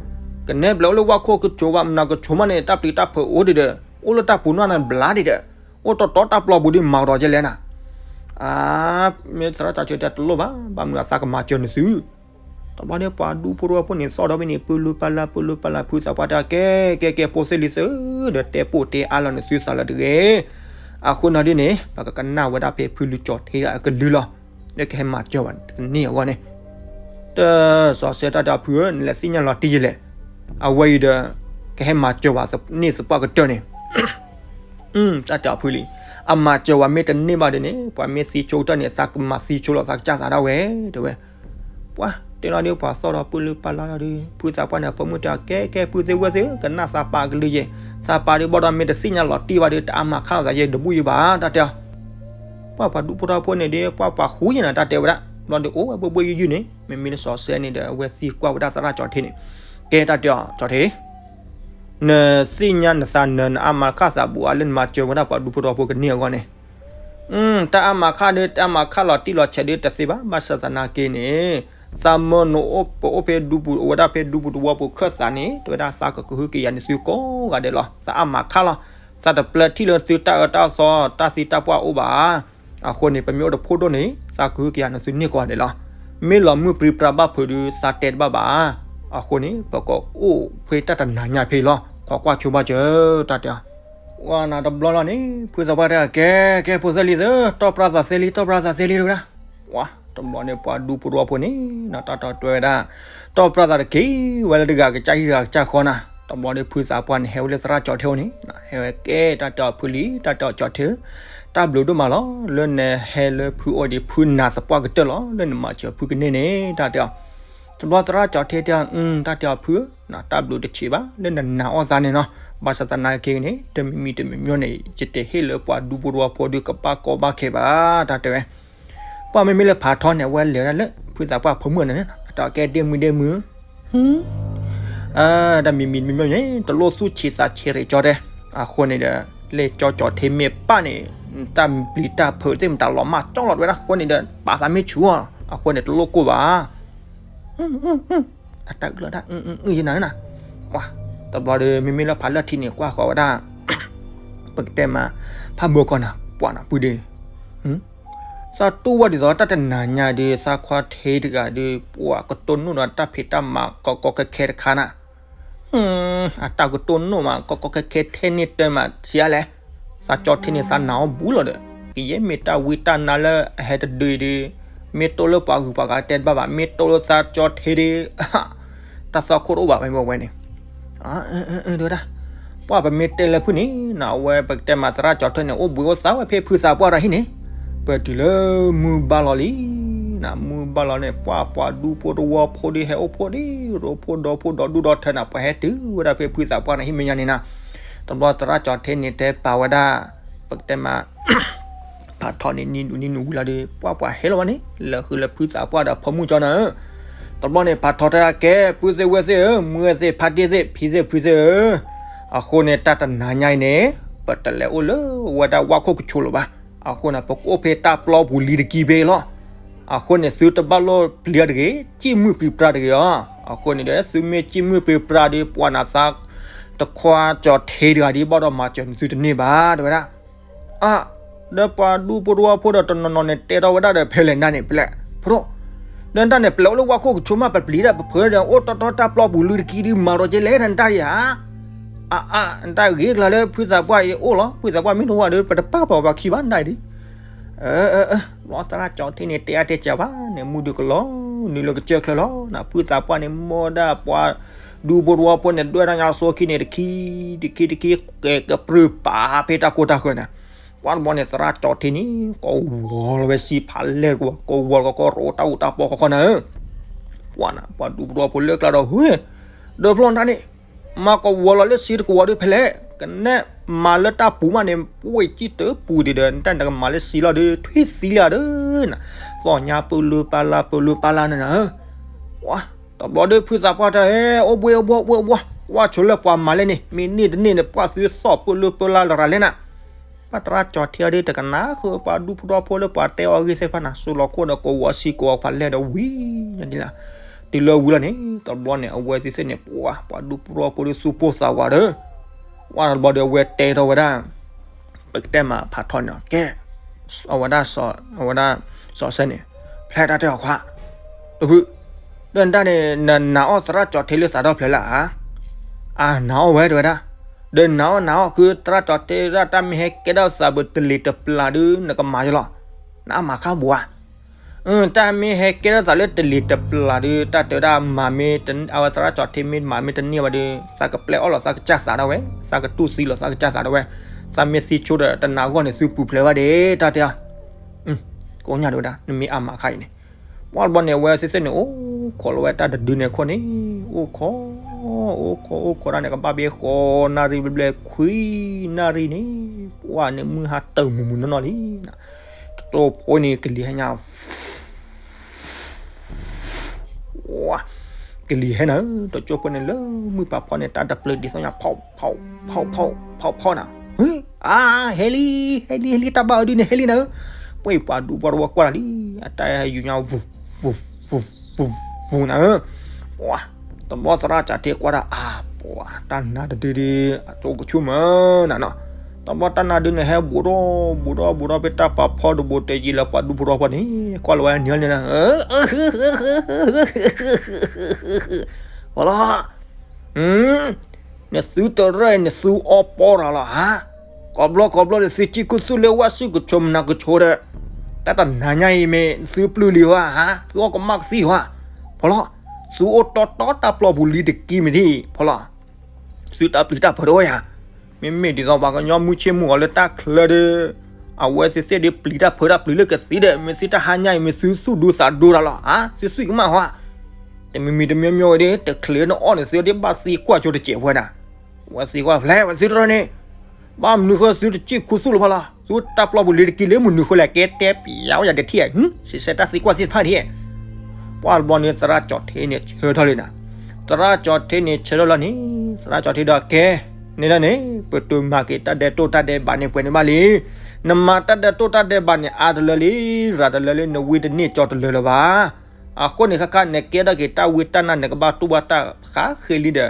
ကနဲပျဲးအိၣ်လၢဝၣ်ခိၣ်ကဆိးဘၣ် မနၤကဆိးမးန့ၣ် တၢ်ပျံၤတၢ်ဖုးအိၣ်ဒံးဒီး အိၣ်လၢတၢ်ပူၤနီၢ်န့ၣ်ဘျါဒံးဒီး အိၣ်တီတီတၢ်ပျီပူၤဒ်မၤကဒီးကဲလဲၣ်နၤ. အါ, မ့ၢ်သရၣ်ကၠီၤထ့တဲတလိၣ်ဘၣ်, ဘၣ်မနုၤအသးကမၤစၢၤနသု တဘျီန့ၣ် ပှၤဒူဖိတဝီဖိန့ၣ် သီၣ်ဒီးဖဲန့ၣ် ပၢလုပၢလၢ ပၢလုပၢလၢ ဖုသးပှၢ်တဲ ကဲ ကဲ ကဲ ဖိသ့ၣ်လံၤသ့ၣ်ဧၢ ဒီးတဲပိာ်တဲအါလီၤနသုသးလၢတဂ့ၤ. အဃိနီၤဒ်န့ၣ် ပကကနၣ်ဝဲဒၣ်ဖဲဖုလူၤကၠီၤထ့အကလုၢ်လီၤ. လၢကဟဲမၤစၢၤဝဲတန့ၢ်အဂီၢ်န့ၣ် တစီၤစဲတၢ်တဲအီၤဖုဧၢ နလဲၤသ့ၣ်ညါလီၤတံၢ်ယလဲၣ်. အဝဲအံၤဒီး ကဟဲမၤစၢၤဝဲန့ၢ်သပှၢ်ကတၢၢ်န့ၣ် တၢ်တဲအီၤဖုလံ, အမၤစၢၤဝဲမ့ၢ်တန့ၢ်ဘၣ်ဒီးန့ၣ် ပှၤမ့ၢ်သံဆိကတၢၢ်န့ၣ် သးကမၤသံဆိလီၤ သးကစၢ်သးဒၣ်ဝဲ တဲဝဲ. ပှၤတဲလီၤဒ်ပှၤသီၣ်ဒီးပၢလုပၢလၢလီၤဒီး ဖုသးပှၢ်န့ၣ် အပိာ်မုၣ်တဲအီၤ ကဲ ကဲ ဖုသ့ၣ်ဝဲၢ်သ့ၣ်ဧၢ ကနၣ်သးပာ်ကလုၢ်ယဲၢ်, သးပာ်ဒ်ဘၣ်ဒီးမ့ၢ်တသ့ၣ်ညါလီၤတံၢ်ဘၣ်ဒီး တအါမးခါလီၤသးယဲၢ်တဘူၣ်ယံဘၣ် တၢ်တဲအီၤ. ပှၤပှၤဒူဖိတဝီဖိန့ၣ်ဒီး ပှၤပှၤဃူယဲၢ်နၤ တၢ်တဲဝဲဒၣ် ဘျီဒီးအိၣ်ဝဲဘှ့ၣ်ဘှ့ၣ်ယုၢ်ယုၢ်န့ၣ် မ့မ့ၢ်လၢစီၤစဲန့ၣ်ဒီး အဝဲသံကွၢ်ဝဲဒၣ်သရၣ်ကၠီၤထ့န့ၣ်, ကဲတၢ်တဲအီၤကၠီၤထ့ နသ့ၣ်ညါနသးနၢၤနအါမးခါသးဘူးအါလၢနမၤစၢၤဝဲဒၣ်ပှၤဒူဖိတဝီဖိကန့ၢ်အဂီၢ်န့ၣ်, တၢ်အါမးခါဒီး တၢ်အါမးခါလီၤတံၢ်လီၤဆဲးဒီးတသ့ဘၣ် ဘၣ်ဆၣ်သနာ်က့န့ၣ်, သးမၢနအိၣ်ပအိၣ်ဖဲဒူပူၤ အိၣ်ဝဲဒၣ်ဖဲဒူပူၤတဝီပူၤခၢၣ်သးန့ၣ် တဲဝဲဒၣ်သးကကဟုကယာ်နသုကိးဂၤဒဲးလီၤ. သးအါမးခါလီၤ. သးတပျဲထံၣ်လၢသုတၢ်အၢတၢ်သီ တၢ်သံတၢ်ပှၢ်အိၣ်ဘၣ်. အဃိန့ၣ် ပမ့ၢ်အိၣ်တဖိဒိၣ်န့ၣ် သးကဟုကယာ်နသုန့ၢ်ကိးဂၤဒဲးလီၤ. မ့ၢ်လီၤမုၢ်ပြံပြါဘၣ်ဖုးဒီး သးတဲတဘၣ်ဘၣ်. အဃိန့ၣ် ပကအိၣ်ဖဲတၢ်တနၤညါဖဲအံၤလီၤ. ခိးကွၢ်ဆိဘၣ်စၢၤ တၢ်တဲအီၤ ဝဲနၤတဘျီလီၤန့ၣ် ဖုသးပှၢ်တဲ ကဲ ကဲ ဖိသ့ၣ်လံၤသ့ၣ် တီၢ်ပြၢသးသ့လံ တီၢ်ပြၢသးသ့လံ တဲဝဲဒၣ်. ပှၤတဘျီန့ၣ် ပှၤဒူဖိတဝီဖိန့ၣ် နတၢ်တီၢ်တွဲဝဲဒၣ် တီၢ်ပြၢသးတက့ၢ် ဝဲလၢတဂၤကစၢ်ဟံၣ်တဂၤကစၢ်ဃီနၤ. တဘျီန့ၣ် ဖုသးပှၢ်န့ၣ် ဟဲဝဲလၢသရၣ်ကၠီၤထ့အအိၣ်န့ၣ် ဟဲဝဲကဲ တၢ်တဲအီၤဖုလံ တၢ်တဲအီၤကၠီၤထ့ဧၢ, တၢ်ဘျုးဒိၣ်မးလီၤ လၢနဟဲလၢဖုအိၣ်ဒီး ဖုနၤသပှၢ်ကတၢၢ်လီၤ လၢနမၤစၢၤဖုကန့ၢ်န့ၣ် တၢ်တဲအီၤ. တဘျီသရၣ်ကၠီၤထ့တဲ တၢ်တဲအီၤဖုဧၢ, တၢ်ဘျုးတဆံးဘၣ် လၢနနာ်အီၣ်သးန့ၣ်နီၤ. ဘၣ်ဆၣ်သနာ်က့န့ၣ် တမံၤမံၤတမံၤမံၤန့ၣ် ယတဟ့ၣ်လၢပှၤဒူဖိတဝီဖိဒီးကဘၣ်ကီဘၣ်ခဲဘၣ် တၢ်တဲဝဲ. ပှၤမ့မ့ၢ်လၢဖးထီန့ၣ် အဝဲလဲၤဝဲဒၣ်လၢ ဖုသးပှၢ်ဖိမုၣ်န့ၣ် အတၢ်ကဲဒ့မုၢ်ဒ့မုၢ် တၢ်မံၤမံၤတမံၤမံၤန့ၣ် တလိၣ်သူၣ်ဆံးသးဆံးရ့ၣ်ကၠီတဲ. အဃိန့ၣ်ဒီး လၢကၠီကၠီၤထ့မ့ၢ်ပၢ်န့ၣ် တၢ်ပျံၤတၢ်ဖုးသ့ၣ်မတၤလီၤမၢ်ကၠီလီၤတဝဲဒၣ် အဃိန့ၣ်ဒီး ပာ်သးမ့ၢ်ဆူၣ်အီၤ အဃိန့ၣ် တလိၣ်ကိၢ်ဘၣ် အတၢ်အုၣ်လီၤဒၣ် အုၣ်အုၣ်အုၣ်ယနၤနၤ. ပှၤ တဘျီဒီး မ့မ့ၢ်လၢဖးလၢထံန့ၣ် ကွၢ်ဃီၤဝဲဒၣ် ပကတဲမး ဖးဘၢကီၢ်နၤ ပှၤနၤပုၢ်ဒီး သးတူၢ်ဝဲဒ်သိးတၢ်တနၤညါဒီး သးခွါထ့တဂၤဒီး ပှၤကတိၢ်နီၣ်ဒီးတၢ်ဖံးတၢ်မၤကီကီခဲခဲတခါနၤ အတၢ်ကတိၢ်နီၣ်မး ကီကီခဲခဲထဲန့ၣ်တၢ်မးဆံးအါလဲၣ်. သးကၠီထ့န့ၣ် သးနာ်အီၤဘူးလီၤဒီး ကယဲၢ်မ့ၢ်တၢ်ဝံတၢ်နါလၢအဟဲတဒုအံၤဒီး မ့ၢ်တိၢ်လၢပှၤဂုၤပှၤဂၤတဲတဘၣ်ဘၣ် မ့ၢ်တိၢ်လၢသးကၠီထ့ဒီး တၢ်သီခိၣ်တအိၣ်ဘၣ် မ့ၢ်ဝဲန့ၣ် တဲဝဲဒၣ် ပှၤပမ့ၢ်တဲလၢဖုၣ်န့ၣ် နဝဲပကတဲမးသရၣ်ကၠီထ့န့ၣ် အိၣ်ဘှံးအိၣ်သါဝဲဖဲဖုသးပှၢ်တၢ်ဟံၣ်န့ၣ် ပတုၤလၢမုၢ်ဘၣ်လီၤလံ နမုၢ်ဘၣ်လီၤန့ၣ် ပှၤပှၤဒူဖိတဝီဖိဒီးဟဲအိၣ်ဖှိၣ်ဒီး ရိဖိဒီဖိဒီဒူၣ်ဒီထၢနၤ ပှၤဟဲတုၤဝဲဒၣ်ဖဲဖုသးပှၢ်န့ၣ်ဟံၣ်မဲာ်ညါန့ၣ်နၤ. တဘျီသရၣ်ကၠီထ့န့ၣ်တဲပာ်ဝဲဒၣ် ပကတဲမး ဖးထီန့ၣ် နံၤနူၤနံၤနူၤဝံၤလီၤဒီး ပှၤပှၤဟဲလီၤဝဲန့ၣ် လဲၤဃုလၢဖုသးပှၢ်ဒီးဖိမုၣ်ကၠီနၤဧၢ. တဘျီန့ၣ် ဖးထီတဲဒၣ်ကဲ ပုၢ်သ့ၣ်ဝဲၢ်သ့ၣ်ဧၢ မုၢ်သ့ၣ်ဖါတံၢ်သ့ၣ် ဖံသ့ၣ်ဖုသ့ၣ်ဧၢ အဃိန့ၣ် တၢ်တနၤညါအံၤန့ၣ် ပတလဲၤအိၣ်လၢဝဲဒၣ်ဝၣ်ခိၣ်ကဆိးလၢၤဘၣ်. အဃိန့ၣ် ပကအိၣ်ဖဲတၢ်ပျီပူၤလံၤတကံၢ်ဖဲအံၤလီၤ. အဃိန့ၣ် သုတဘၣ်လိၣ်ပျံၤတဂ့ၤ စံၣ်မုၢ်ပျံၤပြါတဂ့ၤအီၤ. အဃိန့ၣ်ဒီး သုမ့ၢ်စံၣ်မုၢ်ပျံၤပြါဒီး ပှၤနၤသး တခွါကၠီထ့တဂၤဒီး ဘၣ်ဒီးမၤစၢၤနသုတန့ၢ်ဘၣ် တဲဝဲဒၣ် အါ ဒီးပှၤဒူဖိတဝီဖိဒီးတနီၤနီၤန့ၣ် တဲထီၣ်ဝဲဒၣ်ဒီးဖဲလဲၣ်နတၢ်န့ၣ် ပလဲၣ် ဖရိ ဒီးနတၢ်န့ၣ် ပလဲၤအိၣ်လၢဝၣ်ခိၣ်ကဆိးမး ပပျံၤဒၣ်ပဖုးဒီး အိၣ်တီတီတၢ်ပျီပူၤလံၤတကံၢ်ဒီး မၤဒီးကဲလဲၣ် နတၢ်ဒံးဧါ. အါအါ နတၢ်ဂ့ၤကျါလၢဖုသးပှၢ်အအိၣ်လီၤ. ဖုသးပှၢ်မ့ၢ်တအိၣ်ဒီး ပတပာ်ပှၤဘၣ်ခံဘၣ်နတၢ်ဒံး အၢ အၢ အၢ ဘျီသရၣ်ကၠီထ့န့ၣ် တဲအါတဲစှၤဘၣ်န့ၣ် မူဒုးကလီၤ နုာ်လၢကစၢၢ်ချၢလီၤ. ဖုသးပှၢ်န့ၣ် မ့ၢ်ဒၣ်ပှၤဒူဖိတဝီဖိန့ၣ် ဒွဲၣ်တၢ်ညါအစိခံန့ၣ် တခံ တခံ တခံ ကဲကပြုၢ်ပာ်ဖဲတၢ်ကိၢ်တၢ်ဃၢၤန့ၣ် ပှၤတဘျီန့ၣ် သရၣ်ကၠီထ့န့ၣ် ကဝီၤလီၤဝဲစံဖးလဲၢ်တကဝီၤ ကဝီၤလီၤကကီရိးတၢ်အူးတၢ်ပီခီခီနၤဧၢ. ပှၤနၤ ပှၤဒူဖိတဝီဖိလၢကျါဒီး ဟ့ၣ် ဒၢဖျီနတၢ်န့ၣ် မၤကဝီၤလီၤလၢစံတကဝီၤဒီးဖဲလဲၣ် ကနဲမၤလၢတၢ်ပူၤမးန့ၣ် ပှ့ၤစံတပူၤဒံးဒီး နတၢ်နကမၤလၢစံလီၤဒီး ထွံၣ်သံလံဒီး န သီၣ်ညါပၢလုပၢလၢ ပၢလုပၢလၢနၤနၤဧၢ. ပှၤ တဘျီဒီးဖုသးပှၢ်တၢ်ဟဲ အိၣ်ဘှ့ၣ်အိၣ်ဘှီၣ်အိၣ်ဘှီၣ် ကွၢ်ဆိလၢပှၤမၤလဲၣ်န့ၣ် မ့ၢ်န့ၢ်တန့ၢ်န့ၣ် ပှၤသုသီၣ်ပၢလုပၢလၢလရာ်လဲၣ်နၤ. ဘၣ်သရၣ်ကၠီၤထ့အီၤဒ်တကနၣ်ဃုာ် ပှၤဒူဖိထီဖိလၢပှၤတဲအီၤအဂ့ၢ်သ့ၣ်တဖၣ်န့ၣ် စိာ်လီၤခိၣ်ဒီးကဝီၤစံကိးအီၤဖးလဲၢ်ဒီးဝံၤညါဒ်လၢ်. တုၤလၢဝံၤလီၤန့ၣ် တဘျီန့ၣ် အဝဲသ့ၣ်သ့ၣ်န့ၣ် ပှၤ ပှၤဒူဖိထီဖိဒ်သူၣ်ပိၢ်သးဝးဒီး ဝဲတဘျီဒီးအဝဲတဲထီၣ်ဝဲဒၣ် ပကတဲမးဖးထီန့ၣ် ကဲ အဝဲဒၣ် အဝဲဒၣ် စီၤစဲန့ၣ် ဖျဲးတၢ်တဲအီၤခွါ တဖု ဒီးနတၢ်န့ၣ် နနာ်အီၣ်သရၣ်ကၠီၤထ့လၢသးဒီဖျၢၣ်လၢဧါ. အနာ်အီၣ်ဝဲတဲဝဲဒၣ်. ဒီးနာ်အီၣ်နာ်အီၣ် ဃုသရၣ်ကၠီၤထ့ဒၣ်တၢ်မ့ၢ်ဟဲကဲထီၣ်သးပတလံၤတပျၢ်ဒုး နကမၤယလီၤ. နအါမးခါဘိဧါ. တၢ်မ့ၢ်ဟဲကဲထီၣ်သးလၢတလံၤတပျၢ်ဒုး တၢ်တဲဝဲဒၣ်မၤမ့ၢ် အဝဲသရၣ်ကၠီၤထ့မ့ၢ်မၤမ့ၢ်တန့ၢ်ဘၣ်ဒီး သးကပျဲအီၣ်လီၤသးကစၢ်သးဒၣ်ဝဲ, သးကတူၢ်သံလီၤသးကစၢ်သးဒၣ်ဝဲ, သးမ့ၢ်သံဆိဒီးတနာ်အဂီၢ်န့ၣ် သုပူၤဖျဲးဘၣ်ဒ့ၣ် တၢ်တဲအီၤ. ကိးညါတဲဝဲဒၣ် နမ့ၢ်အါမးခါအံၤန့ၣ်. ပှၢ်တဘျီန့ၣ် အဝဲသ့ၣ်သ့ၣ်န့ၣ် အိၣ်ခိးလီၤဝဲတၢ်တဒုန့ၣ်အခိၣ်န့ၣ်, အိၣ်ခိး အိၣ်ခိး အိၣ်ခိးတၢ်န့ၣ် ကဘၣ်ဘ့ၣ်ဃီနၣ်ရံၣ်ဘျဲၣ်ခွံနၣ်ရံၣ်န့ၣ်, ပှၢ်န့ၣ်မုၢ်ဟါတၢၢ်မုာ်မုာ်နီၢ်နီၢ်လံ. တကၠိဖိန့ၣ် ကလံၤဟဲညါ ကလံၤဟဲနၤဧၢ, တကၠိဖိန့ၣ်လၢမုၢ်ပာ်ဖီန့ၣ် တၢ်တပျၢၤဒ်သိးညါ ဖီၣ်ဖီၣ်ဖီၣ်ဖီၣ်ဖီၣ်နၤဧၢ, အါ ဟဲလံ ဟဲလံ ဟဲလံ တၢ်ဘၣ်အီၤဒုန့ၣ် ဟဲလံနၤဧၢ, ပှၤပှၤဒူပှၤတဝီကွၢ်လီၤလံ, အတၢ်ယူၤညါ ဝူၤ ဝူၤ ဝူၤ ဝူၤနၤဧၢ, ပှၤ တဘျီသရၣ်ကၠီၤထ့ကွၢ်ဒၣ်အါ ပှၤ တၢ်နါတဒုဒု အကၠိကဆူၣ်မးနၤနီၤ, တဘျီတၢ်နါဒုန့ၣ် ဟဲဘူးဒီး ဘူးဒီး ဘူးဒီး ဖဲတၢ်ပာ်ဖီတဘိတဲယံၤလၢပှၤဒူဖိထီဖိန့ၣ် ကွၢ်လီၤဝဲန့ၣ်လံနၤဧၢ, ပှၤလီၤ နသုတရဲၣ် နသုအီပီတၢ်လီၤဧါ, ကိးဘျီကိးဘျီဒီး သုစံၣ်ခူသူၣ်လၢဝၣ်ဆူၣ်ကဆိးမနၤကဆိးဒီး, တၢ်တနၤညါအံၤမ့ၢ်သုပျုၢ်လံဧါ, သုအီၣ်ကမၣ်ကသံဧါ, ဖီလီၤ, သုအိၣ်တီတီတၢ်ပျီပူၤလံတကံမ့ၢ်ထံၣ် ဖီလီၤ, သုတၢ်ပျံၤတၢ်ဖုးတအိၣ်ယၤ, မ့မ့ၢ်ဒ်သိးပှၤကညီမုၢ်ဆ့ၣ်မုၢ်ဂီၤလၢတၢ်ချၢဒီး အဝဲသ့ၣ်သ့ၣ်ဒီးပျံၤတၢ်ဖုးတၢ်ပျံၤလၢကသံဒီး မ့ၢ်သုတၢ်ဟါညါအံၤ မ့ၢ်သုသူၣ်ဒူသးဒူတၢ်လီၤဧါ, သုသွံၣ်ကမၣ်ဧါ, တမံၤမံၤတမံၤမံၤဝဲဒီး တချုးနအီၣ်န့ၣ်သုဒ်ဘၣ်သံကွၢ်ကၠိတစဲးဖိနၤ, ဝဲသံကွၢ်ဖျဲး ဝဲသုတရၢန့ၣ်, ဘၣ်မနုၤဃိသုတစံၣ်ခူသူၣ်လၢဖီလီၤ, သုတၢ်ပျီပူၤလံတကံလၢမနုၤဃိလဲၣ် ကဲတဲပျးဝဲယၤတထံၣ်, စံးဆၢတၢ်သံကွၢ်သ့ၣ်တဖၣ်တထံၣ်, ပှၢ်တဘျီန့ၣ် သရၣ်ကၠီၤထ့န့ၣ်ဆၢထီၣ်လံနၤ, သရၣ်ကၠီၤထ့န့ၣ်ဆၢထီၣ်လီၤန့ၣ်, သရၣ်ကၠီၤထ့ဒီးကဲ, န့ၣ်ဒၣ်န့ၣ် ပတိၤမၤက့ၤတၢ်ဒဲးတိၢ်တၢ်ဒဲးဘးန့ၣ် ပှဲၤန့ၣ်ဘၣ်လံ, နမၤတၢ်ဒဲးတိၢ်တၢ်ဒဲးဘးန့ၣ် အါတလၢလံ, ရၤတလၢလံ, နဝံတန့ၢ်ကၠီတလၢလၢၤဘၣ်. အဃိန့ၣ်ခါခါ နကဲထီၣ်က့ၤတၢ်ဝံတၢ်နါ နကဘၣ်တူၢ်ဘၣ်တၢ်ဃးဃ့လံဒီး တ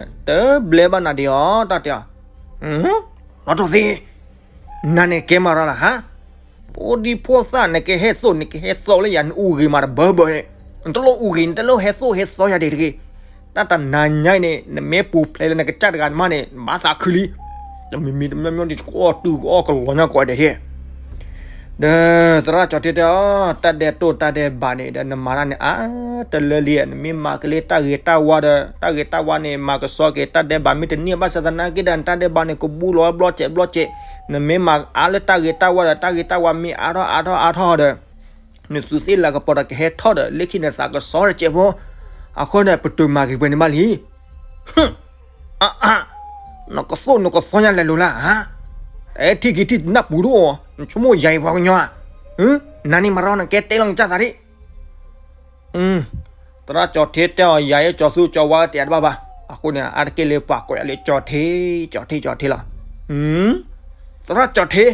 ဘျဲဘၣ်နၤဒံးအီၤ တၢ်တဲအီၤ, လီၤတိၢ်သ့, နၤန့ၣ်ကဲမၤရၤလၢ်ဟါ, ဖိဒံဖိသၣ် နကဟဲသိး နကဟဲသိးလၢယၤ နအူဂ့ၤမးတဘၢဘၢန့ၣ်, နတလိၣ်အူဂ့ၤ နတလိၣ်ဟဲသိးဟဲသိးယၤဒံးတဂ့ၤ, တၢ်တနၤညါအံၤန့ၣ် နမ့ၢ်ပူၤဖျဲးလၢနကစၢ်တဂၤန့ၣ်မးန့ၣ် နဘၣ်သးခုလံ, တမံၤမံၤတမံၤမံၤန့ၣ် ကအိၣ်တုၤကအိၣ်ကလီၤညါကိးဂၤဒဲး ဒီးသရၣ်ကၠီၤထ့တဲအီၤ, တၢ်ဒဲးတိၢ်တၢ်ဒဲးဘးန့ၣ်ဒီး နမၤတၢ်န့ၣ်အါတလၢလံ, နမ့ၢ်မၤက့ၤလၢတၢ်ဂ့ၤတၢ်ဝါဒီး တၢ်ဂ့ၤတၢ်ဝါန့ၣ် မၤကဆှီက့ၤတၢ်ဒဲးဘး မ့ၢ်တန့ၢ်ဘၣ်ဆၣ်သနာ်က့ဒီး နတၢ်ဒဲးဘးန့ၣ် ကဘူးလီၤဘျီစဲးဘျီစဲး, နမ့ၢ်မၤအါလၢတၢ်ဂ့ၤတၢ်ဝါဒီး တၢ်ဂ့ၤတၢ်ဝါမ့ၢ်အါထီၣ်အါထီၣ်အါထီၣ်ဒီး နသုးသ့ၣ်လၤကပီၤဒီးကဟဲထီၣ်ဒီး လၢခံန့ၣ်သးကဆှီတစဲးဖိ, အဃိန့ၣ် ပတိၤမၤက့ၤပှဲၤန့ၣ်ဘၣ်လံ အါအါ, နကသိၣ်နကသီညါလဲၤလိာ်လၢ်ဧါ, အဲထံၣ်က့ၤထံၣ်နၢ်ပူၤတအိၣ်, နဆိကမိၣ်ယၤအံၤပှၤကညီဧါ, နၤန့ၣ်မၤရီနကဲတဲလီၤနကစၢ်သးဒံး, သရၣ်ကၠီၤထ့တဲအီၤ ယၤယဲကၠီၤသူကၠီၤဝါတယၤတဘၣ်ဘၣ်, အဃိန့ၣ် အါတက့ၢ်လၢပှၤကိးယၤလၢကၠီၤထ့, ကၠီၤထ့ ကၠီၤထ့လီၤ, သရၣ်ကၠီၤထ့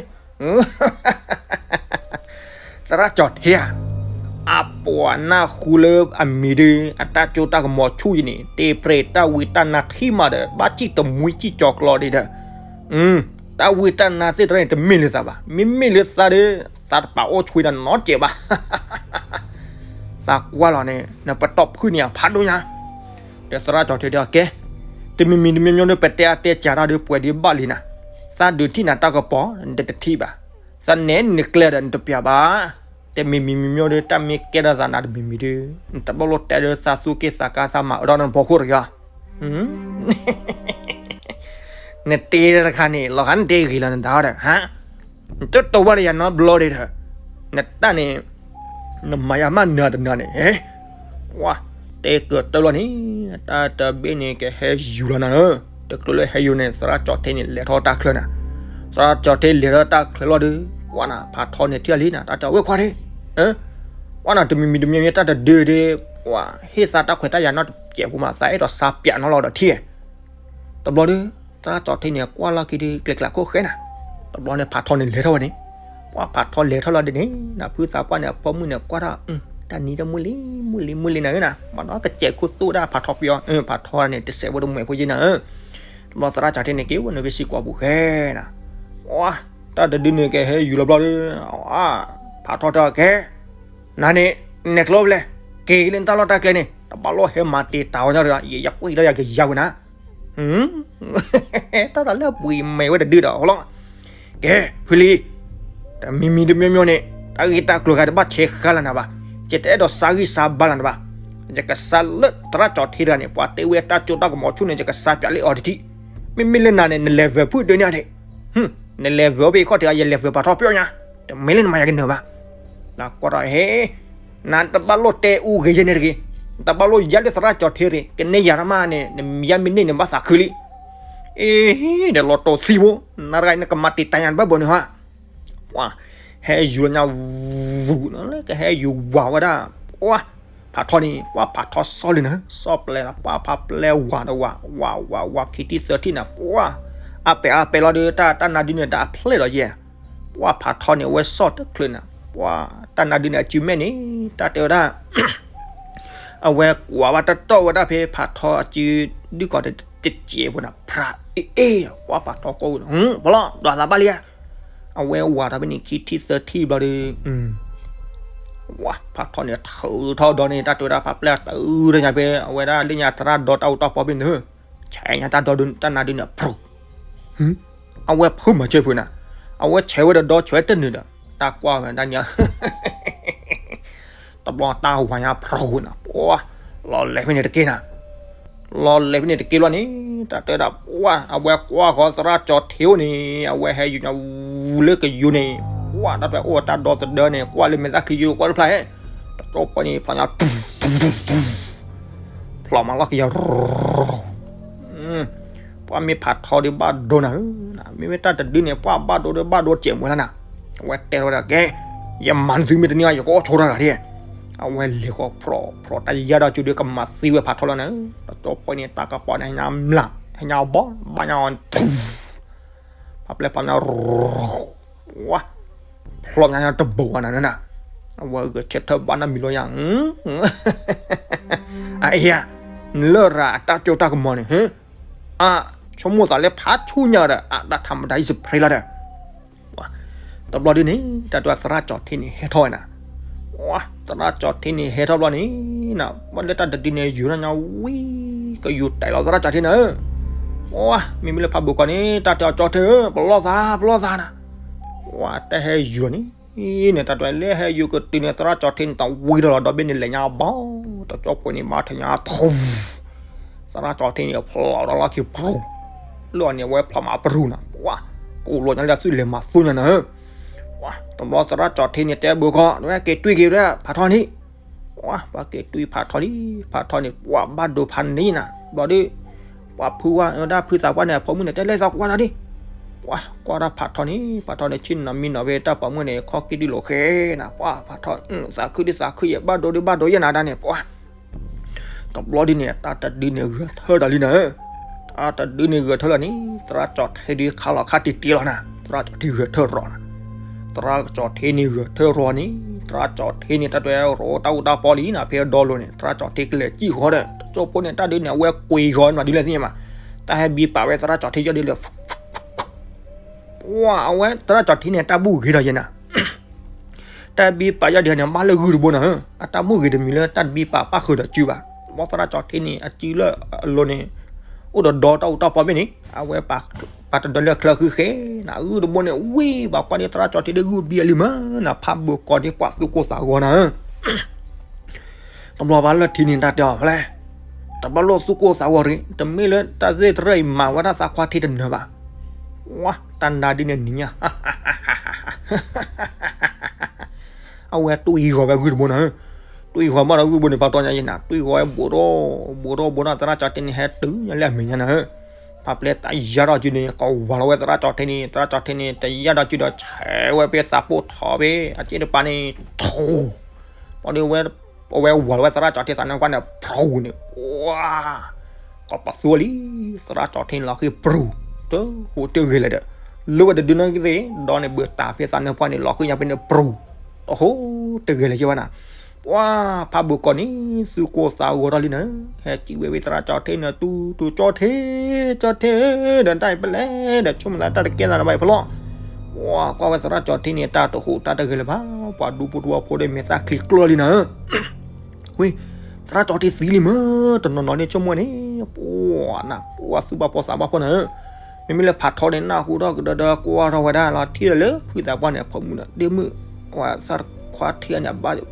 သရၣ်ကၠီၤထ့ဧါ, အပှၤနၢ်ဟူလၢအမံၤဒုး အတၢ်ကၠိတၢ်ကမီၤဆူၣ်ယံၤန့ၣ် တ့ပြဲးတၢ်ဝံတၢ်နါထံမးဒီး ဘၣ်စံၣ်တမှံစံၣ်ကၠီၤကျီဒံးဒီး, တၢ်ဝံတၢ်နါသ့ၣ်တဖၣ်န့ၣ် တမ့ၢ်လၢသးဘၣ်, မ့မ့ၢ်လၢသးဒီး သးတပာ်အိၣ်ဆွံဒီးနီတစဲးဘၣ် သးကွၢ်လီၤန့ၣ် နပတီၢ်ဖုၣ်န့ၢ်အဖးဒိၣ်ညါ, ဒီးသရၣ်ကၠီၤထ့တဲအီၤ ကဲ, တမံၤမံၤတမံၤမံၤဒီး ပတဲအါတဲစှၤတၢ်ဒီးပှဲၤဒံးဘၣ်လံနၤ, သးဒုးထံၣ်နၤတၢ်ကပီၤ နတထံၣ်ဘၣ်, သးနဲၣ်နကျဲဒီးနတပျးဘၣ်, တမံၤမံၤမံၤမံၤဒီး တၢ်မ့ၢ်ကဲထီၣ်သးနၤတမံၤမံၤဒီး နတဘၣ်လိၣ်တဲဒီးသးသူၣ်က့ၣ်သးကါသးမၤအၢထီၣ်နဖီခိၣ်တဂ့ၤလီၤ နတဲတခါန့ၣ် လီၤဂာ်နတဲဂ့ၤလီၤနဒါဒီး ဟါ, နတတိၤဘၣ်ဒီးယၤနီတဘျီဒံးဒီး, နတၢ်န့ၣ် နမၤယၤမးနၤတနၤန့ၣ်, ဝါ, တဲကတၢၢ်လီၤန့ၣ်, တၢ်တဘ့ၣ်န့ၣ်ကဟဲယူၤလီၤနၤဧၢ, တချုးလၢဟဲယူၤန့ၣ် သရၣ်ကၠီၤထ့န့ၣ် လဲၤထီၣ်တၢ်ချၢနၤ, သရၣ်ကၠီၤထ့လဲၤထီၣ်တၢ်ချၢလီၤဒီး, ဝါနၤ ဖးထီန့ၣ်ထံၣ်လံနၤ တၢ်တဲဝဲခွါထ့, ဝါနၤ တမံၤမံၤတမံၤမံၤ တၢ်တဒုဒုး, ဝါ, ဟ့ၣ်သးတၢ်ခွဲးတၢ်ယာ်နီတစဲးဖိမး သးအဲၣ်ဒိးစးပၠးနီၢ်လီၤဒီးထံၣ်, တဘျီဒီး သရၣ်ကၠီၤထ့န့ၣ် ကွၢ်လီၤက့ၤဒီး ကျဲးကျဲးခိၣ်ဃဲနၤ, တ တဘျီန့ၣ်ဖးထီန့ၣ်လဲၤထီၣ်ဝဲန့ၣ်, ပှၢ်ဖးထီလဲၤထီၣ်လီၤဒ်န့ၣ် နဖုသးပှၢ်န့ၣ် အဖိမုၣ်န့ၣ်ကွၢ်ထီၣ်, တၢ်နံၤတမုၢ်လံ မုၢ်လံ မုၢ်လံနၤဧၢနၤ, မ့ၢ်နီၢ်ကစဲးခိၣ်သိၣ်ဒၣ်ဖးထီပျီ, ဖးထီန့ၣ် တစဲးဖိတမှဲးဖိယဲနၤဧၢ, တဘျီသရၣ်ကၠီၤထံန့ၣ်က့ၤဝဲနုာ်ဖဲစံးကွၢ်ပူၤဃဲနၤ, တၢ်တဒုန့ၣ်ကဟဲယူၤလီၤဘျီဒီး, ဖးထီတဲအီၤကဲ, နၤန့ၣ်, နဲၣ်ကျိဖဲလဲၣ်, က့ၤက့ၤလၢနတၢ်လီၢ်တၢ်ကျဲန့ၣ် တဘၣ်လိၣ်ဟဲမၤတံာ်တာ်ဝဲညီဒီး ယကွၢ်ဒီးယကယၤဝဲနၤ တၢ်တလၢအပှ့ၤမဲာ်ဝဲတဒုဒီးအဃိလီၤ, ကဲ, ဖုလံ, တမံၤမံၤတမံၤမံၤန့ၣ် တၢ်ဂ့ၢ်တၢ်ကျိၤဂၤတဘၣ်ဆဲးဃါလၢနၤဘၣ်, ယတအဲၣ်ဒိးစါဂံၢ်စါဘါလၢနၤဘၣ်, ယကစးလၢသရၣ်ကၠီၤထံတဂၤန့ၣ် ပှၤတဲဝဲတၢ်ကၠိတၢ်ကမီၤဆူၣ်န့ၣ် ယကစးပၠးလၢအီၤတထံၣ်, မ့မ့ၢ်လၢနၤန့ၣ် နလဲၤဝဲဖုၣ်ဒိၣ်န့ၢ်ဒ့ၣ် နလဲၤဝဲဖဲခီၣ်ထံး ယလဲၤဝဲပှၤထီၣ်ပျီညါ, တမ့ၢ်လၢနမၤယကနၢၤဘၣ်, နကွၢ်ထီၣ်ဟဲ နတဘၣ်လိၣ်တဲအူဂ့ၤယဲန့ၣ်တဂ့ၤ, နတဘၣ်လိၣ်ယါလၢသရၣ်ကၠီၤထံတဂ့ၤ, ကန့ၢ်ယၤတမးန့ၣ် နမံၤယါမ့ၢ်န့ၢ်န့ၣ်ဘၣ်သးခုလံ, အ့ ဒီးလီၤတိာ်သံဖိ, နတဂၤအံၤနကမၤတံာ်တာ်ယၤနဘၣ်ဘၣ်န့ၣ်ဟါ, ပှၤ, ဟဲယူၤလီၤညါ, ဝူၤလၢကဟဲယူၤဝၤဝဲဒၣ်, ပှၤ, ဖးထီန့ၣ် ပှၤဖးထီစီၣ်လံနၤ, စီၣ်ပျဲလီၤ ပှၤဖးပျဲဝၤဒီးဝၤ, ဝၤဝၤဝၤခံထံၣ်သၢထံၣ်နၤ, ပှၤ, အါပဲာ်အါပဲာ်လီၤဒီး တၢ်တၢ်နါဒုန့ၣ် တၢ်အဖျဲၣ်ဒီးယဲ ပှၤဖးထီန့ၣ် အဝဲစီၣ်တချုးနၤ, ပှၤတၢ်နါဒုန့ၣ် အစုမဲာ်န့ၣ် တၢ်တဲဝဲဒၣ်, အဝဲကွၢ်ဘၣ်တတီၢ်ဝဲဒၣ်ဖဲဖးထီအစုဒုၣ်ကီၤတစဲးဖိနၤ, ဖြးအ့ၣ်အ့ၣ်, ပှၤဖးထီကိးဝဲ, ပလီၢ် ဒွးသးဘၣ်လံဧါ, အဝဲဝၤထီၣ်ဖဲန့ၣ် ခံထံၣ်သၢထံၣ်ဘျီဒီး ဝၤဖးထီန့ၣ် ထုးထီၣ်ဒီးန့ၣ် တၢ်တဲဝဲဒၣ် ဖးပျဲၢ်တုၤတညါဖဲ အဝဲဒၣ်လၢညါသရၣ်ဒီတၢ်အူတၢ်ပီဖဲန့ၣ်, ဆဲးညါတၢ်ဒီ တၢ်နါဒုန့ၣ် ဖြူး, အဝဲဖုးမၤစၢၤဖုးနၤ, အဝဲဆဲးဝဲဒီးဒီဆဲးတနုာ်ဒီး တၢ်ကွၢ်ဝဲဒၣ်ညါ တဘျီတၢ်ဝၤညါဖြူးနၤ, ပှၤ, လီၤလဲၤဖဲန့ၣ်တက့ၢ်နၤ, လီၤလဲၤဖဲန့ၣ်တက့ၢ်လီၤန့ၣ်, တၢ်တဲဒၣ်ပှၤ အဝဲကွၢ်ဃီသရၣ်ကၠီၤထံအိၣ်န့ၣ် အဝဲဟဲယူၤညါဝူၤလၢကယူၤန့ၣ်, ပှၤ တၢ်တဲအိၣ်တၢ်ဒီသဒၢန့ၣ် ကွၢ်လၢမဲာ်သၣ်ခံယိကွၢ်တဖျါဟဲ, တကၠိဖိန့ၣ် ဖျီညါ ဖျီမၤလီၢ်ခံယၤ ပှၤမ့ၢ်ဖးထီဒီးဘၣ်ဒိနၤဧၢ, မ့မ့ၢ်တၢ်တဒုန့ၣ် ပှၤဘၣ်ဒိဒီးဘၣ်ဒိစဲးမွဲလီၤနၤ, အဝဲတဲထီၣ်ဝဲဒၣ်ကဲ, ယမၤနသုမ့ၢ်တန့ၢ်ဘၣ် ယကအိၣ်ဆိတၢ်ဂၤဒၣ်, အဝဲလဲၤဃီဖြီဖြီတၢ်ယါဒီးကၠိဒီးကမၤသံဝဲဖးထီလီၤနၤဧၢ, တကၠိဖိန့ၣ် တၢ်ကပီၤန့ၣ် ဟဲညါမျး ဟဲညါဘီ ဘၣ်ညါအီၤ ဖးပျဲၢ်ဖျီညါ ဝါ, ဖျီညါတဘိဝဲနၤနၤ, အဝဲဂဲၤဆၢထၢၣ်ဘၣ်နၢ်မံၤလီၤယၤ, အအံၤ, နလၢရၤအတၢ်ကၠိတၢ်ကမီၤန့ၣ်, အ, ဆိကမိၣ်သးလၢဖးဆူညါဒီး အတၢ်ထးမတၤအံၤစဖရ့လီၤဒီး တဘျီဒ်န့ၣ် တၢ်တဲသရၣ်ကၠီၤထံန့ၣ်ဟဲထီၣ်ဝဲနၤ, သရၣ်ကၠီၤထံန့ၣ်ဟဲထီၣ်ဘျီန့ၣ်, ဘၣ်လၢတၢ်တဒုန့ၣ် ယူၤထီၣ်ညါဝံၤ ကယူၤတဲာ်လီၤသရၣ်ကၠီၤထံနၤဧၢ, မ့မ့ၢ်လၢဖးဘိးကီးန့ၣ် တၢ်တဲအီၤကၠီၤထံဧၢ ပလီၢ်သး ပလီၢ်သးနၤ, တၢ်ဟဲယူၤန့ၣ် န့ၣ် တၢ်တဲလၢဟဲယူၤကတုၤန့ၣ် သရၣ်ကၠီၤထံန့ၣ် တဝံၤထီၣ်လီၤဒီးဘ့ၣ်န့ၣ် လဲၤညါဘီ တကၠိဖိန့ၣ် မၤထီၣ်ညါထူ သရၣ်ကၠီၤထံန့ၣ် ဖျိးဒီးလီၢ်ခံပရူၤ, လၢအီၤန့ၣ် အဝဲဖျိးမၤပရူၤနၤ, ပှၤ, ကိးလိာ်ညါလၢအသွံၣ်လဲၤမၤသူညါနၤဧၢ, ပှၤ, တဘျီသရၣ်ကၠီၤထံန့ၣ် တဲဘိးကီး နဝဲက့ၤတွံၢ်က့ၤဝဲဒၣ်ဖးထီန့ၣ်, ပှၤ, ပှၤက့ၤတွံၢ်ဖးထီလံ, ဖးထီန့ၣ် ပှၤဘၣ်ဒိဖးန့ၣ်နၤ, ဘျီဒီး ပှၤဖုဝဲဒၣ်ဖုသးပှၢ်န့ၣ် အဖိမုၣ်န့ၣ် တဲလဲၤသးကွၢ်သးဒ်, ပှၤ, ကွၢ်ဒၣ်ဖးထီန့ၣ်, ဖးထီန့ၣ် ဆ့ၣ်နီၤမံနီၤဖဲတၢ်ပိာ်မုၣ်န့ၣ် ခီၣ်ကံၢ်ဒုးလိာ်ဃဲနၤ, ပှၤ, ဖးထီ, သးခုဒုးသးခုယဲၢ် ဘၣ်ဒိဒုးဘၣ်ဒိယဲၢ်နၤဒၣ်န့ၣ်, ပှၤ တဘျီဒ်န့ၣ် တၢ်တဒုန့ၣ်ဂဲၤထၢၣ်ဒီးလံနၤဧၢ, တၢ်တဒုန့ၣ်ဂဲၤထၢၣ်လီၤန့ၣ် သရၣ်ကၠီၤထံဒုးခါလီၤခါတံၢ်တံၢ်လီၤနၤ, သရၣ်ကၠီၤထံဂဲၤထၢၣ်ရီၤနၤ, သရၣ်ကၠီၤထံန့ၣ်ဂဲၤထၢၣ်ရီၤန့ၣ်, သရၣ်ကၠီၤထံန့ၣ် တၢ်တဲရိတၢ်အူတၢ်ပီလံနၤ, ဖဲအဒီလိၤန့ၣ် သရၣ်ကၠီၤထံကလဲၤစံၣ်ဃီဒီး တကၠိဖိန့ၣ် တၢ်ဒုန့ၣ် အဝဲကွံာ်ဃီမးဒ်လဲၣ်သ့ၣ်ညါမး, တၢ်ဟဲဘံပာ်ဝဲသရၣ်ကၠီၤထံယီၢ်ဒ်လဲၣ် ပှၤ, အဝဲသရၣ်ကၠီၤထံန့ၣ် တၢ်ဘူၣ်ဂ့ၤဒီးယဲၢ်နၤ, တၢ်ဘံပာ်ယီၢ်ဒ်န့ၣ် ဘၣ်လၢဂုၢ်တဘိနၤဧၢ, အတၢ်ဘူၣ်ဂ့ၤတမံၤလၢတၢ်တဘံပာ်ပၣ်ဃုာ်ဒီးစုဘၣ်, ဘီသရၣ်ကၠီၤထံန့ၣ် အစုလၢအလိၤန့ၣ် အိၣ်ဒီးဒီတၢ်အူတၢ်ပီဘ့ၣ်န့ၣ် အဝဲပာ်တဒၢလၢချၢဃုဃဲနၤ, ဂုၢ်တဘိန့ၣ် ဝံၤဘၣ်ကွၢ်ဒ်သရၣ်ကၠီၤထံဒ်ဂုၢ်ဘံအလံၤမးနၤ, ဖးဘိးကီးဒ်ပှၤသူၣ်ကိၢ်သးဂီၤနၤဧၢ တဘျီဘၣ်လၢထံန့ၣ် တၢ်တဲအီၤဖဲလဲၣ်, တဘၣ်လိၣ်သူၣ်ကိၢ်သးဂီၤရံ, တမ့ၢ်လၢတၢ်သ့ၣ်တရၢၣ်အံၤမၤဝဲဒၣ်သးခွါထံတနၢၤဘၣ်, ဝါ, တၢ်နါဒ်န့ၣ်နံၤညါ အဝဲတွံၢ်ဂီၤဝဲဂုၢ်တဘိနၤဧၢ, တွံၢ်ဂီၤဘၣ်ဒီးဂုၢ်တဘိန့ၣ် ပှၤတီညါယဲၢ်နၤ, တွံၢ်ဂီၤဝဲဘူးဒီး, ဘူးဒီးဘူးဒီး သရၣ်ကၠီၤထံန့ၣ် ဟဲတုၤညါလၢအမဲာ်ညါနၤဧၢ, ဖးပျဲၢ်တယါဒီးစုန့ၣ် ကဝၤလီၤဝဲသရၣ်ကၠီၤထံန့ၣ်, သရၣ်ကၠီၤထံန့ၣ် တယါဒီးစုဒီး ဆဲးဝဲဖဲသးပိၢ်ထီၣ်ဖဲ အစ့ၣ်တပၤန့ၣ် ထူ ဘျီဒီး အဝဲဝၤလီၤဝဲသရၣ်ကၠီၤထံသးနါကွၢ်န့ၣ် ဖြူးန့ၣ် ဝါ, ကပသူလံ, သရၣ်ကၠီၤထံန့ၣ်လီၤဃံပရူၤ, တဟူးတဂ့ၤလဲၣ်ဒီး, လၢဝဲတဒုနီၢ်ကသ့ၣ် ဒီးန့ၣ်ဘၣ်တၢ်ဖဲသးနၢ်ပှၢ်န့ၣ် လီၤဃံညါဖဲန့ၣ် ပြူၤ, တဟိတဂဲၤလၢၤက့ၤဘၣ်နၤ, ပှၤဖးဘိၣ်ကီၢ်န့ၣ် သူၣ်ကိၢ်သးဂီၤထီၣ်လံနၤ, ဟဲစံးဝဲဝံၤသရၣ်ကၠီၣ်ထ့န့ၣ် တူၢ်တူၢ်ကၠီၣ်ထ့, ကၠီၣ်ထ့ဧၢ, ဒီးတၢ်အံၤဖဲလဲၣ်, ဒီးဆိကမိၣ်သးတၢ်တကဲသးနဘၣ်အံၤဖဲလဲၣ်, ပှၤကွၢ်ဝဲသရၣ်ကၠီၣ်ထ့န့ၣ် တၢ်တဟိးတၢ်တဂဲၤလၢၤဘၣ်, ပှၤဒူဖိတဝီဖိဒီးမဲာ်သၣ်ချံကျိလီၤလံနၤ ဝံၤ, သရၣ်ကၠီၣ်ထ့သံလံမ့ၢ်, တနီၤနီၤန့ၣ်ဆိကမိၣ်န့ၣ်, ပှၤနၤ, ပှၤသူၣ်ဘၣ်ဖှီၣ်သးဘၣ်ဖှီၣ်နၤ, မ့မ့ၢ်လၢဖးထီန့ၣ် နၢ်ဟူထီၣ်ကဒီးဒီးကွၢ်ထီၣ်ဝဲဒၣ်လီၤ, ထံၣ်ဒီးလၢဖုသးပှၢ်န့ၣ် အဖိမုၣ်ဒီး ဒ့မုၣ်, ဝဲသၢခွါထံၣ်အန့ၣ် အဘၣ်နၤလီၤ,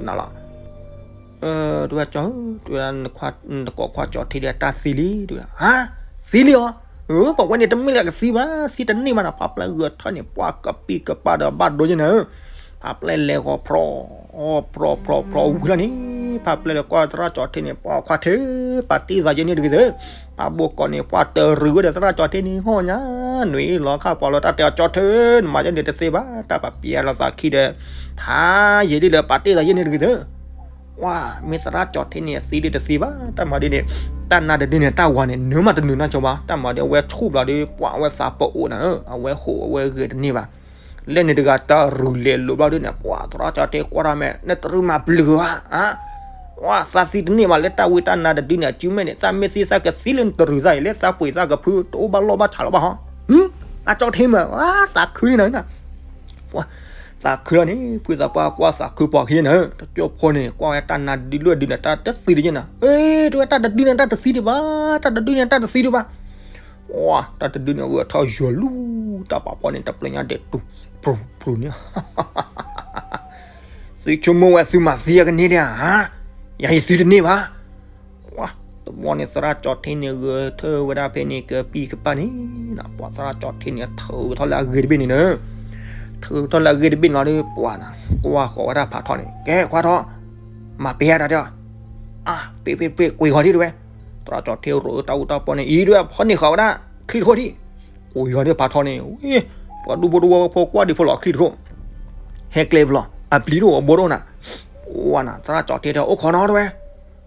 တဝဲကၠီၣ်, တဝဲ နကိးခွါကၠီၣ်ထ့ဒီးတၢ်သံလံ, တဝဲ, ဟါ, သံလံအီၤ, ပဝဲန့ၣ်တမ့ၢ်လၢကသံဘၣ်, သံတန့ၢ်ဘၣ်နၤ, ဖးပျဲၢ်ဂဲၤထၢၣ်န့ၣ် ပှၤကပံၢ်ကပၢ်ဒီးဘၣ်ဒိယဲနၤ ဖးပျဲၢ်လဲၤဃီၤဖြီ, ဖြီဖြီဖြီဝံၤလီၤန့ၣ်, ဖးပျဲၢ်လဲၤကွၢ်သရၣ်ကၠီၣ်ထ့န့ၣ် ပှၤခွါထ့, ပာ်တ့ၢ်သးယဲန့ၣ်တဂ့ၤသၢ, ဖးဘိၣ်ကီၢ်န့ၣ် ပှၤတရူးဝဲဒီးသရၣ်ကၠီၣ်ထ့န့ၣ် ဟီၣ်ညါ, နွံလီၤခါပှၤလီၤတၢ်တဲအီၤကၠီၣ်ထ့, နမၤယဲန့ၣ်တသ့ဘၣ်, တၢ်ပာ်ပျဲၢ်လိာ်သးခံဒီး, ဖးယဲဒ်လၢပာ်တ့ၢ်သးယဲန့ၣ်တဂ့ၤသၢ ဝါ, မ့ၢ်သရၣ်ကၠီၣ်ထ့န့ၣ် အသံဒ်တသံဘၣ်, တၢ်မၤဒ်န့ၣ်, တၢ်နါတဒုန့ၣ် တၢ်ဝၤန့ၣ် နၢမးတနုာ်နီၢ်ကီဘၣ်, တၢ်မၤဒ်အဝဲဆူၣ်ဘျီဒီး ပှၤအဝဲသးပအိၣ်နၤဧၢ, အဝဲဟိးအဝဲဂဲၤတန့ၢ်ဘၣ်, လၢန့ၣ်တဂၤတၢ်ရူၤလဲၤလိာ်ဘျီဒ်န့ၣ် ပှၤသရၣ်ကၠီၣ်ထ့ကွၢ်ထီၣ်မဲာ် နတရူးမၤပျုၤဧါ, ဝါ, သးသံတန့ၢ်ဘၣ်လၢတၢ်ဝံတၢ်နါတဒုန့ၣ် အစုမဲာ်န့ၣ် သးမ့ၢ်သံသးကသံလၢနတရူးသးအံၤ လၢသးပှ့ၤသးကဖု တအိၣ်ဘၣ်လီၢ်ဘၣ်ဆးလီၤဘၣ်ဟီ, သးကၠီၣ်ထ့မး, သးခုန့ၣ်နၤ ပှၤ, သးခုလီၤန့ၣ် ဖုသးပှၢ်ကွၢ်သးခုပှၤခံန့ၣ်, တကၠိဖိန့ၣ် ကွၢ်ဝဲတၢ်နါဒုလၢအဒုန့ၣ် တၢ်တသံတယဲၢ်နၤ, အ့, တဝဲတၢ်တဒုန့ၣ် တၢ်တသံဒံးဘၣ်, တၢ်တဒုန့ၣ် တၢ်တသံဒံးဘၣ်, ဝါ, တၢ်တဒုန့ၣ် ဂဲၤထီၣ်ယွၤလူၤ, တၢ်ပာ်ဖီန့ၣ် တပျဲညါဒဲးတူၤ, ပြူၤပြူၤန့ၣ် သုဆိကမိၣ်ဝဲသုမၤသံအကန့ၢ်ဒံးဧါ, ယၤယသံတန့ၢ်ဘၣ်, ဝါ, တဘျီန့ၣ်သရၣ်ကၠီၣ်ထ့န့ၣ် ဂဲၤထၢၣ်ဝဲဒၣ်ဖဲန့ၣ် ကပံၢ်ကပၢ်န့ၣ်, ပှၤသရၣ်ကၠီၣ်ထ့န့ၣ် ထုးထီၣ်လၢအဂ့ၢ်တဘ့ၣ်န့ၣ်လီၤ, ထုးထီၣ်လၢအဂ့ၢ်တဘ့ၣ်န့ၣ်လီၤဒီး ပှၤနၤ, ကွၢ်ဃီၤဝဲဒၣ်ဖးထီန့ၣ် ကဲခွါထီ, မၤပ့ၤဧါတၢ်တဲအီၤ, အါ, ပ့ၤပ့ၤပ့ၤ ကွံာ်ဃီၤဒံးတဝဲ, သရၣ်ကၠီၣ်ထ့ရိၤတၢ်အူတၢ်ပီန့ၣ် အံၤတဝဲ ဖီၣ်န့ၢ်ဃီၤဝဲဒၣ် ချံတခိၣ်ဒံး, ကွံာ်ဃီၤဒံးဖးထီန့ၣ်, ဝဲ, ပှၤဒူဖိတဝီဖိကွၢ်ဒံးဖိလီၤချံတခိၣ်, ဟဲကျဲဖဲလီၤ အပျံၤတအိၣ် အဘိတအိၣ်နၤ, ဝါနၤ သရၣ်ကၠီၣ်ထ့တဲအိၣ်ခိးနီတဝဲ,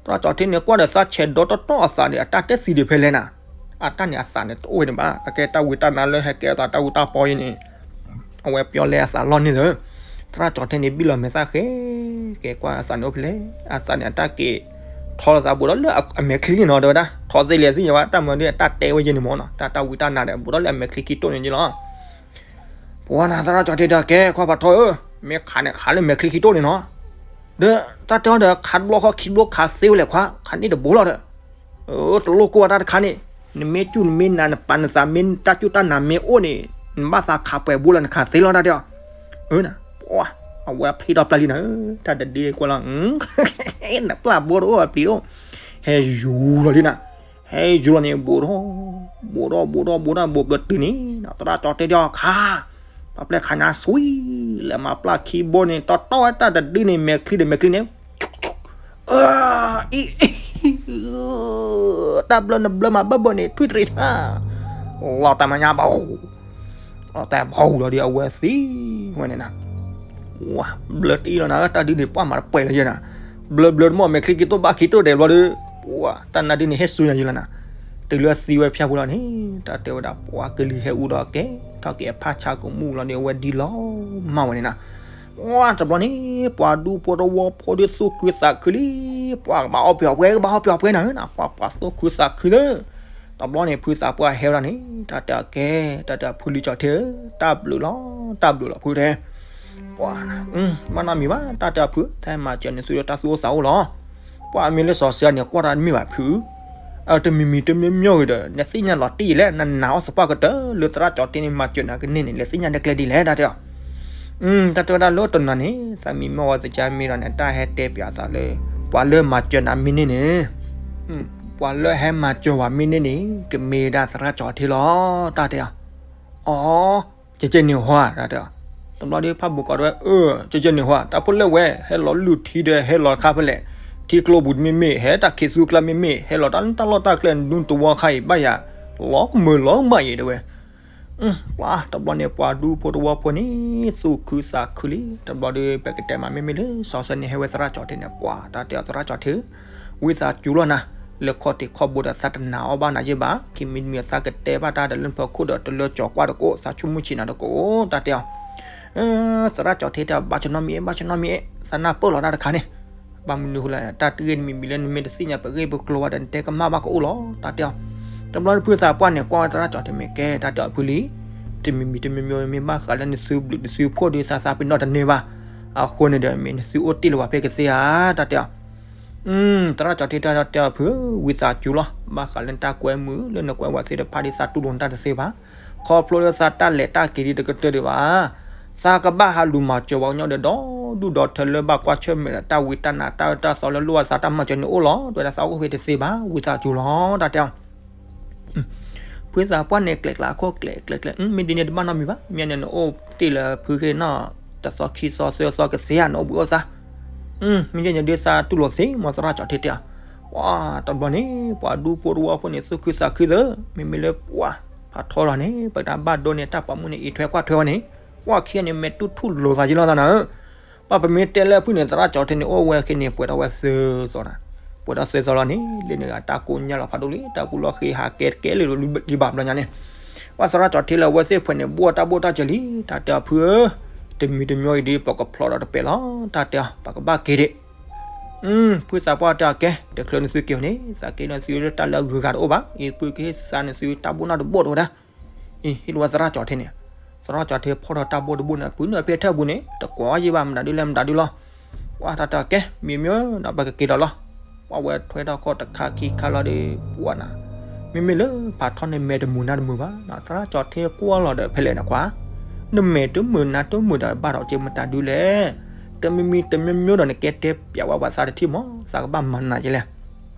သရၣ်ကၠီၣ်ထ့န့ၣ် ကွၢ်ဒီးသးဆဲးဒီတီတီအသးန့ၣ် အတၢ်တဲသံဒံးဖဲလဲၣ်နၤ, အတၢ်န့ၣ်အသးန့ၣ်တအိၣ်ဝဲန့ၣ်ဘၣ်, အကဲတၢ်ဝံတၢ်နါလၢဟဲကဲအသးတၢ်အူတၢ်ပီအံၤန့ၣ် အဝဲပျီလဲအသးလီၢ်န့ၣ်လီၤ, သရၣ်ကၠီၣ်ထ့န့ၣ် ဘံၣ်လီၤမဲာ်သၣ်ဃဲ, ကဲကွၢ်အသးန့ၣ်အိၣ်ဖဲလဲၣ်, အသးန့ၣ် အတၢ်က့ၤထီလီၤသးဘူးဒီးလၢအမဲာ်ချံန့ၣ်နီၤ တဲဝဲဒၣ် ထီသ့လံသ့ၣ်ညါဘၣ်, တၢ်မၤဒ်အတၢ်တဲဝဲယဲန့ၣ်မ့ၢ်နီၤ, တၢ်တၢ်ဝံတၢ်နါဒီး ဘူးထီၣ်လၢအမဲာ်ချံခံတိၢ်န့ၣ်ယဲလီၤ. ပှၤနၤ သရၣ်ကၠီၣ်ထ့တဲ ကဲခွါဖးထီဧၢ, မ့ၢ်ခးန့ၣ်ခးလၢမဲာ်ချံခံတိၢ်န့ၣ်နီၤ, ဒီးတၢ်တဲအီၤဒီး ခးတဘျီဃီခံဘျီခးသ့ဝဲလဲၣ်ခွါ, ခးန့ၢ်တဘိလီၤဒီး တလိၣ်ကိၢ်အတၢ်တခါန့ၣ်, နမ့ၢ်စူၢ်နမ့ၢ်နာ် နပာ်နသးမ့ၢ်တၢ်စူၢ်တၢ်နာ်မ့ၢ်အိၣ်န့ၣ်, နဘၣ်သးခးပှဲၤဘိလီၤ နခးသ့လီၤ တၢ်တဲအီၤ, ပှၤ, အဝဲဖံးထီၣ်ပျၢ်လံနၤ, တၢ်တဒုကွၢ်လီၤ, နပျၢ်ဘိတအိၣ်အပျံၤတအိၣ်, ဟဲယူၤလီၤလံနၤ, ဟဲယူၤလီၤန့ၣ် ဘူးထီၣ်, ဘူးထီၣ်ဘူးထီၣ်ဘူးထီၣ်ဘူးကတုၤန့ၣ် သရၣ်ကၠီၣ်ထ့တဲအီၤခး, ပာ်ပျဲၢ်ခးညါစွံ, လဲၤမၤပျၢ်ခံဘိန့ၣ် တီတီဝဲတၢ်တဒုန့ၣ် မဲာ်ချံန့ၣ် မဲာ်ချံန့ၣ် အံၤ, တၢ်ဘျၢနဘျၢမၤဘၢဘၢန့ၣ် ထွံၣ်တရံးဆၣ်, လီၤတၢ်မၤညါဘၣ်, လီၤတၢ်ဘၣ်လီၤဒီး အဝဲသံဝဲန့ၣ်နၤ, ဝါ, ဘျၢတအံၤလီၤနၤ တၢ်ဒုန့ၣ် ပှၤမၤတပှဲၤလၢၤယဲနၤ, ဘျၢဘျၢတမီၢ် မဲာ်ချံကံတိၢ်ဘၣ်ခံတိၢ်ဒဲးဘျီဒီး, ပှၤ, တၢ်နါဒုန့ၣ်ဟဲစူညါယဲလီၤနၤ, တုၤလၢသံဝဲဖၠၣ်ပူၤလီၤန့ၣ် တၢ်တဲဝဲဒၣ် ပှၤကလံၤဟဲအူဒီးကဲ, ထီၣ်က့ၤအဖးဆါကမူၣ်လီၤန့ၣ် အဝဲဒံလီၤမၢ်ဝဲန့ၣ်နၤ ဝါ, တဘျီန့ၣ် ပှၤဒူဖိတဝီဖိဒီးသူၣ်ခုသးခုလံ, ပှၤကဘၣ်အီၣ်ပှဲၤအီၣ်ပှဲၤ ကဘၣ်အီၣ်ပှဲၤအီၣ်ပှဲၤနၤဧၢနၤ, ပှၤပှၤသူၣ်ခုသးခုလၢ, တဘျီန့ၣ် ဖုသးပှၢ်ဟဲဝဲဒၣ်န့ၣ် တၢ်တဲအီၤကဲ, တၢ်တဲအီၤဖုလံကၠီၣ်ထ့ဧၢ, တၢ်ဘျုးလီၤ, တၢ်ဘျုးလီၤဖုတဲ, ပှၤ, ဘၣ်နီတမံၤဘၣ် တၢ်တဲအီၤဖု, ထဲမၤစၢၤန့ၣ် သုဒီးတၢ်သူၣ်အိၣ်သးအိၣ်လီၤ, ပှၤအမ့ၢ်လၢစီၤစၢန့ၣ် ကွၢ်တၢ်တမ့ၢ်ဘၣ်ဖု အတမံၤမံၤတမံၤမံၤဂ့ၤဒီး နသ့ၣ်ညါလီၤတံၢ်လဲၣ်, နနာ်အီၣ်သပှၢ်ကတၢၢ် လၢသရၣ်ကၠီၣ်ထ့န့ၣ် မၤစၢၤနၤကန့ၢ်န့ၣ် လဲၤသ့ၣ်ညါတကျဲဒ်လဲၣ် တၢ်တဲအီၤ, တၢ်တဲဝဲဒၣ်လၢတနီၤန့ၣ် သးမံမီၢ်ဝဲသကၢ်မ့ၢ်ဒီးန့ၣ် တၢ်ဟဲတဲပၠးသးလၢ ပှၤလၢမၤစၢၤနၤမ့ၢ်န့ၢ်န့ၣ်, ပှၤလၢဟဲမၤစၢၤဝဲမ့ၢ်န့ၢ်န့ၣ် ကမ့ၢ်ဒၣ်သရၣ်ကၠီၣ်ထ့လီၤ တၢ်တဲအီၤ, အီ ကဲကဲန့ၣ်ဟါ တၢ်တဲအီၤ, တဘျီဒီးဖးဘိၣ်ကီၢ်တဲဝဲ အၢ ကဲကဲန့ၣ်ဟါ တၢ်ဖိလဲၣ်ဝဲ ဟဲလီၤလုၢ်ထံဒီး ဟဲလီၤတခါဖဲလဲၣ်, ထံကျိပူၤတမ့မ့ၢ် ဟဲတၢ်ခံးသူကျါမ့မ့ၢ် ဟဲလီၤတၢ်လၢတၢ်လီၢ်တၢ်ကျဲနူတဝီခါအံၤ ဘၣ်ယၤ လီၤကမၢလီၤကမၣ်အံၤတဲဝဲ, ပှၤတဘျီန့ၣ် ပှၤဒူဖိတဝီဖိန့ၣ် သူၣ်ခုသးခုလံ, တဘျီဒီး ပကတဲမးမ့မ့ၢ်လၢစီၤစၢန့ၣ် ဟဲဝဲသရၣ်ကၠီၣ်ထ့န့ၣ် ပှၤ တၢ်တဲအီၤသရၣ်ကၠီၣ်ထ့ဧၢ, ဝံသးစူၤလီၤနၤ လၢခီၣ်ထံးခီၣ်ဘိဒီး သးတနာ်အီၣ်ဘၣ်နၤယဲၢ်ဘၣ်, ခံမံၤတမံၤသးကတဲဘၣ်တၢ်ဒီးလၢနဖီခိၣ်ဒီး တလၢကၠီၤကွၢ်တကိး သးဆိကမိၣ်ဆံးနၤတကိး တၢ်တဲအီၤ. သရၣ်ကၠီၤထ့တဲ ဘၣ်ဆနီၣ်မံၤအဲၣ် ဘၣ်ဆနီၣ်မံၤအဲၣ် သးနၢ်ပၢၢ်လီၤတၢ်တခါန့ၣ်, ဘၣ်မနုၤဃိလဲၣ် တၢ်တဂ့ၢ်တမံၤမံၤလၢနမ့ၢ်တသ့ၣ်ညါပဂ့ၢ်ပကျိၤဝဲဒီး နတဲကမၣ်ဘၣ်ကအိၣ်လီၤ တၢ်တဲအီၤ. တဘျီဖုသးပှၢ်န့ၣ် ကွၢ်ဝဲသရၣ်ကၠီၤထ့မဲာ်ကဲ တၢ်တဲအီၤဖုလံ, တမံၤမံၤတမံၤမံၤ မ့ၢ်ဘၣ်ဃးလၢနသုဘျုးနသုဖှိၣ်ဒီး သးသးပ့ၤနီၣ်တန့ၢ်ဘၣ်, အဃိန့ၣ်ဒီး မ့ၢ်နသုအိၣ်တ့ၢ်လၢၤဘၣ်ဖဲကသ့ဧါ တၢ်တဲအီၤ. သရၣ်ကၠီၤထ့တၢ်တဲအီၤဖုဧၢ, ဝံသးစူၤလီၤ, ဘၣ်ဃးလၢနတၢ်ကွဲမုာ်လၢနကွဲဝဲသ့ၣ်တဖၣ်ဒီး သးတူၢ်လိာ်နတၢ်တသ့ဘၣ်, ခီဖျိလၢသးတၢ်လဲၤတၢ်က့ၤဒ်တကတၢၢ်ဒံးဘၣ် သးကဘၣ်ဟးလူၤမၤစၢၤပှၤကညီဒီး ဒီဒူၣ်ဒီထၢလၢဘၣ်ကွၢ်ဆၢၣ်မဲာ်ဒီး တၢ်ဝံတၢ်နးတၢ်အၢတၢ်သီလၢလိၣ်ဘၣ်သးတၢ်မၤစၢၤန့ၣ်အိၣ်လီၤ, တဲဝဲဒၣ်သးအိၣ်ဖဲတသ့ဘၣ် ဝံသးစူၤလီၤ တၢ်တဲအီၤ. ဖုသးပှၢ်န့ၣ် ကျဲးကျဲးအခိၣ်ကျဲးကျဲးကျဲး, မ့ၢ်ဒ်န့ၣ်တဘၣ်နီတမံၤဘၣ်, မ့ၢ်န့ၣ်နအိၣ်တ့ၢ်လၢဖုဃ့နီၣ် တသီခံသီသၢသီကသ့ဧါ နအိၣ်ဘှံးအိၣ်သါ မ့ၢ်ယဲန့ၣ်ဒ်သးတူၢ်လိာ်သ့ မ်သရၣ်ကၠီၤထ့တဲအီၤ. ပှၤတဘျီန့ၣ် ပှၤဒူဖိတဝီဖိန့ၣ် သူၣ်ခုသးခုသၢ, မ့မ့ၢ်လၢပှၤဖးထီလီၤန့ၣ် ပတၢ်ဘၣ်ဒိန့ၣ် တၢ်ပိာ်မုၣ်န့ၣ် အံးထွဲကွၢ်ထွဲဝဲန့ၣ်, ပှၤခံဂၤန့ၣ် မဲာ်တူၢ်ထူၣ်လိာ်သးယ့လီၤသးနၤဧၢ, ပှၤပမ့ၢ်တဲလၢဖုန့ၣ် သရၣ်ကၠီၤထ့န့ၣ် အိၣ်ဝဲခဲန့ၣ် ပှဲၤထီၣ်ဝဲသၢသီနၤ, ပှဲၤထီၣ်သၢသီလီၤန့ၣ် လၢန့ၣ်ဂၤတၢ်ကိးညါလီၤဖးဒိၣ်လံ တၢ်ပူၤလီၢ်ဃ့ဟးကဲတကဲလၢလံဘၣ်ဘျီညါန့ၣ်, ပှၤသရၣ်ကၠီၤထ့လၢအဝဲသ့ၣ်ဖဲန့ၣ် ဘှီၣ်တၢ်ဘှီၣ်တၢ်စၢၤလံ တၢ်တဲအီၤဖုဧၢ, တမံၤတမံၤအံၤဒ် ပကဖျိးဒီးတပဲာ်လီၤ တၢ်တဲအီၤ ပကဘၣ်က့ၤဒံး ဖုသးပှၢ်တဲအီၤကဲ, တချုးနသုက့ၤအီၤန့ၣ် သးက့ၤနသုတၢ်လၢအဂုၤအဂၤတအိၣ်ဘၣ်, အံၤပုၢ်ကဟ့ၣ်သးနသုတၢ်ဘိၣ်နီၢ်တဘိၣ်တဝဲဒၣ်, အံၤ ဟ့ၣ်လီၤဝဲသရၣ်ကၠီၤထ့န့ၣ်, သရၣ်ကၠီၤထ့ဖီၣ်ထီၣ်တၢ်ဘိၣ်တဘိၣ်န့ၣ် ပုၢ်နၢ်ဖဲထၢၣ်ပူၤန့ၣ် တကိးယ့ၢ်ဘၣ် မတၤဒုလဲၣ်မတၤဒုလီၤ, ပှၤတၢ်တဲအီၤကဲ မံမ့ၢ်ဧၢ ဒီးပကက့ၤဒီးလီၤ, ပှၤဝဲထွဲထီၣ်ခီၣ်တခါခံခါလီၤဒီး ပှၤနၤ မ့မ့ၢ်လၢဖးထီန့ၣ်မဲာ်တမုာ်နါတမုာ်ဘၣ်, သရၣ်ကၠီၤထ့ကွၢ်လီၤဒီးဖဲလဲၣ်န့ၣ်ခွါ, နမဲာ်တမုာ်နါတမုာ်ဒီးဘၣ်ဒီးက့ၤမတၤဒုလဲၣ်, တမံၤမံၤတမံၤမံၤဒီးနကဲတဲပျးဝဲပှၤသးတထံၣ်မး သးကဘၣ်မၤနၤက့လဲၣ်,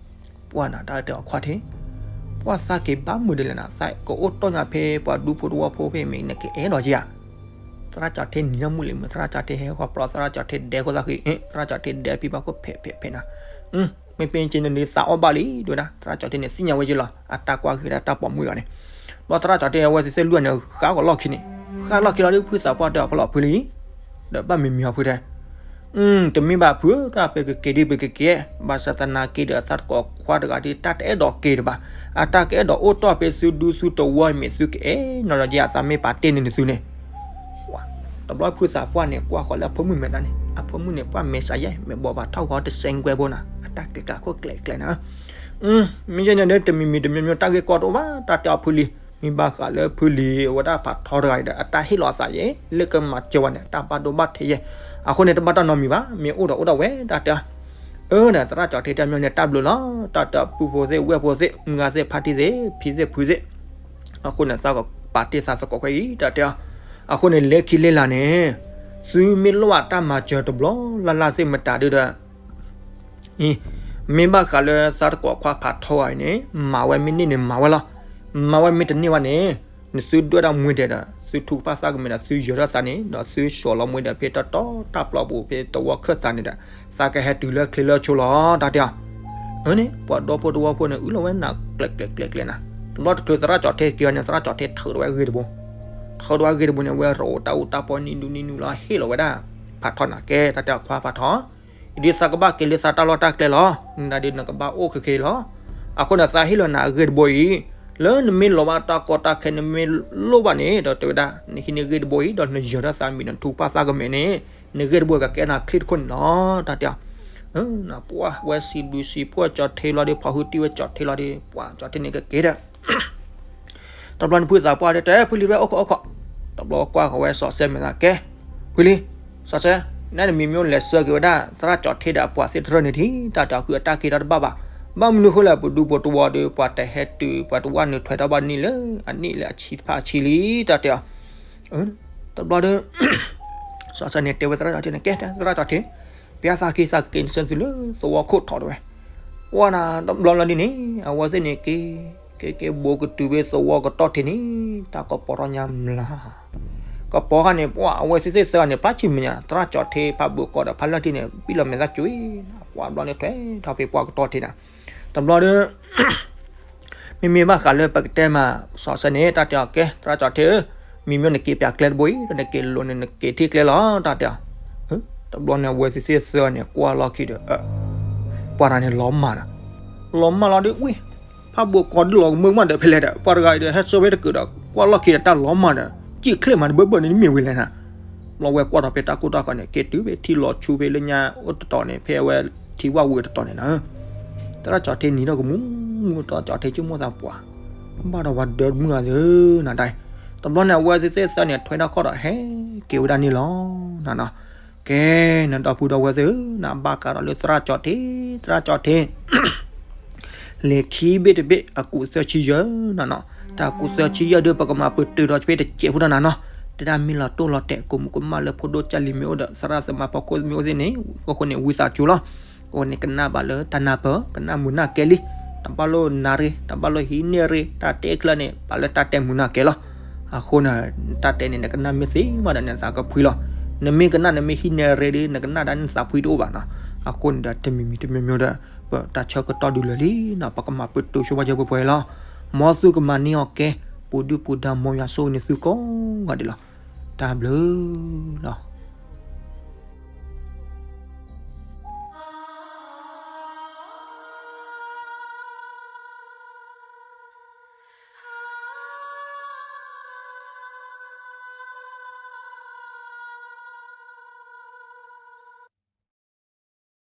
ပှၤနၤတၢ်တဲအီၤခွါထ့, ပှၤသးက့ၤဘၣ်မုာ်ဒ်လဲၣ်နၤ သးကအိၣ်တီၢ်ညါဖဲပှၤဒူဖိတဝီဖိဖဲမ့ၢ်နကအဲၣ်ဒိးက့ဧါ, သရၣ်ကၠီၤထ့နံၤနီၢ်မုၢ်လံ မ့ၢ်သရၣ်ကၠီၤထ့ဟဲဃီၤပျီ သရၣ်ကၠီၤထ့ဒဲခိၣ်သးဃံ, သရၣ်ကၠီၤထ့ဒဲဖံဘၣ်ခိၣ်ဖဲးဖဲးဖဲးနၤ, မ့ၢ်ပ့ၢ်က့ၤနလံသးအီၣ်ဘၣ်လံ ဒဝဲဒၣ် သရၣ်ကၠီၤထ့န့ၣ် သ့ၣ်ညါဝဲယ့လီၤ အတၢ်ကွၢ်ဂ့ၤဒၣ်တၢ်ပိာ်မုၣ်အဂၤန့ၣ်, ဘျီသရၣ်ကၠီၤထ့အဝဲသ့ၣ်လွံၢ်ဂၤန့ၣ် ဃၣ်ဂီၤလီၢ်ခံန့ၣ်, ဃၣ်လီၢ်ခံလီၤဒီး ဖုသးပှၢ်တဲအီၤဖီလီၤဖုလံ, ဒီးဘၣ်မံမံၤအီၤဖုတဲ တမ့ၢ်ဘၣ်ဖုဧၢ တၢ်ပကက့ၤဒ်ပကက့ၤ, ဘၣ်ဆၣ်သနာ်က့ဒီးသးတကိးခွါတဂၤဒီး တၢ်တအဲၣ်ဒိးက့ၤတဘၣ်, အတၢ်ကအဲၣ်ဒိးအိၣ်တီၢ်ဖဲသုဒူသုတဝီမ့ၢ်သုကအဲၣ်နီၤလီၤက့ၤ အသးမ့ၢ်ပာ်တ့ၢ်န့ၢ်နသုန့ၣ်, တဘျီဖုသးပှၢ်န့ၣ်ကွၢ်ဃီၤလၢအဖိမုၣ်မဲာ်သးန့ၣ် အဖိမုၣ်န့ၣ် ပှၤမဲာ်ဆှးယဲၢ် မဲာ်ဘီးဘၣ်ထီၣ်ဂီၤတစဲးကွဲဘိနၤ အတၢ်ကျဲးကျဲးခိၣ်ကျဲးကျဲးနၤ မ့ၢ်ယဲန့ၣ်ဒီး တမံၤမံၤတမံၤမံၤတၢ်ဂ့ၢ်ကီတအိၣ်ဘၣ် တၢ်တဲအီၤဖုလံ, မ့ၢ်ဘၣ်ဃးလၢဖုလံၤအဝဲဒၣ်ဖးထီတဂၤအံၤဒီး အတၢ်ဟ့ၣ်လီၤအသးယဲၢ် လၢကမၤစၢၤဝဲန့ၣ် တၢ်ဘၣ်ဒိဘၣ်ထံးယဲၢ်, အဃိန့ၣ် တဘၣ်တၢ်နီတမံၤဘၣ်, မ့ၢ်အိၣ်ဒီးအိၣ်ဒၣ်ဝဲ တၢ်တဲအီၤ, အၢ ဒီးသရၣ်ကၠီၤထ့တၢ်မ့ၢ်န့ၣ်တၢ်ဘျုးလီၤ, တၢ်တဲအီၤပုၢ်ဖိသ့ၣ်ဝဲၢ်ဖိသ့ၣ် မုၢ်ဂၤသ့ၣ်ဖါတံၢ်သ့ၣ် ဖံသ့ၣ်ဖုသ့ၣ်, အဃိန့ၣ် သးကပာ်တ့ၢ်သးသကိးခွဲးအံၤ တၢ်တဲအီၤ, အဃိန့ၣ် လၢခံလၢလာ်န့ၣ် သုမ့ၢ်လိၣ်ဘၣ်တၢ်မၤစၢၤတဘျီလၢ်လၢ်သ့ၣ်မတၤဒုဒီး အံၤ, မ့ၢ်ဘၣ်ဃးလၢသးတကိးခွါဖးထီဂၤအံၤန့ၣ် မၤဝဲမ့ၢ်န့ၢ်န့ၣ်မၤဝဲလီၤ. မၤဝဲမ့ၢ်တန့ၢ်ဘၣ်န့ၣ် နသုဒွဲၣ်ဒၣ်မှ့ဒဲးဒီး သုထုကဖၣ်သးကမဲာ်ဒီး သုယၢၤထီၣ်သးန့ၣ် ဒီးသုဆှီလီၤမှ့ဒီး ဖဲတတီတၢ်ပျီပူၤ ဖဲသဝီခၢၣ်သးန့ၣ်ဒီး သးကဟဲတုၤလၢချ့လၢဆိလီၤ တၢ်တဲအီၤ. အန့ၣ် ပှၤဒီဖိတဝီဖိန့ၣ် အုၣ်လီၤဝဲနၤကျဲးကျဲးကျဲးကျဲးနၤ. တဘျီတချုးသရၣ်ကၠီၤထ့က့ၤအီၤန့ၣ် သရၣ်ကၠီၤထ့ထုးထီၣ်ဝဲအဂ့ၢ်တဘိ ထုးထီၣ်ဝဲအဂ့ၢ်တဘိန့ၣ် ဝဲရိးတၢ်အူတၢ်ပီနံၤဒူနံၤနူၤလီၤ ဟ့ၣ်လီၤဝဲဒၣ် ဖးထီနၤကဲ တၢ်တဲအီၤခွါဖးထီ အံၤဒ်သးကဘၣ်က့ၤလၢသးတၢ်လီၢ်တၢ်ကျဲလီၤ. နဒၣ်ဒ်နကဘၣ်အိၣ်ခဲခဲလီၤ. အဃိန့ၣ် သးဟ့ၣ်လီၤနၤအဂ့ၢ်တဘိအံၤ, လၢနမ့ၢ်လီၤဘၣ်တၢ်ကီတၢ်ခဲ နမ့ၢ်လိၣ်ဘၣ်န့ၣ် ဒီးတဲဝဲဒၣ် နဟံးန့ၢ်ဂ့ၢ်တဘိအံၤ ဒီးနယၢၤထီၣ်သးမံၤဒီးနထုကဖၣ်သးကမဲာ်န့ၣ် နဂ့ၢ်တဘိကကဲနၤချံတခိၣ်န့ၣ်လီၤ တၢ်တဲအီၤ. ပှၤဝဲစံးဘျုးစံးဖှိၣ်ကၠီၤထ့လီၤဒီး ဖီၣ်ဟုတံၢ်ဝဲကၠီၤထ့လီၤဒီး ပှၤကၠီၤထ့န့ၣ်ကက့ၤဒီး တဘျီန့ၣ်ဖုသးပှၢ်တဲ ဖုလံၤဝဲအိၣ်ခိးအိၣ်ခိး, တဘျီကွၢ်ဃီၤဝဲစီၤစဲမဲာ်သးကဲ, ဖုလံၤ, စီၤစဲ, နတမံၤမ့ၢ်အိၣ်လဲၤဆှၢက့ၤဝဲဒၣ် သရၣ်ကၠီၤထ့ဒီးအပှၤသ့ၣ်တဖၣ်န့ၣ်ထံၣ် တၢ်တဲအီၤ ဃုအတၢ်က့ၤထီၣ်တဘၣ်ဘၣ်. ဘၣ်မနုၤဃိလဲၣ် ပဒူဖိတဝီဒီး ပှၤတဟဲတုၤ ပှၤတဝၣ်နုာ်ထွဲထီၣ်ဘၣ်န့ၣ်လၢအနံၣ်လၢအဆံတဖၣ်အဆံလံ တၢ်တဲအီၤ. တဘျီဒီး စီၤစဲန့ၣ်တဲဝဲသရၣ်ကၠီၤထ့န့ၣ် ကဲ သရၣ်ကၠီၤထ့, ပျၢ်သးက့ၤသးကက့ၤနဆၢသုလၢသဝီခိၣ်ထီၣ်တဝဲ ပှၤနၤတဘျီလီၤဒ်န့ၣ် အဝဲသ့ၣ်န့ၣ်က့ၤ က့ၤက့ၤဘိးကတုၤဝဲသဝီကတီၢ်ထံးန့ၣ် တၢ်ကပီၤထီၣ်ညါမျး ကပီၤဃာ်န့ၣ် ပှၤအဝဲသ့ၣ်သ့ၣ်သၢဂၤန့ၣ် ပျၢ်ဆံမဲာ်ညါ သရၣ်ကၠီၤထ့ဖးဘုးကီးဒီးဖးလၢၢ်ထံန့ၣ် ဘံၣ်လီၤမဲာ်သၣ်ကွံာ် ပှၤဘျီန့ၣ်ထွဲထီၣ်ဖဲပှၤကတီၢ်ထံးနၤ တဘျီဒီး မ့မ့ၢ်ဘၣ်ဃးလၢပကတဲမး စီၤစဲန့ၣ် တၢ်တဲအီၤကဲ သရၣ်ကၠီၤထ့ဧၢ, မံၤမ့ၢ်နက့ၤပၠးကျဲတဘိအံၤ ဒီးနက့ၤလိၤန့ၣ် နက့ၤထံၣ်ကျဲလီၤ တၢ်တဲအီၤ. တဘျီန့ၣ် အဝဲသ့ၣ်သ့ၣ်သၢဂၤန့ၣ် ကွၢ်လီၢ်ခံဒီး ပှၤတဂၤန့ၣ်လီၤမၢ်နၤ, လီၤမၢ်လီၤဒီးဝံၣ်, ဖးဘိးကီးဒုးလီၤကမၢကမၣ်ဒီးဖဲလဲၣ်ဒီး ပှၤတဂၤအံၤဒီး ဟဲဆၢဝဲတကုာ်ဒီး ကွၢ်လီၢ်ခံဒီးတၢ်လီၤမၢ်ဒီး စံၣ်ချ့မးတဘၢဘၢန့ၣ် မ့ၢ်ဝဲလဲၣ်နၤ. လီၤဝဲကွၢ်ထီၣ်ဖဲတၢ်ကိၢ်တၢ်ဂီၤန့ၣ် က့ၤတုၤဖဲထံလီၤဆူဖဲလၢညါအိၣ်တတီၤန့ၣ် ဖဲအဝဲထံဝၣ်ဝံၤတတီၤန့ၣ်နၤ. သရၣ်ကၠီၤထ့နံၤထီၣ်ကမူ မူသရၣ်ကၠီၤထ့ဆိကမိၣ်သးပှၢ်, ဘၣ်ဒီးပှၤဒၢမုၢ်အီၤသ့နၤတၢ်. တဘျီန့ၣ် အဝဲသ့ၣ်သၢန့ၣ် ထွဲထီၣ်ခီၣ်ဒီးဟဲက့ၤဝဲဒၣ်န့ၣ်လီၤနၤနီၤ. ကဲ နဒီပုၢ်ဒီဝဲၢ်သ့ၣ်ဧၢ, နဘၣ်ကးဒီးလၢသရၣ်ကၠီၤထ့, သရၣ်ကၠီၤထ့ လဲၤခံဘ့ၣ်တဘ့ၣ် အကူးသၢဆံယဲၢ်နၤနီၤ. တၢ်ကူးသၢဆံယဲၢ်ဒီး ပကမၤပတုာ်ဒီးဖဲတစဲးဖိဒီးနၤနီၤ. တဲဒၣ်မ့ၢ်လီၤတိၢ်လီၤတဲာ် ကိးမုၢ်ကမၣ်လၢဖိဒိၣ်ကၢ်လံၤမ့ၢ်အိၣ်ဒီး သရၣ်သမါဖီခိၣ်မ့ၢ်အိၣ်သ့ၣ်န့ၣ် အဃိန့ၣ် ဝံသးစူၤလီၤ. အဃိန့ၣ် ကနၣ်ဘၣ်လၢတၢ်နၢ်ပၢၢ် ကနၣ်မုာ်နၢ်ကဲလံ. တဘၣ်လိၣ်နၢ်ရ့ တဘၣ်လိၣ်ဟံးန့ၢ်ရ့ တၢ်တဲချၢန့ၣ် ဘၣ်လၢတၢ်တဲမုာ်နၢ်ကဲလီၤ. အဃိန့ၣ် တၢ်တဲန့ၣ် နကနၣ်မ့ၢ်သ့မးဒီးနသးကဖှံလီၤ. နမ့ၢ်ကနၣ် နမ့ၢ်ဟံးန့ၢ်ရ့ဒီး နကနၣ်ဒၣ်နသးဖှံတအိၣ်ဘၣ်နီၤ. အဃိန့ၣ်ဒီး တမံၤမံၤတမံၤမံၤဒီး ပတၢ်ဆၢကတီၢ်ဒုးလၢာ်လံနီၤ. ပကမၤပတုာ်ဆိပှၤကၢပှဲၤပှဲၤလီၤ. မ်သုကမၤန့ၢ်အီၤကဲ ပူၤဒုၣ်ပူၤဒါ မ်ယွၤဆိၣ်ဂ့ၤန့ၢ်သုကိးဂၤဒဲးလီၤ. တၢ်ဘျုးလီၤ.